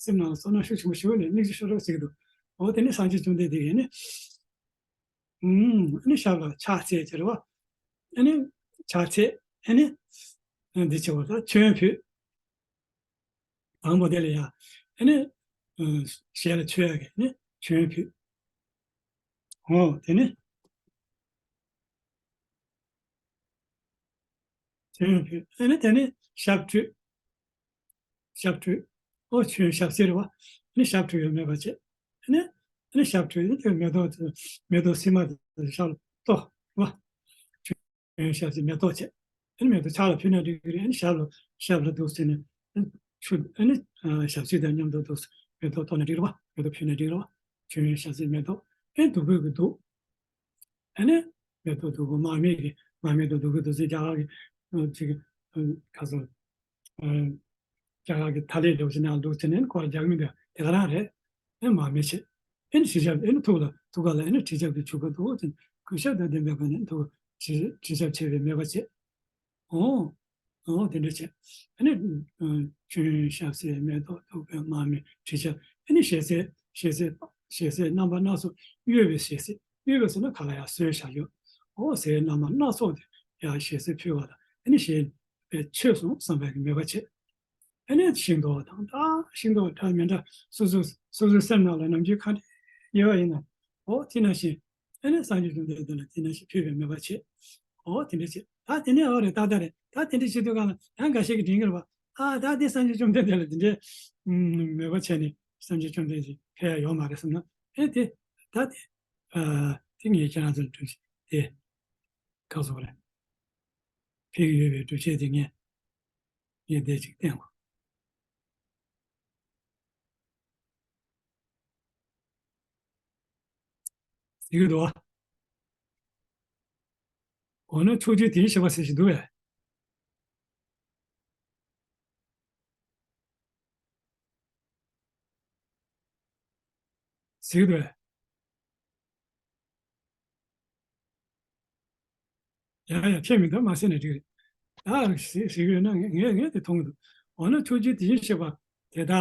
སེམས་ནང་ལ་ཚོར་སྣང་ཤུགས་ཆེན་པོ་ཞིག་ནས་སྙིང་རྗེ་ཤོར་རོགས་ཟེར་གྱི་འདུག་འོ་དེ་ནི་སངས་རྒྱས་བཅོམ་ལྡན་འདས་ཀྱིས་ནི། ཨུམ། ཨ་ནི་ཞབས་ལ་ཕྱག་འཚལ་ཅེས་རེད་བ། ཨ་ནི་ཕྱག་འཚལ། ཨ་ནི་འདི་བྱེད་པ་ད་མཆོད་ཕུལ། དང་པོ་དེ་ལ་ཡ། ཨ་ནི་ཞལ་ལ་མཆོད་ཡ་གི་ནི་མཆོད་ཕུལ། འོ་དེ་ནི་མཆོད་ཕུལ། ཨ་ནི་དེ་ནི་ཞབས་བཀྲུས། ཞབས་བཀྲུས། ཨོ་མཆོད་ཞབས་བསིལ་རེད་བ། ཨ་ནི་ཞབས་བཀྲུས་ཡོད་མེད་པ་བྱས། ཨ་ནི་ཨ་ནི་ཞབས་བཀྲུས་ནི་དེ་མེ་ཏོག་མེ་ཏོག་སིལ་མ་དེ་ཞབས་ལ་གཏོར་བ། ཞབས་ཀྱི་མེ་ཏོག་བྱས། ཨ་ནི་མེ་ཏོག་ཕྱག་ལ་ཕུལ་ན་འགྲིག་གི་རེད། ཨ་ནི་ཞབས་ལ་ཞབས་ལ་འདུག་ཟེར་ནས་ཆུ་ཨ་ནི་ཞབས་བསིལ་དང་མཉམ་དུ་འདུག་མེ་ཏོག་གཏོར་ན་འགྲིག་རེད་བ། མེ་ཏོག་ཕུལ་ན་འགྲིག་རེད་བ། ཆུ་ཡོན་ཞབས་བསིལ་མེ་ཏོག་ཨེ་བདུག་སྤོས་ཀྱི་བདུག་ཨ་ནི་མེ་ཏོག་བདུག་སྤོས་མར་མེ་གི་མར་མེ་དང་བདུག་སྤོས་བདུག་སྤོས་རྒྱ་གར་གི་ཅིག་ཁ་སང་། རྒྱ་གར་གྱི་ཐ་ལེ་འདྲ་བོ་ཞིག་ནང་འདུག་ཟེར་ནས་ཁོ་རང་རྒྱག་མི་འདུག་དེ་ག་རང་རེད། ཨེ་མར་མེ་བྱས། ཨེ་ནི་དྲི་ཆབ་ཨེ་ནི་ཐུགས་ལ་ཐུགས་ཀ་ལ་ཨེ་ནི་དྲི་ཆབ་ཀྱི་བྱུག་པ་འདུག་ཟེར་གུས་ཞབས་དང་ལྡན་པའི་སྒོ་ནས་ཐུགས་དྲི་དྲི་ཆབ་བྱས་པའི་མོས་པ་བྱས། ཨོ། ཨོ་དེ་འདྲ་བྱས། ཨེ་ནི་ཆུ་ཡོན་ཞབས་བསིལ་མེ་ཏོག་བདུག་སྤོས་མར་མེ་དྲི་ཆབ་ཨེ་ནི་ཞལ་ཟས་ཞལ་ཟས་ཞལ་ཟས་རྣམ་པ་སྣ་ཚོགས་གཡོ་བའི་ཞལ་ཟས་གཡོ་བའི་ཟེར་ན་ག་ལ་ཡང་ཟས་བཞག་ཡོད། ཨོ་ཟས་རྣམ་པ་སྣ་ཚོགས་དེ་ཡང་ཞལ་ཟས་ཕུལ་བ་དང་ཨེ་ནི་ཞལ་པས་མཆོད་སོང་བསམ་པའི་མོས་པ་བྱེད། ཨ་ནི་ཤིང་ཏོག་དང་ད་ཤིང་ཏོག་འདྲ་མི་འདྲ་སོ་སོ་སོ་སོའི་སེམས་ནང་ལ་ནམ་རྒྱུན་ག་འདྲ་ཡོད་པ་ཡིན་ན། ཨོ་དེ་ནང་བཞིན་ཨ་ནི་སངས་རྒྱས་བཅོམ་ལྡན་འདས་ལ་དེ་ནང་བཞིན་ཕུལ་བའི་མོས་པ་བྱེད། ཨོ་དེ་འདྲ་བྱེད་ད་དེ་ནས་ཨོ་རེད་ཏག་ཏག་རེད། ད་དེ་འདྲ་བྱེད་དུས་གང་ལ་ཡང་འགའ་ཤས་ཀྱིས་དྲན་གྱི་རེད་པ། ཨ་ད་དེ་སངས་རྒྱས་བཅོམ་ལྡན་འདས་ལ་དེ་འདྲའི་མོས་པ་བྱས་ནས་སངས་རྒྱས་བཅོམ་ལྡན་འདས་ཕེབས་ཡ་ཡོད་མ་རེད་བསམ་ན། ཨེ་དེ་ད་དེ་ཨ་དེ་ངས་ཁྱེད་རང་ཚོ་ལ་དྲན་ཞིག་དེ། ག་ཟེར་རེད། ཕེབས་ཀྱི་ཡོད་པའི་སྒྲུབ་བྱེད་དེ་ངས་ངས་འདི་ཅིག་བསྟན་པ་ཟེར་གྱི་འདུག་བ། འོ་ན་ཕྱོགས་བཅུའི་དེའི་བཤད་པ་ཟེར་ཞིག་འདུག་བས། ཟེར་གྱི་འདུག་བས། ཡ་ཡ་ཁྱད་མི་འདུག་མ་ཟེར་ནས་འགྲིག་རེད། ད་ཟེར་ཟེར་གྱི་ཡོད་ན་ངས་ངས་ངས་དེ་མཐོང་གི་འདུག་འོ་ན་ཕྱོགས་བཅུའི་དེ་བཞིན་གཤེགས་པ་དེ་དག་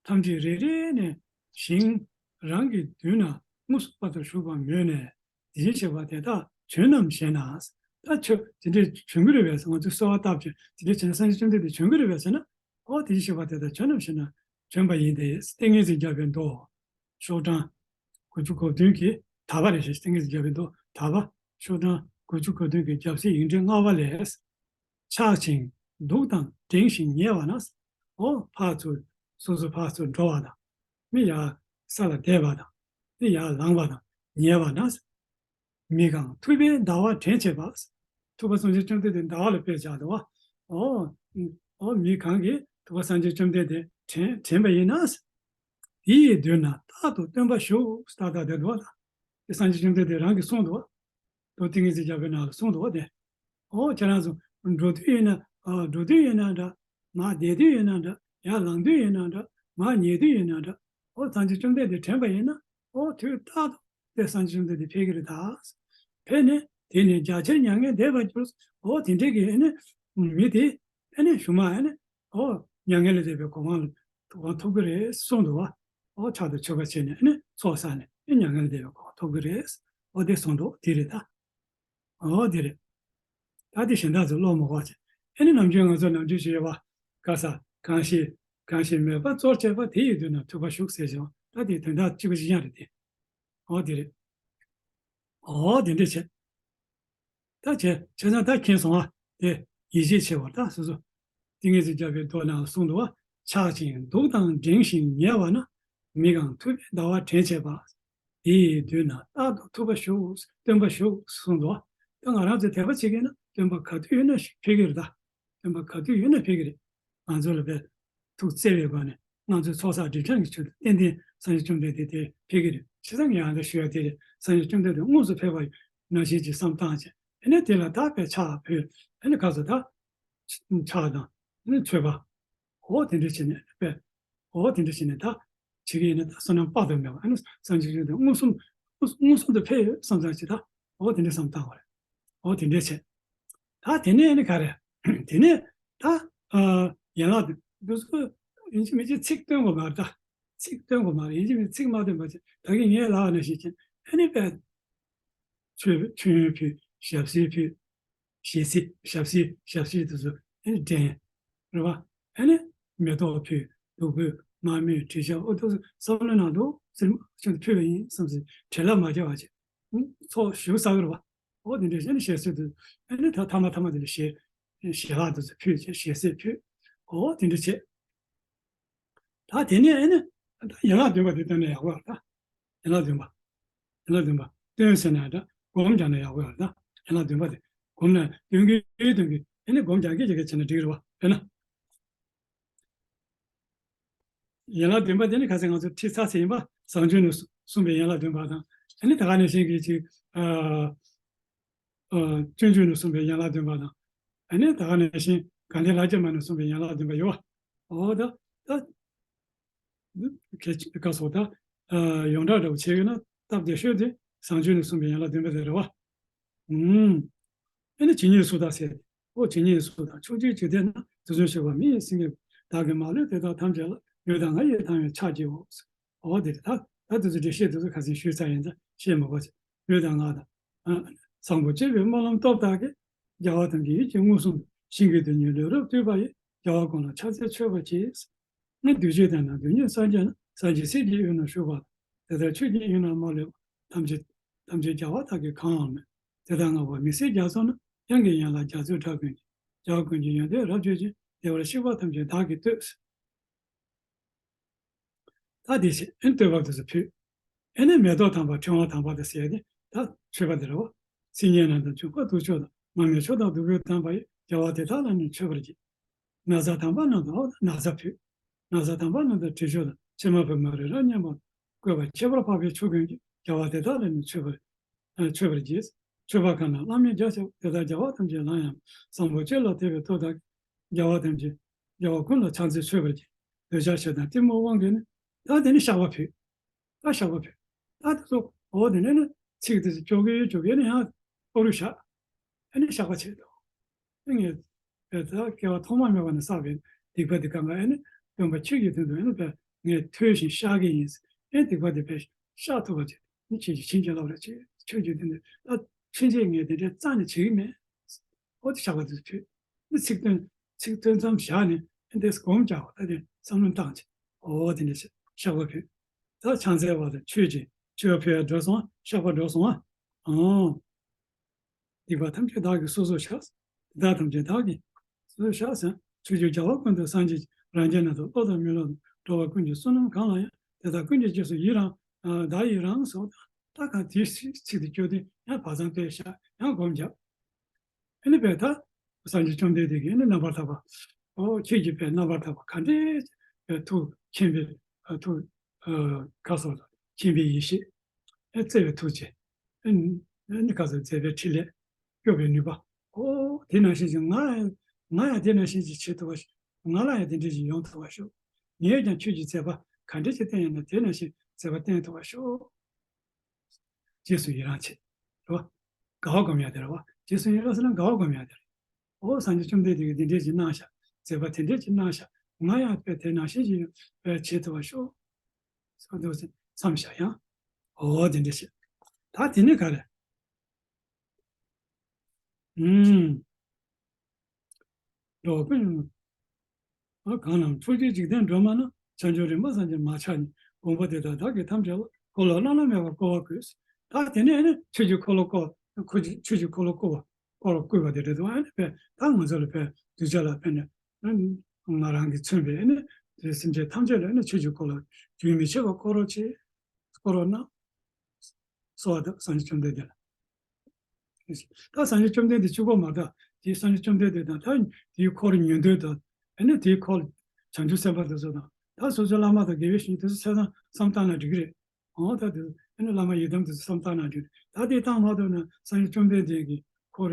ཐམས་ཅད་རེ་རེ་ནས་ཞིང་རང་གི་མདུན་ན་མངོན་སུམ་དུ་བཞུགས་པར་མོས་ནས་དེ་བཞིན་གཤེགས་པ་དེ་དག་བྱོན་ནམ་ཞེ་ན། ད་ཁྱོད་དེ་འདྲས་བྱོན་གྱི་རེད་པས་ང་ཚོས་གསོལ་བ་བཏབ་ཀྱང་དེ་འདྲས་བྱས་ན་སངས་རྒྱས་བཅོམ་ལྡན་འདས་བྱོན་གྱི་རེད་པས་ཟེར་ན། ཨོ་དེ་བཞིན་གཤེགས་པ་དེ་དག་བྱོན་ནམ་ཞེ་ན། བྱོན་པ་ཡིན་ཏེ། ཏིང་ངེ་འཛིན་རྒྱས་པའི་མདོ། ཤོག་གྲངས་དགུ་བཅུ་གོ་བདུན་གྱི་དག་པ་རེ་ཞིག་ཏིང་ངེ་འཛིན་རྒྱས་པའི་མདོ་དག་པ། ཤོག་གྲངས་དགུ་བཅུ་གོ་བདུན་གྱི་རྒྱབ་གཟིགས་ཡིག་ཕྲེང་ལྔ་པ་ལས། ཆགས་ཤིང་སྡུག་དང་འགྲེང་ཞིང་ཉེ་བ་ན། ཨོ་ཕར་ཚུར་སོ་སོ་ཕར་ཚུར་འགྲོ་བ་དང་། མི་ཡར་ས་ལ་བསྡད་པ་དང་། མི་ཡར་ལངས་པ་དང་ཉེ་བ་ན། མི་གང་ཐུབ་པས་ཟླ་བ་དྲན་བྱེད་པ། ཐུབ་པ་སངས་རྒྱས་བཅོམ་ལྡན་འདས་ཟླ་བ་ལ་དཔེ་བཞག་འདུག་བ། ཨོ། ཨོ་མི་གང་གིས་ཐུབ་པ་སངས་རྒྱས་བཅོམ་ལྡན་འདས་དྲན་དྲན་པ་ཡིན་ན། དེ་ཡི་མདུན་ན་རྟག་ཏུ་སྟོན་པ་བཞུགས་ཏག་ཏག་དེ་འདུག་བ། དེ་སངས་རྒྱས་བཅོམ་ལྡན་འདས་རང་གིས་གསུངས་འདུག་བ། མདོ་ཏིང་ངེ་འཛིན་རྒྱས་པའི་ནང་ལ་གསུངས་འདུག་བ་དེ། ཨོ་ཁྱེད་རང་ཚོ་འགྲོ་དུས་ཡིན་ན་ཨ་འགྲོ་དུས་ཡིན་ན་འདྲ། མར་བསྡད་དུས་ཡིན་ན་འདྲ། ཡར་ལངས་དུས་ཡིན་ན་འདྲ། མར་ཉལ་དུས་ཡིན་ན་འདྲ། ཨོ་སངས་རྒྱས་བཅོམ་ལྡན་འདས་དྲན་པ་ཡིན་ན་ཨོ་དུས་རྟག་ཏུ་དེ་སངས་རྒྱས་བཅོམ་ལྡན་འདས་ཕེབས་ཀྱི་རེད་ད། ཕེབས་ནས་དེ་ནི་རྒྱ་ཆེར་མྱ་ངན་འདས་པར་གྱུར། ཨོ་དེ་འདྲའི་གི་ཨ་ནི་མི་དེ་ཨ་ནི་གཞུག་མ་ཨ་ནི་ཨོ་མྱ་ངན་ལས་འདས་པའི་གོ་འཕང་ལ་གོ་འཕང་ཐོབ་ཀྱི་རེད་གསུངས་འདུག་བ། ཨོ་ཕྱག་དང་མཆོད་པ་བྱས་ནས་ཨ་ནི་ཚོགས་བསགས་ནས་ཨ་མྱ་ངན་ལས་འདས་པའི་གོ་འཕང་ཐོབ་ཀྱི་རེད། ཨོ་དེ་གསུངས་འདུག་དེ་རེད་ད། ཨོ་དེ་རེད། ད་དེ་གཞན་དག་ཚོ་ཀློག་མ་དགོས་བྱས། ཨེ་ནི་ནམ་རྒྱུན་ང་ཚོ་ནམ་རྒྱུན་ཞུ་ཡོད་པ། ག་ས་གང་ཞིག་གང་ཞིག་མོས་པ་གཙོར་བྱས་པ། དེ་ཡི་མདུན་ན་ཐུབ་པ་བཞུགས་ཟེར་བྱས་པ། ད་དེ་དོན་དག་གཅིག་པ་གཅིག་རྐྱང་རེད་དེ། འོ་དེ་རེད། འོ་དེ་འདྲས་བྱས། ད་བྱས་བྱས་ཙང་ད་མཁྱེན་སོང་ཨ། དེ་ཡིད་ཆེས་ཆེ་བར་ད་སོ་སོ། ཏིང་ངེ་འཛིན་རྒྱ་བའི་མདོ་ནང་གསུངས་འདུག་བ། ཆགས་ཅིང་སྡུག་དང་འགྲེང་ཞིང་ཉེ་བ་ན། མི་གང་ཐུབ་པས་ཟླ་བ་དྲན་བྱེད་པ། དེ་ཡི་མདུན་ན་རྟག་ཏུ་ཐུབ་པ་བཞུགས། སྟོན་པ་བཞུགས་གསུངས་འདུག་བ། ད་ང་རང་ཚོས་དད་པ་བྱེད་མཁན་ན་སྟོན་པ་ག་དུས་ཡོད་ན་ཕེབས་ཀྱི་རེད་ད། སྟོན་པ་ག་དུས་ཡོད་ན་ཕེབས་ཀྱི་རེད། ང་ཚོ་ལ་བས་ཐུགས་བརྩེ་བའི་སྒོ་ནས་ང་ཚོའི་ཚོགས་བསགས་སྒྲིབ་སྦྱང་གི་ཆེད་དུ་ཏན་ཏན་སངས་རྒྱས་བཅོམ་ལྡན་འདས་དེ་ཕེབས་ཀྱི་རེད། བྱས་ཙང་ངས་ཨ་འདྲ་ཞུ་ཡ་དེ་རེད། སངས་རྒྱས་བཅོམ་ལྡན་འདས་དངོས་སུ་ཕེབས་པ་ཡིན་ནང་བཞིན་གྱི་བསམ་བཏང་བྱས། ཨ་ནི་དེ་ལ་ད་བས་ཕྱག་ཕུལ། ཨ་ནི་ག་ཚོད་ད་ཕྱག་དང་ཨ་ནི་མཆོད་པ། འོ་དེ་འདྲ་བྱས་ནས་བས། འོ་དེ་འདྲ་བྱས་ནས་ད་བྱེད་ཀྱི་ཡིན་ན་ད་བསོད་ནམས་དཔག་ཏུ་མེད་པ། ཨ་ནི་སངས་རྒྱས་བཅོམ་ལྡན་འདས་མངོན་སུམ་མངོན་སུམ་དུ་ཕེབས་ཡོད་བསམ་ཙང་ཅི་ད། འོ་དེ་འདྲ་བསམ་བཏང་བ་རེད། འོ་དེ་འདྲ་བྱས། ད་དེ་ནས་ནི་ག་རེ། དེ་ནས་ད་ཨ་ཡན་ལག་འདི་ཚོ་ཡིན་གཅིག་མིན་གཅིག་ཚིག་སྟོན་དགོས་མ་རེད་ད། ཚིག་སྟོན་དགོས་མ་རེད། ཡིན་གཅིག་མིན་ཚིག་མ་སྟོན་པ་ཅིག་ད་གིན་ངས་ལབ་ནང་བཞིན་བྱས་ཨ་ནི་བས། མཆོད་མཆོད་ཡོན་ཕུལ། ཞབས་བསིལ་ཕུལ། ཞལ་བསིལ་ཞབས་བསིལ་ཞབས་བསིལ་དེ་ཚོ་ཨ་ནི་འདྲེན། རེད་བ། ཨ་ནི་མེ་ཏོག་ཕུལ། བདུག་སྤོས་མར་མེ་དྲི་ཞབས། འོ་དེ་ཚོ་བསམ་བློའི་ནང་དུ་ཟིན་ཕུལ་བ་ཡིན་བསམ་ཟིན་བྲེལ་བ་མ་བརྒྱབ་པ་ཅིག་ཚོགས་ཞུ་ས་གི་རེད་བ། འོ་དེ་འདྲ་བྱས་ནས་ཞལ་བསིལ་དུ་ཨ་ནི་ད་ཐ་མ་ཐ་མ་དེ་ལ་ཞལ་ཞལ་ལག་དེ་ཚོ་ཕུལ་བྱས་ཞལ་བསིལ་ཕུལ། འོ་དེ་འདྲ་བྱས། ད་དེ་ནས་ཨ་ནི་ད་ཡན་ལག་བདུན་པ་དེ་བཏོན་ན་ཡག་པོ་ཡོད་རེད་ད། ཡན་ལག་བདུན་པ། ཡན་ལག་བདུན་པ་བཏོན་ཟེར་ན་ཡང་འདྲ། སྒོམ་རྒྱག་ན་ཡག་པོ་ཡོད་རེད་ད། ཡན་ལག་བདུན་པ་དེ་སྒོམ་ན་བཏོན་གི་བཏོན་གི་ཨ་ནི་སྒོམ་རྒྱག་གི་རྒྱག་གི་བྱས་ན་འགྲིག་རེད་བ། དཔེར་ན། ཡན་ལག་བདུན་པ་དེ་ནི་ཁ་སང་ང་ཚོ་ཁྲིད་ཚར་ཟིན་ཡིན་པ། བཟང་སྤྱོད་ནས་གསུངས་པའི་ཡན་ལག་བདུན་པ་དང་། ཨ་ནི་ད་ག་ནང་བཞིན་གྱི་ཅིག་ཨ། ཨ། སྤྱོད་འཇུག་ནས་གསུངས་པའི་ཡན་ལག་བདུན་པ་དང་། ཨ་ནི་ད་ག་ནང་བཞིན་དགའ་ལྡན་ལྷ་བརྒྱ་མ་ནས་གསུངས་པའི་ཡན་ལག་བདུན་པ་ཡོད་བ། འོ་ད་ད། གལ་ཆེ་བཀའ་སོགས་ད། ཨ། ཡོངས་གྲགས་འདྲ་བོ་བྱས་ཡོད་ན་སྟབས་བདེ་ཤོས་དེ་བཟང་སྤྱོད་ནས་གསུངས་པའི་ཡན་ལག་བདུན་པ་དེ་རེད་བ། ཨུམ། ཨེ་ནི་ཇི་སྙེད་སུ་དག་ཟེར། ཨོ་ཇི་སྙེད་སུ་དག་ཕྱོགས་བཅུའི་འཇིག་རྟེན་ན། དུས་གསུམ་གཤེགས་པ་མི་ཡི་སེང་གེ། བདག་གིས་མ་ལུས་དེ་དག་ཐམས་ཅད་ལ། ལུས་དང་ངག་ཡིད་དང་བས་ཕྱག་བགྱིའོ། ཨོ་དེ་རེད་ད། ད་དེ་ཚོ་འགྲེལ་བཤད་དེ་ཚོ་ཁ་སང་ཞུས་ཚར་ཡིན་ད་བཤད་མ་དགོས་ཟེར། ལུས་དང་ངག་དང་། ཨ། བཟང་པོ་སྤྱོད་པའི་སྨོན་ལམ་སྟོབས་དག་གིས། རྒྱལ་བ་ཐམས་ཅད་ཡིད་ཀྱིས་མངོན་སུམ་དུ། ཞིང་གི་རྡུལ་སྙེད་ལུས་རབ་བཏུད་པ་ཡིས། རྒྱལ་བ་ཀུན་ལ་ཕྱག་འཚལ་མཆོད་པར་བགྱི། ནི་གདུལ་བྱའི་དོན་དང་རྡུལ་སྙེད་སངས་རྒྱས་ན། སངས་རྒྱས་སྲས་ཀྱི་དབུས་ན་བཞུགས་པ་ལ། དེ་ལྟར་ཆོས་ཀྱི་དབྱིངས་རྣམས་མ་ལུས་པ། ཐམས་ཅད་ཐམས་ཅད་རྒྱལ་བ་དག་གིས་གང་ཡང་མོས། དེ་ལྟར་བསྔགས་པ་མི་ཟད་རྒྱ་མཚོ་རྣམས། དབྱངས་ཀྱི་ཡན་ལག་རྒྱ་མཚོའི་སྒྲ་ཀུན་གྱིས། རྒྱལ་བ་ཀུན་གྱི་ཡོན་ཏན་རབ་བརྗོད་ཅིང་། བདེ་བར་གཤེགས་པ་ཐམས་ཅད་བདག་གིས་བསྟོད། ད་དེ་བཞིན་ཨེ་ནི་བསྟོད་པ་དེ་ཚོ་ཕུལ། ཨེ་ནི་མེ་ཏོག་དམ་པ་ཕྲེང་བ་དམ་པ་དེ་ཟེར་ཏེ་ད་མཆོད་པ་དེ་རེད་བ། སིལ་སྙན་རྣམས་དང་བྱུག་པ་གདུགས་མཆོག་དང་། མར་མེ་མཆོག་དང་བདུག་སྤོས་དམ་པ་ཡིས། རྒྱལ་བ་དེ་དག་ལ་ནི་མཆོད་པར་བགྱི། ན་བཟའ་དམ་པ་རྣམས་དང་། ཨོ་ན་བཟའ་ཕུལ། ན་བཟའ་དམ་པ་རྣམས་དང་དྲི་མཆོག་དང་། ཕྱེ་མ་ཕུབ་མ་རིགས་རབ་མཉེས་པ། བཀོད་པ་ཁྱད་པར་འཕགས་པའི་མཆོག་ཀུན་གྱིས། རྒྱལ་བ་དེ་དག་ལ་ནི་མཆོད་པར་ཨ་མཆོད་པར་བགྱི། མཆོད་པ་གང་རྣམས་བླ་མེད་རྒྱ་ཆེ་བ། དེ་དག་རྒྱལ་བ་ཐམས་ཅད་ལ་ཡང་། བཟང་པོ་སྤྱོད་ལ་དད་པའི་སྟོབས་དག་གིས། རྒྱལ་བ་ཐམས་ཅད་རྒྱལ་བ་ཀུན་ལ་ཕྱག་འཚལ་མཆོད་པར་བགྱི། འདོད་ཆགས་ཞེ་སྡང་གཏི་མུག་དབང་གིས་ནི། ད་དེ་ནི་བཤགས་པ་ཕུལ། ད་བཤགས་པ་ཕུལ། ད་དེ་ཚོ་འོ་དེ་ནས་ནི་ཚིག་དེ་ཚོ་ཅོག་གེ་ཅོག་གེ་ནི་ཡང་ཨོ་རུ་བཤགས། ཨ་ནི་བཤགས་པ་བྱེད་དོ། ཨ་ངས་བས་ད་སྐྱེ་བ་ཐོག་མ་མེད་པ་ནས་བསགས་པའི་སྡིག་པ་འདི་གང་ག་ཨ་ནི་སྟོན་པ་ཁྱེད་ཀྱི་དོན་དུ་ཨ་ནི་བས་ངས་མཐོལ་ཞིང་བཤགས་ཀྱི་ཡིན། ཨ་ནི་སྡིག་པ་འདི་བས་བཤགས་ཐུབ་པ་བྱེད། ཨ་ནི་ཁྱེད་ཀྱིས་བྱིན་གྱིས་བརླབས་རོགས་བྱེད། ཁྱོད་ཀྱི་དོན་དུ་ད་ཕྱིན་ཆད་ངས་དེ་འདྲའི་རྩ་ནས་བྱེད་ཀྱི་མེད། ཨོ་དེ་བཤགས་པ་དེ་ཚོ་ཕུལ། ཨ་ནི་ཚིག་བཏོན་ཚིག་བཏོན་མཚམས་བཞག་ནས་ཨ་ནི་དེ་སྒོམ་རྒྱག་པ་ད་དེ་བསམ་བློ་བཏང་བྱས། ཨོ་དེ་འདྲ་བྱས་བཤགས་པ་ཕུལ། ད་ཕྱག་འཚལ་བ་དང་མཆོད་ཅིང་མཆོད་པ་ཕུལ་ཡ་འགྲོ་སོང་། བཤགས་པ་འགྲོ་སོང་ཨ། ཨོ། སྡིག་པ་ཐམས་ཅད་བདག་གིས་སོ་སོར་བཤགས། དེ་དག་ཐམས་ཅད་བདག་གིས་སོ་སོར་བཤགས་ཟེར། ཕྱོགས་བཅུའི་རྒྱལ་བ་ཀུན་ཏུ་སངས་རྒྱས་ཀྱི། རང་རྒྱལ་རྣམས་དང་བློ་དང་མི་སློབ་དང་། འགྲོ་བ་ཀུན་གྱི་བསོད་ནམས་གང་ལ་ཡང་། དེ་དག་ཀུན་གྱི་རྗེས་སུ་ཡི་རང་ཨ་བདག་ཡི་རང་སོགས་དང་། ད་གང་དེའི་ཚིག་དེ་བསྐྱོད་དེ་ཡང་བར་མཚམས་དེར་བཞག་ཡང་སྒོམ་རྒྱབ། ཨ་ནི་བས་ད་སངས་རྒྱས་བཅོམ་ལྡན་འདས་ཀྱིས་ཨ་ནི་རྣམ་པར་ཐར་པ། ཨོ་ཁྱེད་ཀྱིས་བས་རྣམ་པར་ཐར་པ་ག་འདྲས་བས་ཐུགས་མཁྱེན་པའི་ཨ་ཐུགས་ཨ་ཁ་སོགས་མཁྱེན་པའི་ཡེ་ཤེས། ཨེ་བརྩེ་བའི་ཐུགས་རྗེ། ཨེ་ནི་ཁ་སང་མཛད་པའི་ཕྲིན་ལས་སྐྱོབ་པའི་ནུས་པ། ཨོ་དེ་ནང་བཞིན་གྱི་ང་ང་ཡང་དེ་ནང་བཞིན་གྱི་བྱེད་ཐུབ་པ་ཞིག་ང་ལ་ཡང་དེ་འདྲ་ཞིག་ཡོང་ཐུབ་པ་ཤོག་ངས་ཀྱང་ཁྱོད་ཀྱི་མཛད་པ་ག་འདྲ་ཞིག་བསྟན་ཡོད་ན་དེ་ནང་བཞིན་མཛད་པ་བསྟན་ཐུབ་པ་ཤོག་རྗེས་སུ་ཡི་རང་བྱེད། རེད་བ། དགའ་བ་སྒོམ་ཡ་དེ་རེད་བ། རྗེས་སུ་ཡི་རང་ཟེར་ན་དགའ་བ་སྒོམ་ཡ་དེ་རེད། ཨོ་སངས་རྒྱས་བཅོམ་ལྡན་འདས་ཀྱིས་འདི་འདྲས་ཀྱི་གནང་ཤག་མཛད་པ་དེ་འདྲས་ཀྱི་གནང་ཤག་ང་ཡང་དཔེ་དེ་ནང་བཞིན་ཞིག་དཔེ་བྱེད་ཐུབ་པ་ཤོག་ཟེར་འདུག་སེ་མཚམས་བཞག་ཡང་། ཨོ་དེ་འདྲས་ཤིག་ད་དེ་ནས་ག་རེ། ཨུམ། འགྲོ་བ་ཀུན། ཨ། གང་རྣམས་ཕྱོགས་བཅུའི་འཇིག་རྟེན་སྒྲོན་མ་ན། བྱང་ཆུབ་རིམ་པ་སངས་རྒྱས་མ་ཆགས་ཉིད། དགོངས་པ་འདི་དག་བདག་གིས་ཐམས་ཅད་ལ། འཁོར་ལོ་བླ་ན་མེད་པར་བསྐོར་བར་བསྐུལ། ད་དེ་ནས་ཨ་ནི་ཆོས་ཀྱི་འཁོར་ལོ་བསྐོར། འཁོར་གྱི་ཆོས་ཀྱི་འཁོར་ལོ་བསྐོར་བ། བསྐོར་བར་བསྐུལ་བ་དེ་རེད་འདུག་ཨ་ནི་དཔེ་ད་ང་ཚོ་ལ་དཔེ་གདུལ་བྱ་ལ་དཔེ་ནས་ཨ་ནི་ང་རང་གིས་མཚོན་པའི་ཨ་ནི་དེ་སེམས་ཅན་ཐམས་ཅད་ལ་ཨ་ནི་ཆོས་ཀྱི་འཁོར་ལོ་རྒྱུན་མི་ཆད་པར་བསྐོར་རོགས་གྱིས། བསྐོར་རོགས་གནང་། གསོལ་བ་དང་སངས་རྒྱས་བཅོམ་ལྡན་འདས་ལ། ད་སངས་རྒྱས་བཅོམ་ལྡན་འདས་གཅིག་པོ་མ་གཏོགས་དེའི་སངས་རྒྱས་བཅོམ་ལྡན་འདས་དང་ད་དེའི་འཁོར་ཉན་ཐོས་དང་ཨ་ནི་དེའི་འཁོར་བྱང་ཆུབ་སེམས་དཔའ་དེ་ཚོ་དང་ད་སོ་སོའི་བླ་མ་དང་དགེ་བའི་བཤེས་གཉེན་དེ་ཚོ་ཆ་ཚང་བསམ་བཏང་ན་འགྲིག་གི་རེད། འོ་ད་དེ་ཨ་ནི་བླ་མ་ཡི་དམ་དེ་ཚོ་བསམ་བཏང་ན་འགྲིག་གི་རེད། ད་དེ་བཏང་མ་ཐུབ་ན་སངས་རྒྱས་བཅོམ་ལྡན་འདས་ཀྱི་འཁོར་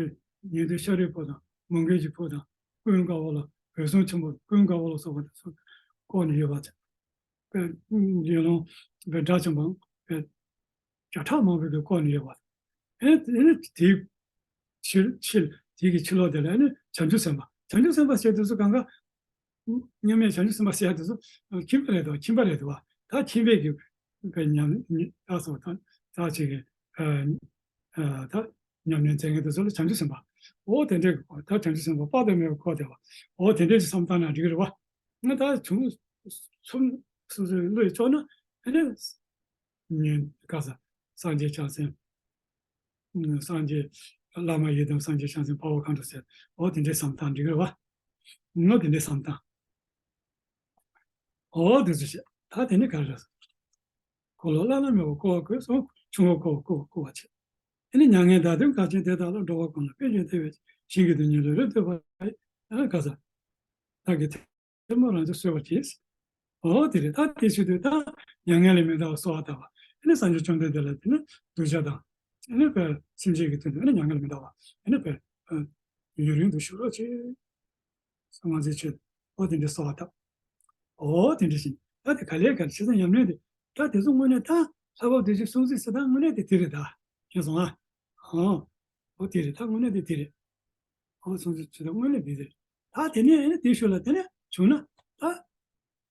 ཉན་ཐོས་ཤཱ་རིའི་བུ་དང་མོའུ་འགལ་གྱི་བུ་དང་ཀུན་དགའ་བོ་ལ་འོད་སྲུང་ཆེན་པོ་ཀུན་དགའ་བོ་ལ་སོགས་པ་དེ་ཚོ་བསྐོར་ནས་ཡོད་པ་དང་། དཔེ་དགེ་སློང་དཔེ་དགྲ་བཅོམ་པ་དཔེ་བརྒྱ་ཕྲག་མང་པོ་གིས་བསྐོར་ནས་ཡོད་པ། ཨེ་ཨེ་ནི་དེའི་ཕྱི་ཕྱི་དེ་གི་ཕྱི་ལོགས་དེ་ལ་ཨེ་ནི་བྱང་ཆུབ་སེམས་དཔའ་བྱང་ཆུབ་སེམས་དཔའ་ཟེར་དུས་སུ་གང་ག་མཉམ་མེད་བྱང་ཆུབ་སེམས་དཔའ་ཟེར་དུས་སུ་ཁྱིམ་པ་རེད་དོ། ཁྱིམ་པ་རེད་དོ། ད་ཁྱིམ་པས་ཀྱི་དཔེ་ཉམས་ཉི་ད་སོ་ད་ད་ཅིག་གི་ཨ་ཨ་ད་ཉམས་ལེན་མཛད་མཁན་དེ་ཚོ་ལ་བྱང་ཆུབ་སེམས་དཔའ། འོ་དེ་འདྲའི་ད་བྱང་ཆུབ་སེམས་དཔའ་དཔག་ཏུ་མེད་པ་བསྐོར་བསྡད་པ། འོ་དེ་འདྲའི་ཅིག་བསམ་བཏང་ན་འགྲིག་གི་རེད་བ། ང་ད་བྱུང་སོ་སོ་སོ་སོའི་བློས་ལྕོགས་ན་ཨ་ནི་ཉན་ག་ས་སངས་རྒྱས་བྱང་སེམས། སངས་རྒྱས་བླ་མ་ཡི་དམ་སངས་རྒྱས་བྱང་སེམས་དཔའ་བོ་མཁའ་འགྲོ་ཟེར། འོ་དེ་འདྲའི་བསམ་བཏང་འགྲིག་གི་རེད་བ། ང་དེ་འདྲའི་བསམ་བཏང་། འོ་དེ་ཚོ་བྱས་ད་དེ་ནི་ག་རེ་རེད། འཁོར་ལོ་བླ་ན་མེད་པར་བསྐོར་བར་བསྐུལ་སོང་། ཆུ་འོད་ཀོ་བ་ཀོ་བ་ཀོ་བ་བྱས། དེ་ནས་མྱ་ངན་འདའ་སྟོན་གལ་ཆེན་དེ་དག་ལ། འགྲོ་བ་ཀུན་ལ་དཔལ་གྱིས་བརྟན་པའི་ཕྱིར། ཞིང་གི་རྡུལ་སྙེད་ལ་རེག་ཐུབ་པ་ཡི། ཨ་ག་ས། བདག་གི་ཐལ་མོ་རང་ཚོ་གསོལ་བར་བགྱི། འོ་དེ་རེད། ད་དེ་བྱེད་དུས་ད་མྱ་ངན་ལས་མི་འདའ་བར་གསོལ་བ་བཏབ་པ། དེ་ནས་སངས་རྒྱས་བཅོམ་ལྡན་འདས་ལ་དེ་ནས་གདུལ་བྱ་དང་། དེ་ནས་དཔེ་སེམས་ཅན་གྱི་དོན་དུ་ཨ་ནི་མྱ་ངན་ལས་མི་འདའ་བར་ཨ་ནི་དཔེ་ཡུན་རིང་དུ་བཞུགས་རོགས་གྱིས། ང་ཚོའི་ཆོས། འོ་དེ་འདྲའི་གསོལ་བ་བཏབ། འོ་དེ་འདྲ་བཞིན་ད་དེ་ག་ལེར་ག་ལེར་བྱས་ཙང་ཉམས་ལེན་དེ་ད་དེ་ཚོ་དངོས་གནས་ད་ལྷ་བབས་བདེ་སྤྱོད་སྲུང་བརྩི་ཟེར་ད་དངོས་གནས་དེ་དེ་རེད་ད། མཁྱེན་སོང་ཨ། ཨོ། འོ་དེ་རེད་ད་དངོས་གནས་དེ་དེ་རེད། འོ་སྲུང་བརྩི་བྱེད་ད་དངོས་གནས་དེ་དེ་རེད། ད་དེ་ནས་ཨ་ནི་དེའི་ཤུལ་ལ་དེ་ནས་བྱུང་ན་ད་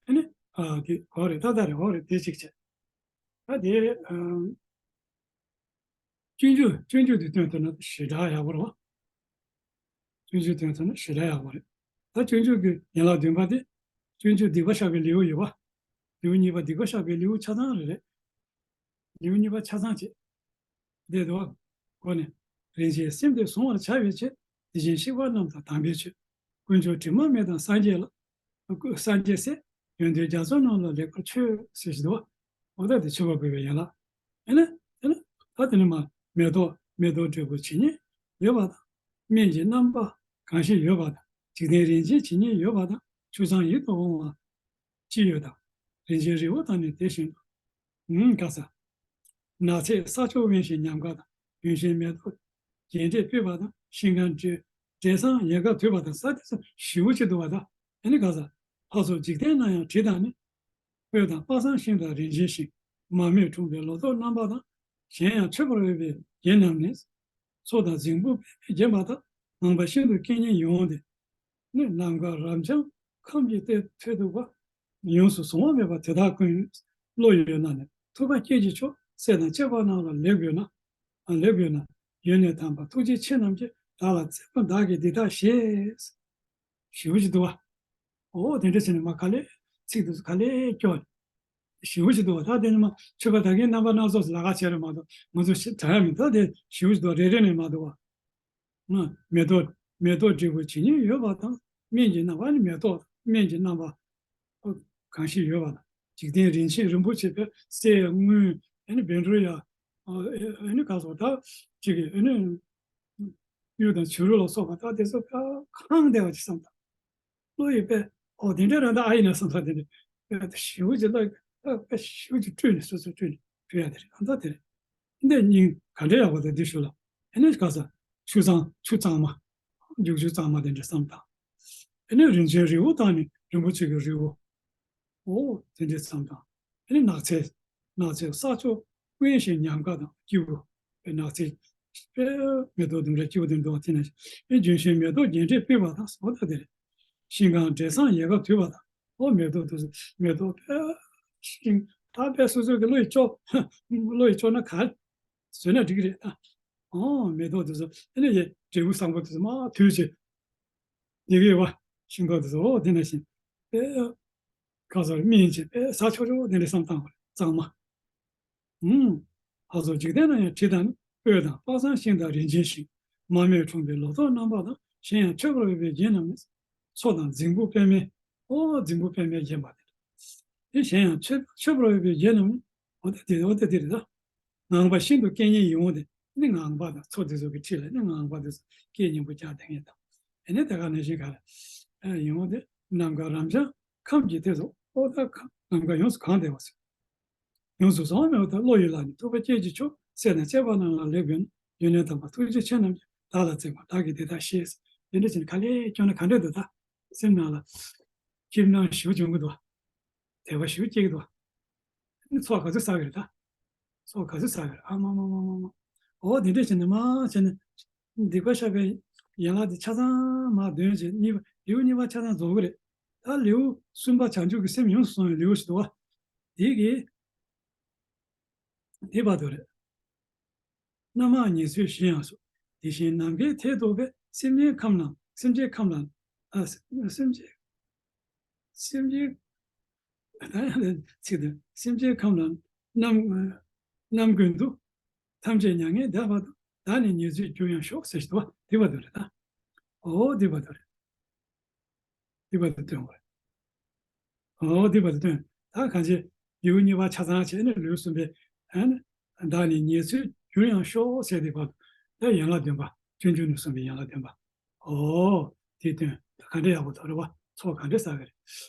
ཨ་ནི་ཨ་དེ་འོ་རེད་ད་ད་རེད་འོ་རེད་དེ་གཅིག་བྱས། ད་དེ་ཨ། སྤྱོད་འཇུག་སྤྱོད་འཇུག་དེ་སྟོན་ཐུབ་ན་ཞེ་དྲག་ཡག་པོ་རེད་བ། སྤྱོད་འཇུག་སྟོན་ཐུབ་ན་ཞེ་དྲག་ཡག་པོ་རེད། ད་སྤྱོད་འཇུག་གི་ཡན་ལག་བདུན་པ་དེ། སྤྱོད་འཇུག་སྡིག་པ་བཤགས་པའི་ལེའུ་ཡོད་པ། ལེའུ་གཉིས་པ་སྡིག་པ་བཤགས་པའི་ལེའུ་ཆ་ཚང་རེད་རེད། ལེའུ་གཉིས་པ་ཆ་ཚང་བྱེད། བསྡད་འདུག་བ། འོ་ནས། རིན་ཆེན་སེམས་དེ་གཟུང་བར་བྱ་བའི་ཕྱིར། དེ་བཞིན་གཤེགས་པ་རྣམས་དང་དམ་པའི་ཆོས། དཀོན་མཆོག་དྲི་མ་མེད་དང་སངས་རྒྱས་ལ། སངས་རྒྱས་སྲས། ཡོན་ཏན་རྒྱ་མཚོ་རྣམས་ལ་ལེགས་པར་མཆོད། ཟེར་གྱི་འདུག་བ། འོ་ད་དེ་མཆོད་པ་འབུལ་བའི་ཡན་ལག་ཨེ་ན། ཨེ་ན། ད་དེ་ནས་མ། མེ་ཏོག་མེ་ཏོག་འབྲས་བུ་ཇི་སྙེད་ཡོད་པ་དང་། སྨན་གྱི་རྣམ་པ་གང་ཞིག་ཡོད་པ་དང་། འཇིག་རྟེན་རིན་ཆེན་ཇི་སྙེད་ཡོད་པ་དང་། ཆུ་གཙང་ཡིད་དུ་འོང་བ་ཅི་ཡོད་དང་། རིན་ཆེན་རི་བོ་དང་ནི་དེ་བཞིན་དུ། ཨུམ་ག་ས། ནགས་ཚལ་ས་ཕྱོགས་དབེན་ཞིང་ཉམས་དགའ་དང་། ལྗོན་ཤིང་མེ་ཏོག་རྒྱས་འབྲས་སྤེལ་བ་དང་། ཤིང་གང་འབྲས་བསམ་ཡལ་ག་དུས་པ་དང་། ས་དེ་ཚོ་ཞེ་པོ་ཅིག་འདུག་བ་དང་། ཨེ་ནི་ག་ས། ལྷ་ཚོགས་འཇིག་རྟེན་ན་ཡང་དྲི་དང་ནི། སྤོས་དང་དཔག་བསམ་ཤིང་དང་རིན་ཆེན་ཤིང་། མ་རྨོས་འཁྲུངས་པའི་ལོ་ཏོག་རྣམ་པ་དང་། གཞན་ཡང་མཆོད་པར་འོས་པའི་རྒྱན་རྣམས་ནི། མཚོ་དང་རྫིང་བུ་པདྨས་བརྒྱན་པ་དང་། ངང་པ་ཤིན་ཏུ་སྐད་སྙན་ཡིད་འོང་སྟེ། ནི་ནམ་མཁའ་རབ་འབྱམས་ཁམས་ཀྱི་གཏེར་ཐོས་ཐུབ་པ། ཡོངས་སུ་གཟུང་བ་མེད་པ་དེ་དག་ཀུན། བློ་ཡོད་ན་ནི་ཐུབ་པ་སྐྱེས་ཀྱི་མཆོག་སྲས་དང་བཅས་པ་རྣམས་ལ་ལེགས་དགོས་ན། ལེགས་དགོས་ན། ཡོན་གནས་དམ་པ་ཐུགས་རྗེ་ཆེ་རྣམས་ཀྱིས། བདག་ལ་བརྩེ་བ་བདག་གིས་འདི་དག་བཞེས། ཞེ་པོ་ཅིག་འདུག་བ། འོ་དེ་འདྲ་བྱས་ནས་མ་ག་ལེ་ཚིག་དེ་ཚོ་ག་ལེ་སྐྱོར། ཞེ་པོ་ཅིག་འདུག་བ། ད་དེ་ནི་མ་མཆོད་པ་དག་གི་རྣམ་པ་སྣ་ཚོགས་སུ་ལ་ཁ་བྱས་རེད་མ་གཏོགས་ང་ཚོ་ཞིག་དྲན་ཡ་མི་འདུག་ད་དེ་ཞེ་པོ་ཅིག་འདུག་རེ་རེ་ནས་མ་འདུག་བ། ང་མེ་ཏོག་མེ་ཏོག་འབྲས་བུ་ཇི་སྙེད་ཡོད་པ་དང་། སྨན་གྱི་རྣམ་པ་ནི་མེ་ཏོག་སྨན་གྱི་རྣམ་པ་གང་ཞིག་ཡོད་པ་དང་། འཇིག་རྟེན་རིན་ཆེན་རིན་པོ་ཆེ་དཔེ་གསེར་དངུལ་ཨ་ནི་བཻ་ཌཱུརྱ་ཨ་ནི་ག་སོགས་ད་ཅིག་གི་ཨ་ནི་གཡུ་དང་བྱུ་རུ་ལ་སོགས་པ་ད་དེ་ཚོ་ད་གང་བདེ་བ་ཅིག་བསམ་དང་། བློ་ཡིས་དཔེ་ཨོ་དེ་འདྲ་རང་ད་ཨ་ཡིན་ན་བསམ་ད་དེ་འདྲ་དཔེ་ཞེ་པོ་ཅིག་བློ་དཔེ་ཞེ་པོ་ཅིག་སྤྲུལ་ནས་སོ་སོ་སྤྲུལ་ནས་སྤྲུལ་ཡ་དེ་རེད། ཨ་ད་དེ་རེད། འདི་སྙིང་ག་འདྲ་ཡག་པོ་དང་འདི་ཞུ་ལ། ཨེ་ནས་ག་ས། ཆུ་གཙང་ཆུ་གཙང་མ། རྒྱུག་ཆུ་གཙང་མ་དེ་འདྲ་བསམ་དང་། ཨེ་ནས་རིན་ཆེན་རི་བོ་དང་ནི་རིན་པོ་ཆེ་གི་རི་བོ། ཨོ་དེ་འདྲ་བསམ་དང་། ཨེ་ནས་ནགས་ཚལ། ནགས་ཚལ་ས་ཕྱོགས་དབེན་ཞིང་ཉམས་དགའ་དང་སྐྱིད་པོ། ཨེ་ནགས་ཚལ། དཔེ་མེ་ཏོག་དེ་འདྲ་སྐྱིད་པོ་དེ་འདུག་བ་དེ་ནས། ཨེ་ལྗོན་ཤིང་མེ་ཏོག་རྒྱས་འབྲས་སྤེལ་བ་དང་ཟོ་ད་དེ་རེད། ཤིང་གང་འབྲས་བཟང་ཡལ་ག་དུས་པ་དང་། ཨོ་མེ་ཏོག་དེ་ཚོ་མེ་ཏོག་དཔེ་ཤིང་ད་དཔེ་སོ་སོ་གི་བློ་ཡིས་ལྕོགས། བློ་ཡིས་ལྕོགས་ན་ག་བཟོས་ན་འགྲིག་གི་རེད་ད། ཨོ་མེ་ཏོག་དེ་ཚོ་ཨ་ནི་ཡེ་འབྲས་བུ་བཟང་པོ་དེ་ཚོ་མ་དུས་ཆེ། ཡི་གེ་བ། ཤིང་ཏོག་དེ་ཚོ་འོ་དེ་ནང་བཞིན་དཔེ་ཁ་སོར་སྨིན་བྱས་དཔེ་ཟ་ཆོག་ཆོག་དེ་འདྲ་བསམ་བཏང་བ་རེད། གཙང་མ། ཨུམ། ལྷ་ཚོགས་འཇིག་རྟེན་ན་ཡང་དྲི་དང་སྤོས་དང་དཔག་བསམ་ཤིང་དང་རིན་ཆེན་ཞིང་། མར་མེ་ཁྲོམ་པའི་ལོ་ཏོག་རྣམ་པ་དང་། གཞན་ཡང་མཆོད་པར་འོས་པའི་རྒྱན་རྣམས་ནི། མཚོ་དང་རྫིང་བུ་པདྨའི། ཨོ་རྫིང་བུ་པདྨས་བརྒྱན་པ་དེ། དེ་གཞན་ཡང་མཆོད་མཆོད་པར་འོས་པའི་རྒྱན་རྣམས་ནི། ཨོ་ད་དེ་ཨོ་ད་དེ་རེད་ད། ངང་པ་ཤིན་ཏུ་སྐད་སྙན་ཡིད་འོང་སྟེ། ནི་ངང་པ་དང་མཚོ་དེ་ཚོ་གི་འཁྲིས་ལ་ནི་ངང་པ་དེ་ཚོ་སྐད་སྙན་པོ་རྒྱག་བསྡད་མཁན་དང་། ཨེ་ནས་དེ་ག་ནང་བཞིན་ག་རེ། ཡིད་འོང་སྟེ་ནམ་མཁའ་རབ་འབྱམས་ཁམས་ཀྱི་དེ་ཚོ་ཨོ་ད་ཁམས་ནམ་མཁའ་ཡོངས་སུ་གང་བསྡད་པ་ཟེར། ཡོངས་སུ་བཟང་བའི་འོ་ད་བློ་ཡི་ལྷ་ནི་ཐུབ་པ་སྐྱེས་ཀྱི་མཆོག་སྲས་དང་བཅས་པ་རྣམས་ལ་ལེགས་བཀོད་ནས་ཡོན་ཏན་དམ་པ་ཐུགས་རྗེ་ཆེ་རྣམས་ཀྱིས་བདག་ལ་བརྩེ་བ་བདག་གིས་དེ་ལྟར་ཤེས། དེ་འདྲ་བྱས་ནས་ག་ལེར་སྐྱོན་ན་ག་འདྲ་འདུག་ད་སེམས་ནང་ལ་སྐྱིད་སྣང་ཞེ་པོ་བྱུང་གི་འདུག་དད་པ་ཞེ་པོ་སྐྱེ་གི་འདུག་ཚོགས་ག་ཚོད་བསགས་ཀྱི་རེད་ད། ཚོགས་ག་ཚོད་བསགས་ཀྱི་རེད། ཨ་མ་མ་མ་མ་མ། འོ་དེ་འདྲ་བྱས་ནས་མ་བྱས་ནས་སྡིག་པ་བཤགས་པའི་ཡན་ལག་དེ་ཆ་ཚང་མར་འདོན་བྱས་གཉིས་པ་ལེའུ་གཉིས་པ་ཆ་ཚང་རྫོགས་ཀྱི་རེད། ད་ལེའུ་གསུམ་པ་བྱང་ཆུབ་ཀྱི་སེམས་ཡོངས་སུ་བཟུང་བའི་ལེའུ་ཞིག་འདུག་བ། དེ་གི་དེ་བར་དུ་རེད། རྣམ་མང་ཉེར་འཚོའི་ཞིང་ཡང་སོགས། དེ་བཞིན་ནམ་མཁའི་མཐས་གཏུགས་པའི་སེམས་ཅན་ཁམས་རྣམས་སེམས་ཅན་ཁམས་ལ། ཨ་སེམས་ཅན། སེམས་ཅན། ད་ཡང་ཚིག་དེ། སེམས་ཅན་ཁམས་ལ་རྣམ་རྣམ་ཀུན་ཏུ། ཐམས་ཅད་མྱ་ངན་འདས་པ་དང་། བདག་ནི་ཉེར་འཚོའི་རྒྱུར་ཡང་ཤོག་ཟེར་ཞིག་འདུག་བ། དེ་བར་དུ་རེད་ད། ཨོ་དེ་བར་དུ་རེད། དེ་བར་དུ་སྟོན་དགོས། ཨོ་དེ་བར་དུ་སྟོན། ད་གང་ཅི་ལེའུ་གཉིས་པ་ཆ་ཚང་བྱས་ནས་ལེའུ་གསུམ་པའི་ཨ་ནི་བདག་ནི་ཉེར་འཚོའི་རྒྱུར་ཡང་ཤོག་ཟེར་དེ་བར་དུ་ད་ཡན་ལག་བདུན་པ་སྤྱོད་འཇུག་ནས་གསུངས་པའི་ཡན་ལག་བདུན་པ། ཨོ། དེ་སྟོན། ད་ག་འདྲ་ཡག་པོ་ཐོག་རེད་བ། ཚོགས་ག་འདྲ་བསགས་ཀྱི་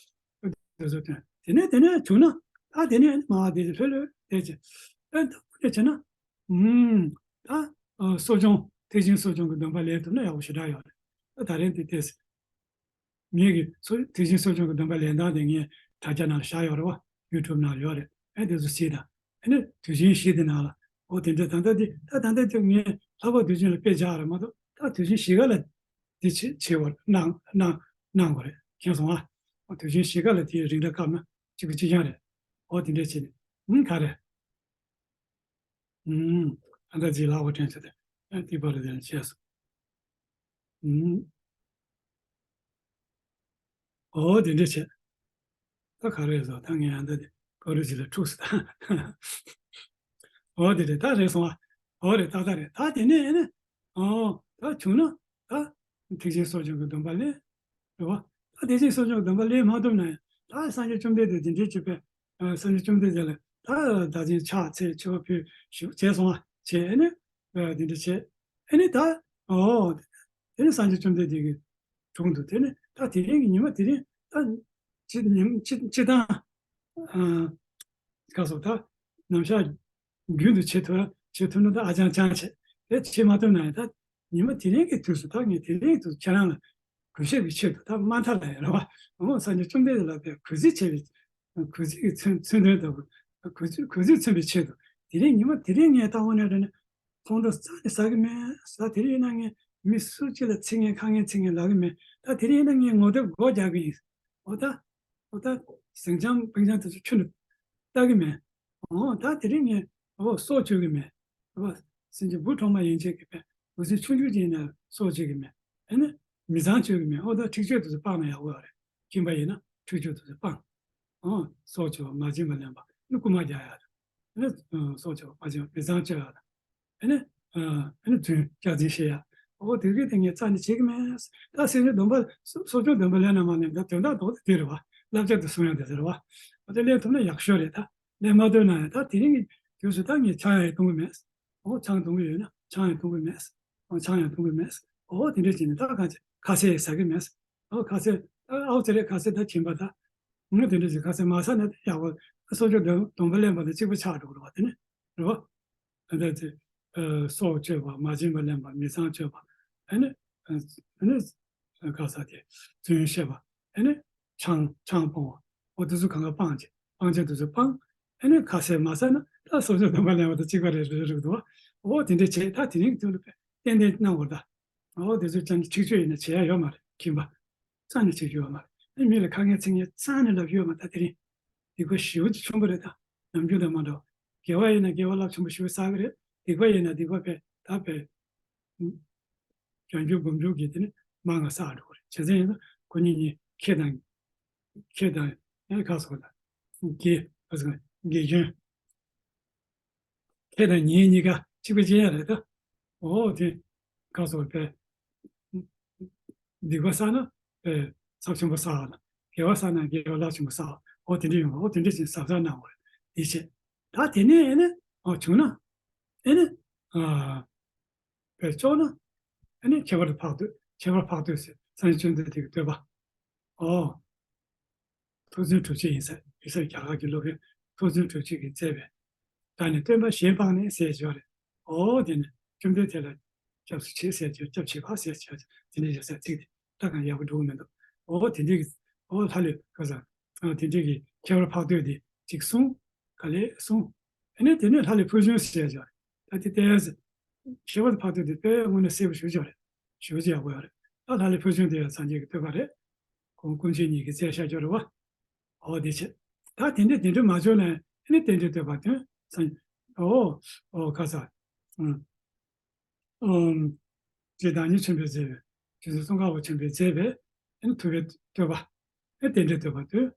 རེད། དེ་ཚོ་སྟོན། དེ་ནས་དེ་ནས་བྱུང་ན། ད་དེ་ནས་མ་དེ་ལྷོད་ལྷོད་དེ་བྱས། ཨ་ད་དེ་བྱས་ན། ཨུམ། ད་གསོ་སྦྱོང་ཐེག་ཆེན་གསོ་སྦྱོང་གི་སྡོམ་པ་ལེན་ཐུབ་ན་ཡག་པོ་ཞེ་དྲག་ཡོད་རེད། ད་ད་རིང་དེ་དེས། ངེད་ཀྱི་གསོ་ཐེག་ཆེན་གསོ་སྦྱོང་གི་སྡོམ་པ་ལེན་སྟངས་དེ་ངས་དྲ་རྒྱ་ནང་ལ་བཞག་ཡོད་རེད་བ། ཡུ་ཊུབ་ནང་ལ་ཡོད་རེད། ཨེ་དེ་ཚོ་གཟིགས་དང་། ཨེ་ནི་དུས་ཆེན་བཞི་དེ་ནང་ལ། འོ་དེ་འདྲ་ད་ལྟ་དེ་ད་ད་ལྟ་དེ་ངས་ལྷག་པར་དུས་ཆེན་ལ་དཔེ་བཞག་རེད་མ་གཏོགས། ད་དུས་ཆེན་བཞི་ག་ལ་དེ་བྱེད་བྱེད་བར་གནང་གནང་གནང་དགོས་རེད། མཁྱེན་སོང་ཨ། འོ་དུས་ཆེན་བཞི་ག་ལ་དེ་རིང་འདྲ་བཀབ་ན་གཅིག་པ་གཅིག་རྐྱང་རེད། འོ་དེ་འདྲ་བྱས་ནས་ཨུམ་ག་རེ། ཨུམ། ཨ་ད་ཅིག་ལག་པ་དྲན་བྱས་ཏེ། ཨ་ཏི་པ་ར་དེ་ནས་བྱས་སོང་། ཨུམ། ཨོ་དེ་འདྲ་བྱས། ད་ག་རེ་རེད་ཟེར་ད་ངས་ཨ་ད་དེ་ཀོ་རི་ཅི་ལ་འཁྲུག་སོང་ད། ཨོ་དེ་རེད་ད་རེད་སོང་ཨ། ཨོ་རེད་ཏག་ཏག་རེད། ད་དེ་ནས་ཨེ་ནས། ཨོ་ད་བྱུང་ན་ད་ཐེག་ཆེན་གསོ་སྦྱོང་གི་སྡོམ་པ་ལེན། རེད་བ། ད་ཐེག་ཆེན་གསོ་སྦྱོང་གི་སྡོམ་པ་ལེན་མ་ཐུབ་ན་ཡང་ད་སངས་རྒྱས་བཅོམ་ལྡན་འདས་དེ་འདྲའི་བྱེད་པས། ཨ་སངས་རྒྱས་བཅོམ་ལྡན་འདས་ལ་ད་བདག་ཆེན་ཕྱག་འཚལ་མཆོད་པ་ཕུལ་ཞུ་བྱས་སོང་ཨ། བྱས་ཨེ་ནས། ཨ་དེ་འདྲ་བྱས། ཨེ་ནས་ད། ཨོ། དེ་ནས་སངས་རྒྱས་བཅོམ་ལྡན་འདས་ཀྱི་དྲུང་དུ་དེ་ནས་ད་དེ་རིང་གི་ཉི་མ་དེ་རིང་ད་སྤྱི་ཉིན་སྤྱི་སྤྱི་བཏང་། ཨ་ག་སོ་ད་ནམ་ཞག་རྒྱུན་དུ་བྱེད་ཐུབ་བྱེད་ཐུབ་ན་ད་ཨ་ཅང་ཅང་བྱེད། དེ་བྱེད་མ་ཐུབ་ན་ཡང་ད་ཉི་མ་དེ་རིང་གི་དུས་སུ་ད་ངས་དེ་རིང་དུ་ཁྱེད་རང་ལ་གུས་ཞབས་ཀྱི་ཆེད་དུ་ད་དམའ་མཐའ་ལ་ཡང་རེད་བ། འོ་སངས་རྒྱས་བཅོམ་ལྡན་འདས་ལ་དཔེ་གུས་བརྩི་བྱས་པའི་གུས་བརྩི་གི་མཚོན་མཚོན་དོན་ལྟ་བུ། གུས་བརྩི་གུས་བརྩི་མཚོན་པའི་ཆེད་དུ་དེ་རིང་ཉི་མ་དེ་རིང་ངས་ད་དངོས་གནས་དྲང་གནས། ཁོང་ཁྲོ་རྩ་ནས་ཟ་གི་མེད། ཟ་དེ་རིང་ཡིན་ན་ངས་མི་སུ་གཅིག་ལ་ཚིག་ངན་ཁ་ངན་ཚིག་ངན་ལབ་གི་མེད། ད་དེ་རིང་ཡིན་ན་ངས་ངོ་དེབ་སྒོ་རྒྱག་གི་ཡིན། འོ་ད། འོ་ད། ཟིང་ཆང་སྤུན་ཆང་དེ་ཚོ་ཆུ་ནས་ལྟ་གི་མེད། འོ་ད་དེ་རིང་ངས་འོ་སྲོག་གཅོད་གི་མེད། འོ་སེམས་ཅན་བུ་གྲོག་མ་ཡན་ཆད་ཀྱི་བས་འུ་ཚོའི་ཆུང་ཆུང་ཅིག་ཡིན་ན་སྲོག་གཅོད་གི་མེད། ཨ་ནི་མི་ཚང་གཅོད་གི་མེད། འོ་ད་འཁྲིག་སྤྱོད་དེ་ཚོ་སྤང་ན་ཡག་པོ་ཡོད་རེད། ཁྱིམ་པ་ཡིན་ན་འཁྲིག་སྤྱོད་དེ་ཚོ་སྤང་། ཨོ། སྲོག་གཅོད་པ་མ་བྱིན་པ་ལེན་པ་ནི་རྐུ་མ་རྒྱག་ཡ་དང་། ཨ་ནི་སྲོག་གཅོད་པ་མ་བྱིན་པ་མི་ཚང་གཅོད་ཡ་དང་། ཨ་ནི་ཨ་ནི་རྫུན་སྐྱག་རྫུན་བཤད་ཡ། ཨོ་དེ་གས་དེ་ངས་རྩ་ནས་བྱེད་ཀྱི་མེད། ད་སེམས་ཅན་སྡོམ་པ་གསོ་སྐྱོང་སྡོམ་པ་ལེན་ན་མ་ལེན་ད་དོན་དག་ཐོག་ཏུ་དེ་རེད་བ། བསླབ་བྱ་དུ་གསུང་ཡ་དེ་ཟེར་བ། ཨོ་དེ་ལེན་ཐུབ་ན་ཡག་ཤོས་རེད་ད། ལེན་མ་ཐུབ་ན་ཡང་ད་དེ་རིང་གི་དུས་སུ་ད་ངས་ཆང་ཡང་འཐུང་གི་མེད། ཨོ་ཆང་འཐུང་གི་ཡོད་ན་ཆང་ཡང་འཐུང་གི་མེད། ཨོ་ཆང་ཡང་འཐུང་གི་མེད། ཨོ་དེ་འདྲ་བྱས་ནས་ད་གང་བྱེད་ཁ་ཟས་ཟ་གི་མེད། ཨོ་ཁ་ཟས་ཨའོ་ཙི་རེ་ཁ་ཟས་ད་བྱིན་པ་ད། ངས་དེ་འདྲ་བྱས་ཁ་ཟས་མ་ཟ་ན་ད་ཡག་པོ་གསོ་སྐྱོང་སྡོམ་སྡོམ་པ་ལེན་པ་དང་གཅིག་པ་ཆགས་འགྲོ་གི་རེད་བ་དེ་ནི། རེད་བ། ད་ལྟ་དེ་སྲོག་གཅོད་པ་མ་བྱིན་པ་ལེན་པ་མི་ཚང་གཅོད་པ། ཨ་ནི་ཨ་ནི་ག་ས་དེ་རྫུན་བཤད་པ། ཨ་ནི་ཆང་ཆང་སྤོང་བ། འོ་དེ་ཚོ་གང་ག་སྤང་བྱེད་སྤང་བྱ་དེ་ཚོ་སྤང་། ཨ་ནི་ཁ་ཟས་མ་ཟ་ན་ད་སྲོག་གཅོད་སྡོམ་པ་ལེན་པ་དང་གཅིག་པ་རེད་རེད་རེད་འདུག་བ། འོ་དེ་འདྲ་བྱས་ད་དེ་རིང་གི་དུས་ལ་ཏན་ཏན་གནང་བར་ད། འོ་དེ་ཚོ་ཅང་གི་འཁྲིག་སྤྱོད་ཡིན་ན་བྱེད་ཡ་ཡོད་མ་རེད་ཁྱིམ་པ། རྩ་ནས་བྱེད་རྒྱུ་ཡོད་མ་རེད། ཨ་མི་ལ་ཁ་ངན་ཚིག་ངན་རྩ་ནས་ལབ་རྒྱུ་ཡོད་མ་རེད་ད་དེ་རིང་། སྡིག་པ་ཞེ་པོ་ཅིག་ཆེན་པོ་རེད་ད། ནམ་རྒྱུན་དང་མ་འདྲ་བ། དགེ་བ་ཡིན་ན་དགེ་བ་རླབས་ཆེན་པོ་ཞེ་པོ་བསགས་ཀྱི་རེད། སྡིག་པ་ཡིན་ན་སྡིག་པ་བས་ད་བས། བྱང་ཆུབ་སྒོམ་ཆུབ་ཀྱི་དེ་ནི་མང་ང་བསགས་འགྲོ་གི་རེད། བྱས་ཙང་ཡིན་ན་ ཁོ་གཉིས་གཉིས་ཁེ་དང་། ཁེ་དང་། ཨེ་ག་སོགས་དང་། དགེ་ག་སོགས་དགེ་སྐྱོན། ཁེ་དང་ཉེ་གཉིས་ཀ་གཅིག་པ་གཅིག་ཡང་རེད་ད། འོ་དེ་ག་སོགས་པའི་སྡིག་པ་བསགས་ན་པའི་ཚབས་ཆེན་པོ་བསགས་ལ། དགེ་བ་བསགས་ན་དགེ་བ་རླབས་ཆེན་པོ་བསགས། འོ་དེ་འདྲ་ཡོང་བ། འོ་དེ་འདྲ་ཞིག་གཟབ་གཟབ་གནང་བ་རེད། དེ་བྱས། ད་དེ་ནས་ཨེ་ནི་འོ་བྱུང་ན་ཨེ་ནི་ཨ། བས་ལྕོགས་ན། ཨ་ནི་ཁྱད་པར་དུ་འཕགས་བསྟོད། ཁྱད་པར་འཕགས་བསྟོད་ཟེར་སངས་རྒྱས་བཅོམ་ལྡན་འདས་ཀྱི་བསྟོད་པ། ཨོ། ཐུགས་བརྩོན་གྲུབ་རྗེ་ཡིན་ས་ཡིན་ས། རྒྱ་གར་གྱི་སློབ་དཔོན་ཐུགས་བརྩོན་གྲུབ་རྗེ་གིས་མཛད་པའི། བདག་ནི་སྟོན་པ་གཞན་སྤངས་ནས་ཟེར་ཡོད་རེད། ཨོ་དེ་ནི་བཅོམ་ལྡན་འདས་ལ་སྐྱབས་སུ་མཆི་ཟེར་གྱི་སྐྱབས་མཆི་བ་ཟེར་གྱི་དེ་འདྲ་ཡོད་ས་ཚིག་དེ་ད་གང་ཡག་པོ་འགྲོ་གི་མི་འདུག་ཨོ་དེ་འདྲའི་གི་ཨོ་ལྷ་ལས་ག་ས། ཨ་དེ་འདྲའི་གི་ཁྱད་པར་འཕགས་བསྟོད་དེ་གཅིག་གསུངས། ག་ལེ་གསུངས། ཨ་ནི་དེ་ནས་ལྷ་ལས་ཕུལ་བྱུང་ཟེར་ཡོད་རེད། ད་དེ་ལྟས་ཁྱད་པར་འཕགས་བསྟོད་དེ་དཔེ་དངོས་གནས་གསལ་པོ་ཞེ་པོ་ཅིག་རེད། ཞེ་པོ་ཅིག་ཡག་པོ་ཡོད་རེད། ད་ལྷ་ལས་ཕུལ་བྱུང་དེ་ཡང་སངས་རྒྱས་ཀྱི་བསྟོད་པ་རེད། ཁོང་སྐུ་མཆེད་གཉིས་ཀྱིས་མཛད་བཞག་ཡོད་རེད་བ། འོ་དེ་བྱས། ད་དེ་འདྲ་དེ་འདྲ་མ་བྱུང་ན་ཨ་ནི་རྟེན་འབྲེལ་བསྟོད་པ་དོན་སངས། འོ། འོ་ག་ས། ཨང་། ཨང་། རྗེ་བདག་ཉིད་ཆེན་པོས་མཛད་པའི་རྗེ་བཙུན་ཙོང་ཁ་པ་ཆེན་པོས་མཛད་པའི་ཨ་ནི་ཐུབ་པའི་བསྟོད་པ། ཨ་རྟེན་འབྲེལ་བསྟོད་པ་དོན།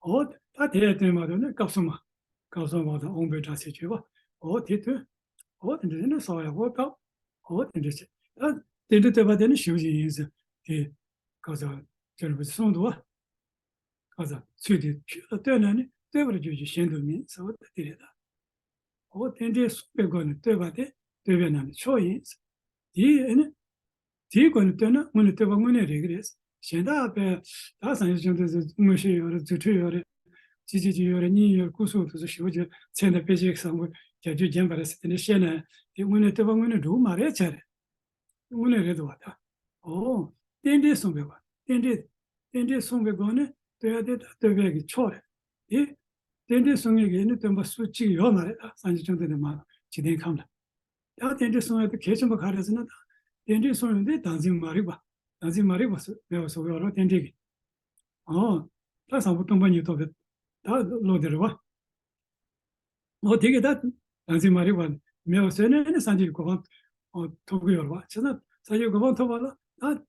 འོ། ད་དེ་ཡང་བསྟན་མ་ཐུབ་ན་སྐབས་སུ་མ། སྐབས་སུ་མ་དང་དབང་པོའི་སྒྲ་ཚིག་བརྗོད་པ། འོ་དེ་དོན། འོ་དེ་འདྲ་ནི་གསོལ་བ་ཡག་པོ་བཏབ། འོ་དེ་འདྲ་བྱས། ད་དེ་འདྲ་བསྟོད་པ་དེ་ནི་ཞེ་པོ་ཅིག་ཡིན་ཟེར། དེ་ག་ས་ཅོ་རི་པོ་ཆེ་གསུངས་འདུག་བ། ག་ས་ཚུལ་དེ་ཆོས་ལ་ལྟོས་ན་ནི་བསྟོད་པར་གྱུར་ཅིག་གཞན་དུ་མིན་ཟེར་བ་ད་དེ་རེད་ད། འོ་རྟེན་འབྲེལ་གསུངས་པའི་སྒོ་ནས་བསྟོད་པ་དེ་བསྟོད་པས་ན་ནི་མཆོག་ཡིན། དེའི་ཨ་ནི། དེའི་སྒོ་ནས་བསྟོད་ན་དངོས་གནས་བསྟོད་པ་དངོས་གནས་རེད་ཀྱི་རེད། གཞན་དག་པས་ད་སངས་རྒྱས་བཅོམ་ལྡན་འདས་མངོན་ཤེས་ཡོད་རེད། རྫུ་འཕྲུལ་ཡོད་རེད། ཅི་ཅི་ཅི་ཡོད་རེད། གཉིས་ཡོད་རེད། སྐུ་གཟུགས་དེ་ཚོ་ཞེ་པོ་ཅིག་མཚན་དང་དཔེ་བྱད་ཀྱི་བཟང་པོ་བརྒྱད་ཅུ་བརྒྱན་པ་རེད་ཟེར་དེ་འདྲ་བཤད་ན་དེ་དངོས་གནས་བསྟོད་པ་དངོས་གནས་འགྲོ་གི་མ་རེད་བྱ་རེད། དངོས་གནས་རེད་འདུག་བ་ད། ཨོ། རྟེན་འབྲེལ་གསུངས་པའི་བར་རྟེན་འབྲེལ། རྟེན་འབྲེལ་གསུངས་པའི་སྒོ་ནས་བསྟོད་ཡ་དེ་ད་བསྟོད་པའི་གི་མཆོག་རེད། དེ། རྟེན་འབྲེལ་གསུང་མཁན་གྱི་ནི་སྟོན་པ་སུ་གཅིག་ཡོད་མ་རེད་ད། སངས་རྒྱས་བཅོམ་ལྡན་འདས་མ་གཏོགས་འཇིག་རྟེན་ཁམས་ལ། ད་རྟེན་འབྲེལ་གསུང་ཡ་དེ་གལ་ཆེན་པོ་ག་རེ་ཟེར་ན་ད། རྟེན་འབྲེལ་གསུང་ཡོང་དུས་བདག་འཛིན་མ་རིག་པ། བདག་འཛིན་མ་རིག་པ་སོ་མེད་པ་བཟོ་གི་ཡོད་རེད་བ་རྟེན་འབྲེལ་གྱིས། ཨོ། ད་བཟང་པོ་སྟོང་པ་ཉིད་རྟོགས་པའི་ད་བློ་དེ་རེད་བ། ཨོ་དེ་གིས་ད་བདག་འཛིན་མ་རིག་པ་མེད་པ་བཟོས་ནས་ནི་སངས་རྒྱས་ཀྱི་གོ་འཕང་ཨོ་ཐོབ་ཀྱི་ཡོད་རེད་བ། བྱས་ཙང་སངས་རྒྱས་ཀྱི་གོ་འཕང་ཐོབ་པ་ལ་ད་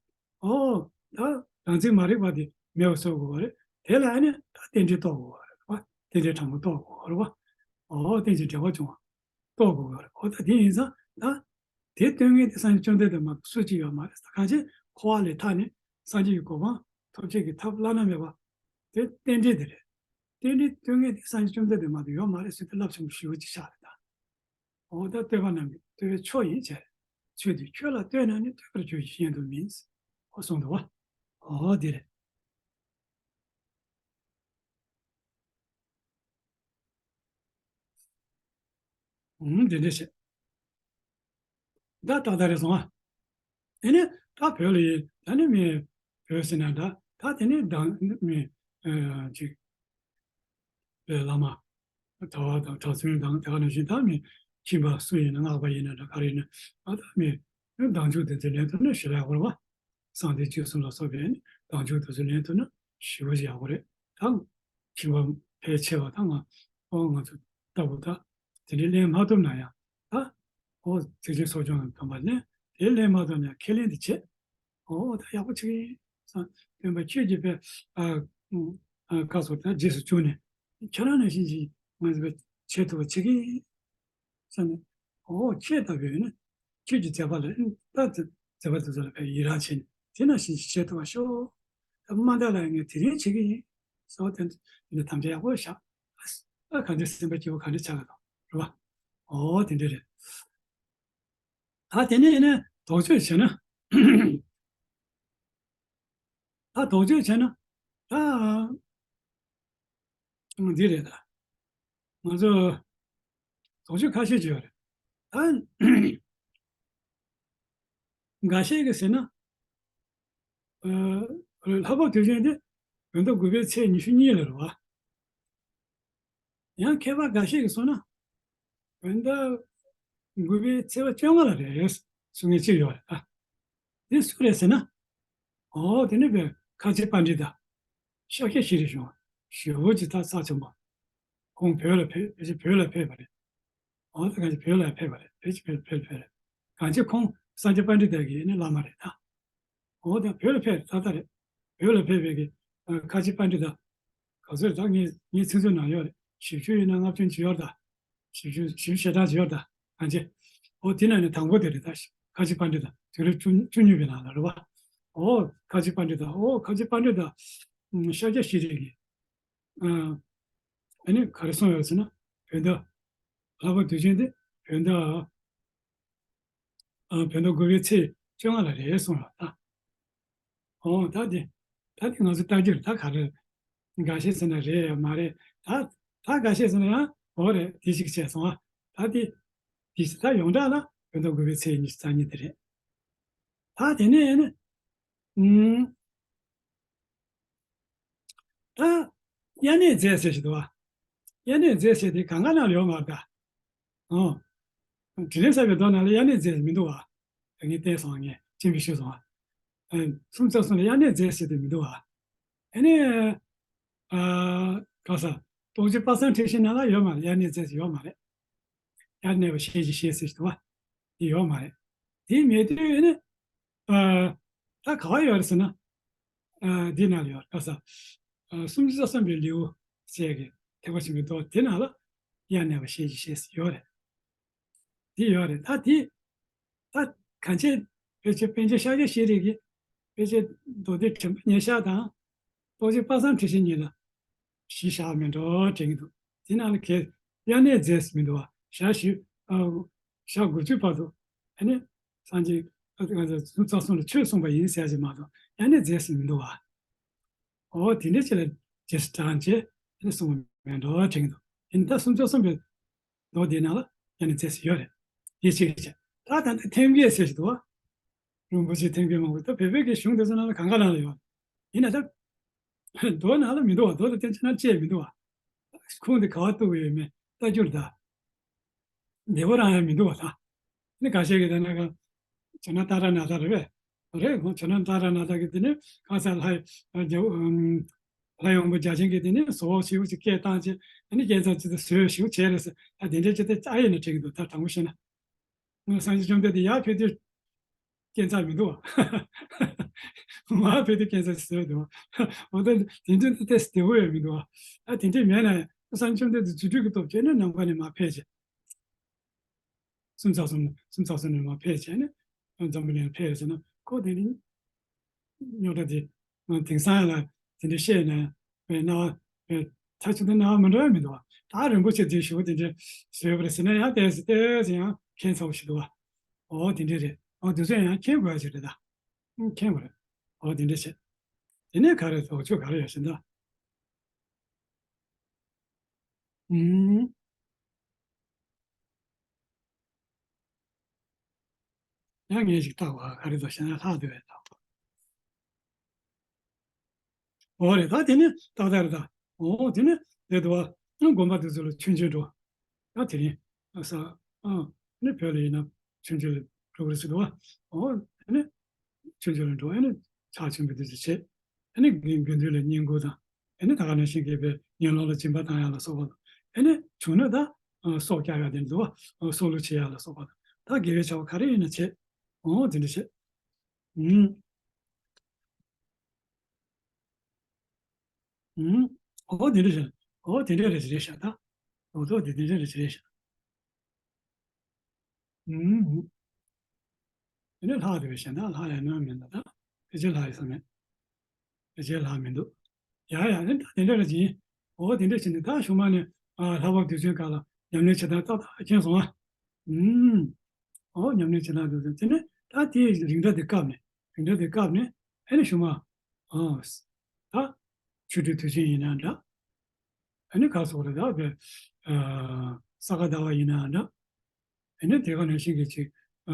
ཨོ་ད་བདག་འཛིན་མ་རིག་པ་དེ་མེད་པ་བཟོ་དགོས་པ་རེད། དེ་ལ་ནི་ད་རྟེན་འབྲེལ་རྟོགས་དགོས་པ་རེད་བ། རྟེན་འབྲེལ་དྲང་པོ་རྟོགས་དགོས་པ་རེད་བ། ཨོ་རྟེན་ཅིང་འབྲེལ་བར་འབྱུང་བ། རྟོགས་དགོས་པ་རེད། འོ་ད་དེ་ཡིན་ཙང་ད་དེ་སྟོན་མཁན་དེ་སངས་རྒྱས་བཅོམ་ལྡན་འདས་མ་གཏོགས་སུ་གཅིག་ཡོད་མ་རེད། གང་ཕྱིར་འཁོར་བ་ལས་ཐར་ནས་སངས་རྒྱས་ཀྱི་གོ་འཕང་ཐོབ་བྱེད་ཀྱི་ཐབས་བླ་ན་མེད་པ་དེ་རྟེན་འབྲེལ་དེ་རེད། རྟེན་འབྲེལ་སྟོན་མཁན་དེ་སངས་རྒྱས་བཅོམ་ལྡན་འདས་མ་གཏོགས་ཡོད་མ་རེད་ཟེར་དེ་རླབས་ཆེན་པོ་ཞེ་པོ་ཅིག་ཆགས་རེད་ད། འོ་ད་བསྟོད་པ་རྣམས་ཀྱི་བསྟོད་པའི་མཆོག་ཡིན་ཟེར། ཚུལ་དེ་ཁྱོད་ལ་ལྟོས་ན་ནི་བསྟོད་པར་གྱུར་ཅིག་གཞན་དུ་མིན། འོ་གསུངས་འདུག་བ། འོ་དེ་རེད། འོ་དེ་འདྲ་བྱས། ད་ཏག་ཏག་རེད་སོང་ཨ། དེ་ནས་ད་བོད་ལ་ཡིན་ད་ནི་མི་བོད་ཟེར་ན་འདྲ། ད་དེ་ནས་ད་མི་ཨ་ཅིག་བོད་བླ་མ་གྲྭ་བ་དང་གྲྭ་བཙུན་དང་དེ་ག་ནང་བཞིན་ད་མི་ཁྱིམ་པ་སུ་ཡིན་ན་སྔགས་པ་ཡིན་ན་འདྲ་ག་རེ་ཡིན་ན་ཨ་ད་མི་བདག་འཇུག་དེ་ཚོ་ལེན་ཐུབ་ན་ཞེ་དྲག་ཡག་པོ་རེད་བ། གསང་བདེ་སྤྱོད་གསུམ་ལ་སོགས་པའི་བདག་འཇུག་དེ་ཚོ་ལེན་ཐུབ་ན་ཞེ་པོ་ཅིག་ཡག་པོ་རེད། ད་ཁྱིམ་པ་ཕལ་ཆེ་བ་ད་ང་ཨོ་ང་ཚོ་ལྟ་བུ་ད་དེ་འདྲའི་ལེན་མ་ཐུབ་ན་ཡང་ད་ཨོ་ཐེག་ཆེན་གསོ་སྦྱོང་དང་སྡོམ་པ་ལེན། དེ་ལེན་མ་ཐུབ་ན་ཡང་ཁས་ལེན་དེ་བྱེད། ཨོ་ད་ཡག་པོ་བྱེད་ཀྱི་ཡིན་བསམ། སྟོན་པ་ཁྱོད་ཀྱིས་དཔེ་ཨ་ཨ་བཀའ་སྩལ་ད་རྗེས་སུ་བྱུང་ནས་ཁྱེད་རང་ནང་བཞིན་གྱིས་ང་ཚོ་བྱེད་ཐུབ་པ་བྱེད་ཀྱི་ཡིན། ཟེར་ནས། ཨོ་ཁྱེད་ལྟ་བུས་ནི། ཁྱེད་ཀྱི་མཛད་པ་ལ་ཨེ་ད་མཛད་པ་དེ་ཚོ་ལ་ཕར་ཡི་རང་བྱས་ནས་དེ་ནང་བཞིན་ཞིག་བྱེད་ཐུབ་པ་ཤོག་ད་མ་འདའ་ལ་ངས་དེ་རིང་བྱེད་ཀྱི་ཡིན། ཟེར་བ་དེ་ནི་དམ་བཅའ་ཡག་པོ་བཞག་ཨ་ག་འདྲ་སེམས་པ་སྐྱིད་པོ་ག་འདྲ་ཆགས་ཀྱི་འདུག་རེད་བ། ཨོ་དེ་འདྲ་རེད། ད་དེ་ནས་ཨེ་ནས་དོགས་གཅོད་བྱས་ན། ད་དོགས་གཅོད་བྱས་ན། ད་འདི་རེད་ད། ང་ཚོ་དོགས་གཅོད་ཁ་ཤས་ཅིག་ཡོད་རེད། ད་འགའ་ཤས་ཀྱིས་ཟེར་ན། ཨ་ལྷག་པར་དུས་ཆེན་དེ་བོད་ཟླ་དགུ་པའི་ཚེས་ཉི་ཤུ་གཉིས་ལ་རེད་བ། ཡང་མཁས་པ་འགའ་ཤས་ཀྱིས་གསུངས་ན། བོད་ཟླ་དགུ་པའི་ཚེས་པ་བཅོ་ལྔ་ལ་རེད་གསུང་མཁན་གཅིག་ཡོད་རེད་ད། དེ་སུ་རེད་ཟེར་ན། ཨོ་དེ་ནི་བོད་ཁ་ཆེ་པཎྜི་ཏ། ཤཱཀྱ་ཤྲཱི་རིག་གཞུང་ཞེ་པོ་ཅིག་ད་རྩ་ཆེན་པོ། ཁོང་བོད་ལ་ཕེབས་ཕལ་ཆེར་བོད་ལ་ཕེབས་པ་རེད། ཨོ་ད་གང་ཅི་བོད་ལ་ཕེབས་པ་རེད། ཕལ་ཆེར་བོད་ཕེབས་ཕེབས་རེད། གང་ཅི་ཁོང་ཤཱཀྱ་པཎྜི་ཏ་གི་ནི་བླ་མ་རེད་ད། ཨོ་ད་བོད་ལ་ཕེབས་ད་ལྟ་རེད། བོད་ལ་ཕེབས་པའི་གི་ཨ་ཁ་ཆེ་པཎྜི་ཏ། ག་ཚོད་རེད། ད་ངས་ངའི་ཚིག་མཛོད་ནང་ཡོད་རེད། བཞི་བཅུ་ཡིན་ན་ལྔ་བཅུ་ཅིག་ཡོད་རེད་ད། བཞི་བཅུ་བཞི་བཅུ་ཞེ་གྲངས་ཅིག་ཡོད་རེད་ད། གང་ཅི། འོ་དེ་ནང་ནས་དང་པོ་དེ་རེད་ད། ཁ་ཆེ་པཎྜི་ཏ་དུས་རབས་བཅུ་བཅུ་གཉིས་པའི་ནང་ལ་རེད་བ། འོ་ཁ་ཆེ་པཎྜི་ཏ། འོ་ཁ་ཆེ་པཎྜི་ཏ། ཨ་ཤཱཀྱ་ཤྲཱི་གི་ཨ་ཨ་ནི་ག་རེ་གསུངས་ཡོད་ཟེར་ན། བོད་ཟླ། ལྷག་པ་དུས་ཆེན་དེ་བོད་ཟླ། ཨ་བོད་ཟླ་དགུ་པའི་ཚེས་བཅོ་ལྔ་ལ་རེད་གསུངས་ཡོད་ད། འོ་ད་དེ་ད་དེ་ང་ཚོ་ལྟ་རྒྱུ་རེད། ད་ག་རེ་འགའ་ཤས་ཟེར་ན་རེད་མ་རེད། ད་ད་འགའ་ཤས་ཟེར་ན་ཡང་འོ་རེད། དེ་ཞིག་བྱས་སོང་ཨ། ད་དེ་དེ་ད་ཡོངས་གྲགས་ལ་བོད་ཟླ་དགུ་པའི་ཚེས་ཉི་ཤུ་རྩ་གཉིས་དེ་རེད། ད་དེ་ནས་ཨ་ནི་ཨུམ། ད་དབྱར་གནས་མཛད་ཟེར་ཞིག་འདུག་བ། དབྱར་གནས་མཛད་ཟེར་དེ་གང་ག་ནང་ལ་ཡོད་མ་རེད་ད། ཨོ། དྲིན་ལན་གསར་པའི་མདོ་ནང་ལ་དབྱར་གནས་མཛད་ཟེར་མི་འདུག་བ། ད་ངས་བལྟས་སོང་། ངས་སྤྱན་འབུལ་ཞུས་སོང་བ། ཨ་སུམ་རྩ་གསུམ་ལ་དབྱར་གནས་མཛད་ཟེར་དེ་མི་འདུག་བ། ཨ་ནི། ཨ་ག་ས། རྟོགས་བརྗོད་དཔག་བསམ་འཁྲི་ཤིང་ནང་ལ་ཡོད་མ་རེད། དབྱར་གནས་མཛད་ཟེར་ཡོད་མ་རེད། དབྱར་གནས་པ་ཞེས་བཞིན་གཤེགས་ཟེར་ཞིག་འདུག་བ། དེ་ཡོད་མ་རེད། དེ་མེད་དུས་ཨ་ནི། ཨ་ད་ག་བ་ཡོད་རེད་ཟེར་ན། ཨ་འདི་ནང་ལ་ཡོད་རེད། ག་ས། ཨ་སུམ་ཅུ་རྩ་གསུམ་པའི་ལེའུ་ཟེར་གི་ཐེག་པ་ཆེན་པོའི་མདོ་དེ་ནང་ལ་དབྱར་གནས་པ་ཞེས་བཞིན་གཤེགས་ཟེར་ཡོད་རེད། དེ་ཡོད་རེད། ད་དེ་ད་གང་ཆེ་ཕལ་ཆེར་པཎ་ཆེན་ཤཱཀྱ་ཤྲཱི་གི་ཕལ་ཆེར་མདོ་སྡེ་དྲན་པ་ཉེར་བཞག་དང་རྟོགས་བརྗོད་དཔག་བསམ་འཁྲི་ཤིང་གཉིས་ལ་གཞི་བཞག་མེད་འགྲོ་དྲན་གྱི་འདུག་དེ་ནང་ལ་གས་དབྱར་གནས་མཛད་ཟེར་མི་འདུག་བ། ཞག་བཞི། ཨ་ཞག་དགུ་བཅུ་བར་དུ་ཨ་ནི་སངས་རྒྱས་ཨ་ཨ་སུམ་རྩ་གསུམ་ལ་ཆོས་གསུངས་པ་ཡིན་ཟེར་ཡ་ཅིག་མ་གཏོགས་དབྱར་གནས་མཛད་ཟེར་མི་འདུག་བ། འོ་དེ་འདྲ་ཅིག་ལ་རྗེས་སུ་འབྲངས་བྱས་ཨ་ནི་གསུངས་པ་མེད་འགྲོ་དྲན་གྱི་འདུག་ཡིན་ད་སུམ་རྩ་གསུམ་པའི་མདོ་དེའི་ནང་ལ་དབྱར་གནས་མཛད་ཟེར་ཡོད་རེད། དེ་གཅིག་བྱས། ད་ད་ལྟ་ཐེམ་སྐས་ཟེར་ཞིག་འདུག་བ། རིན་པོ་ཆེ་ཐེམ་སྐས་མང་པོ་ད་བོད་པའི་གི་གཞུང་དེ་ཚོ་ནང་ལ་གང་ག་ནང་ལ་ཡོད། ཡིན་ན་ད་མདོ་ནང་ལ་མི་འདུག་བ། མདོ་དང་བསྟན་བཅོས་ནང་བཅས་མི་འདུག་བ། ཁུངས་དེ་ག་བ་གཏུགས་ཡོད་མེད་ལྟ་རྒྱུར་ད། བདེ་པོ་རང་ཡང་མི་འདུག་བ་ད། ནི་ཁ་ཤས་ཀྱིས་ད་ནི་ཁ་བྱས་ན་ཏཱ་ར་ནཱ་ཐ་རེད་པས། རེད། ཁོང་བྱས་ན་ཏཱ་ར་ནཱ་ཐ་གིས་དེ་ནི་གང་ཟག་ལྷ་རྒྱལ་པོ་ལྷ་ཡི་དབང་པོ་བརྒྱ་བྱིན་གྱིས་དེ་ནི་བཟོ་བོ་ཞེ་པོ་ཅིག་སྐད་བཏང་བྱས་ཨ་ནི་རྒྱལ་ཚབ་ཅིག་ཏུ་བཟོས་ཞེ་པོ་བྱས་རེད་ཟེར། ད་དེ་འདྲའི་ཅིག་ད་ཨ་ཡེ་ནས་དྲན་གྱི་འདུག་ད་དྲང་པོ་བཤད་ན། ང་སངས་རྒྱས་བཅོམ་ལྡན་འདས་ཡར་ཕེབས་དུས་སྐས་འཛེག་མི་འདུག་བ། མར་ཕེབས་དུས་སྐས་འཛེག་བཟོས་འདུག་བ། འོ་ད་དེ་འདྲའི་ཏོག་ཙམ་བདེ་པོ་ཡང་མི་འདུག་བ། ད་དེ་འདྲའི་མེད་ན་ཡང་སངས་རྒྱས་བཅོམ་ལྡན་འདས་རྫུ་འཕྲུལ་གྱི་སྟོབས་བྱས་ནས་ནམ་མཁའ་ནས་མར་ཕེབས་བྱས། སུམ་རྩ་གསུམ་སུམ་རྩ་གསུམ་ནས་མར་ཕེབས་བྱས་ནས་འཛམ་བུ་གླིང་ལ་ཕེབས་ཟེར་ན་ཁོ་དེ་ནི་རྙོག་དྲ་དེ་ང་དེང་སང་ཡང་ལ་དེ་འདྲ་བཤད་ནས་པའི་སྣང་བ་པའི་མཐའ་གཅིག་ཏུ་སྣང་བ་མི་འགྲོ་ཡ་མི་འདུག་བ། ད་རིན་པོ་ཆེ་དེ་ཞུ་དེ་འདྲ་བཟོས་པ་རེད་ཟེར་ན་ཡང་ཏོག་ཙམ་ཏོག་ཙམ་ཡང་ཁྱད་མཚར་པོ་ཞིག་འདུག་བ། འོ་དེ་འདྲ་རེད། འོ་དེ་ཚོ་ཡང་མཁྱེན་དགོས་ཡ་ཅིག་རེད་ད། མཁྱེན་དགོས་རེད། འོ་དེ་འདྲ་བྱས། དེ་ནས་ག་རེ་འོ་ཆོས་ག་རེ་ཡོད་ཟེར་ན། ཨུམ། ཡང་ངས་ཞིག་བལྟ་བ་ག་རེ་འདུག་ཞེ་ན་ལྷག་འདུག་བས་བལྟ་བ། འོ་རེད། ད་དེ་ནི་ཏག་ཏག་རེད་ད། འོ་དེ་ནི་དེ་འདུག་བ། དགོན་པ་དེ་ཚོ་ལ་མཆོད་མཇལ་འགྲོ། ད་དེ་རིང་ཨ་ས་ཨ་ནི་བོད་ལ་ཡིན་ན་མཆོད་མཇལ་འགྲོ་གི་རེད་ཟེར་འདུག་བ། འོ་དེ་ནི་མཆོད་མཇལ་འགྲོ། ཨ་ནི་ཕྱག་མཆོད་འབུལ་དེ་ཚོ་བྱེད། ཨ་ནི་དགེ་དགེ་འདུན་ལ་བསྙེན་བཀུར་དང་། ཨ་ནི་ད་ག་ནང་བཞིན་དགེ་བའི་ངན་སློང་ལ་སྦྱིན་པ་བཏང་ཡ་ལ་སོགས་པ་དང་། ཨ་ནི་བྱུང་ན་ད་ཨ་སྲོག་བསྐྱབ་ཡ་དེ་འདུག་བ། སྲོག་བླུ་བྱེད་ཡ་ལ་སོགས་པ་དང་། ད་དགེ་བའི་བྱ་བ་ག་རེ་ཡིན་ན་བྱེད། འོ་དེ་འདྲ་བྱེད། ཨུམ། ཨུམ། འོ་དེ་འདྲ་བྱེད། འོ་དེ་འདྲ་རེད་རེད་ཤག་ད། འོ་ཐོག་དེ་དེ་འདྲ་རེད་རེད་ཤག། ཨུམ། དེ་ནས་ལྷག་དེ་བས་གཞན་དག་ལྷག་ཡ་ནི་མེད་ན་ད། ཕལ་ཆེར་ལྷག་ཡོད་ས་མེད། ཕལ་ཆེར་ལྷག་མི་འདུག། ཡ་ཡ་ནི་ད་དེ་འདྲ་རེད་ཅིང་། འོ་དེ་འདྲ་བྱས་ནས་ད་ཞུ་མ་ནས་ཨ་ལྷག་པ་དུས་ཚོད་སྐབས་ལ་ཉམས་ལེན་བྱེད་སྟངས་ཏག་ཏག་མཁྱེན་སོང་ཨ། ཨུམ། འོ་ཉམས་ལེན་བྱེད་སྟངས་དུས་ཚོད་དེ་ནས་ད་དེའི་རིང་སྒྲ་དེ་བཀབ་ནས་རིང་སྒྲ་དེ་བཀབ་ནས་ཨ་ནི་ཞུ་མ། ཨ་ད་ཆོ་འཕྲུལ་དུས་ཆེན་ཡིན་ན་འདྲ། ཨ་ནི་ག་སོགས་རེད་ད་བས། ཨ་ས་ག་ཟླ་བ་ཡིན་ན་འདྲ། ཨ་ནི་དེ་ག་ནང་བཞིན་གྱི་ཅིག་ཨ་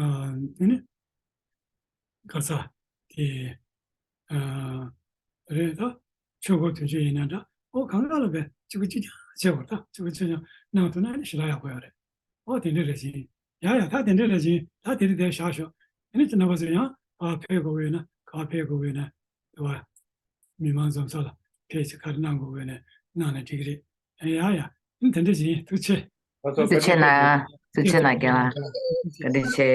ཨ་ནི་ག་ས་དེ་ཨ་རེད་ད། ཆོས་འཁོར་དུས་ཆེན་ཡིན་ན་འདྲ། ཨོ་གང་ག་ལ་བས་གཅིག་པ་གཅིག་རྐྱང་བྱེད་དགོས་ད། གཅིག་པ་གཅིག་རྐྱང་གནང་ཐུབ་ན་ཨ་ནི་ཞེ་དྲག་ཡག་པོ་ཡོད་རེད། ཨོ་དེ་འདྲ་རེད་ཅིང་། ཡ་ཡ་ད་དེ་འདྲ་རེད་ཅིང་། ད་དེ་རིང་དེ་བཞག་ཞོག། ཨ་ནི་ཁྱེད་རྣམ་པ་ཚོ་ཡང་ཨ་ཕེབས་དགོས་ཡོད་ན་ག་ཕེབས་དགོས་ཡོད་ན་དེ་བ། མི་མང་འཛོམས་ས་ལ་ཕེབས་ཚེ་ག་རེ་གནང་དགོས་ཡོད་ན་གནང་ན་འགྲིག་གི་རེད། ཡ་ཡ། ཨ་ནི་དེ་འདྲ་ཅིག་ཡིན། ཐུགས་རྗེ་ཆེ། ཐུགས་རྗེ་ཆེ་གནང་། ཐུགས་རྗེ་ཆེ་གནང་རྒན་ལགས། བཀའ་དྲིན་ཆེ།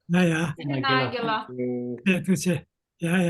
ཡ་ཡ། ཐུགས་རྗེ་གནང་རྒན་ལགས། ཨེ་ཐུགས་རྗེ་ཆེ། ཡ་ཡ།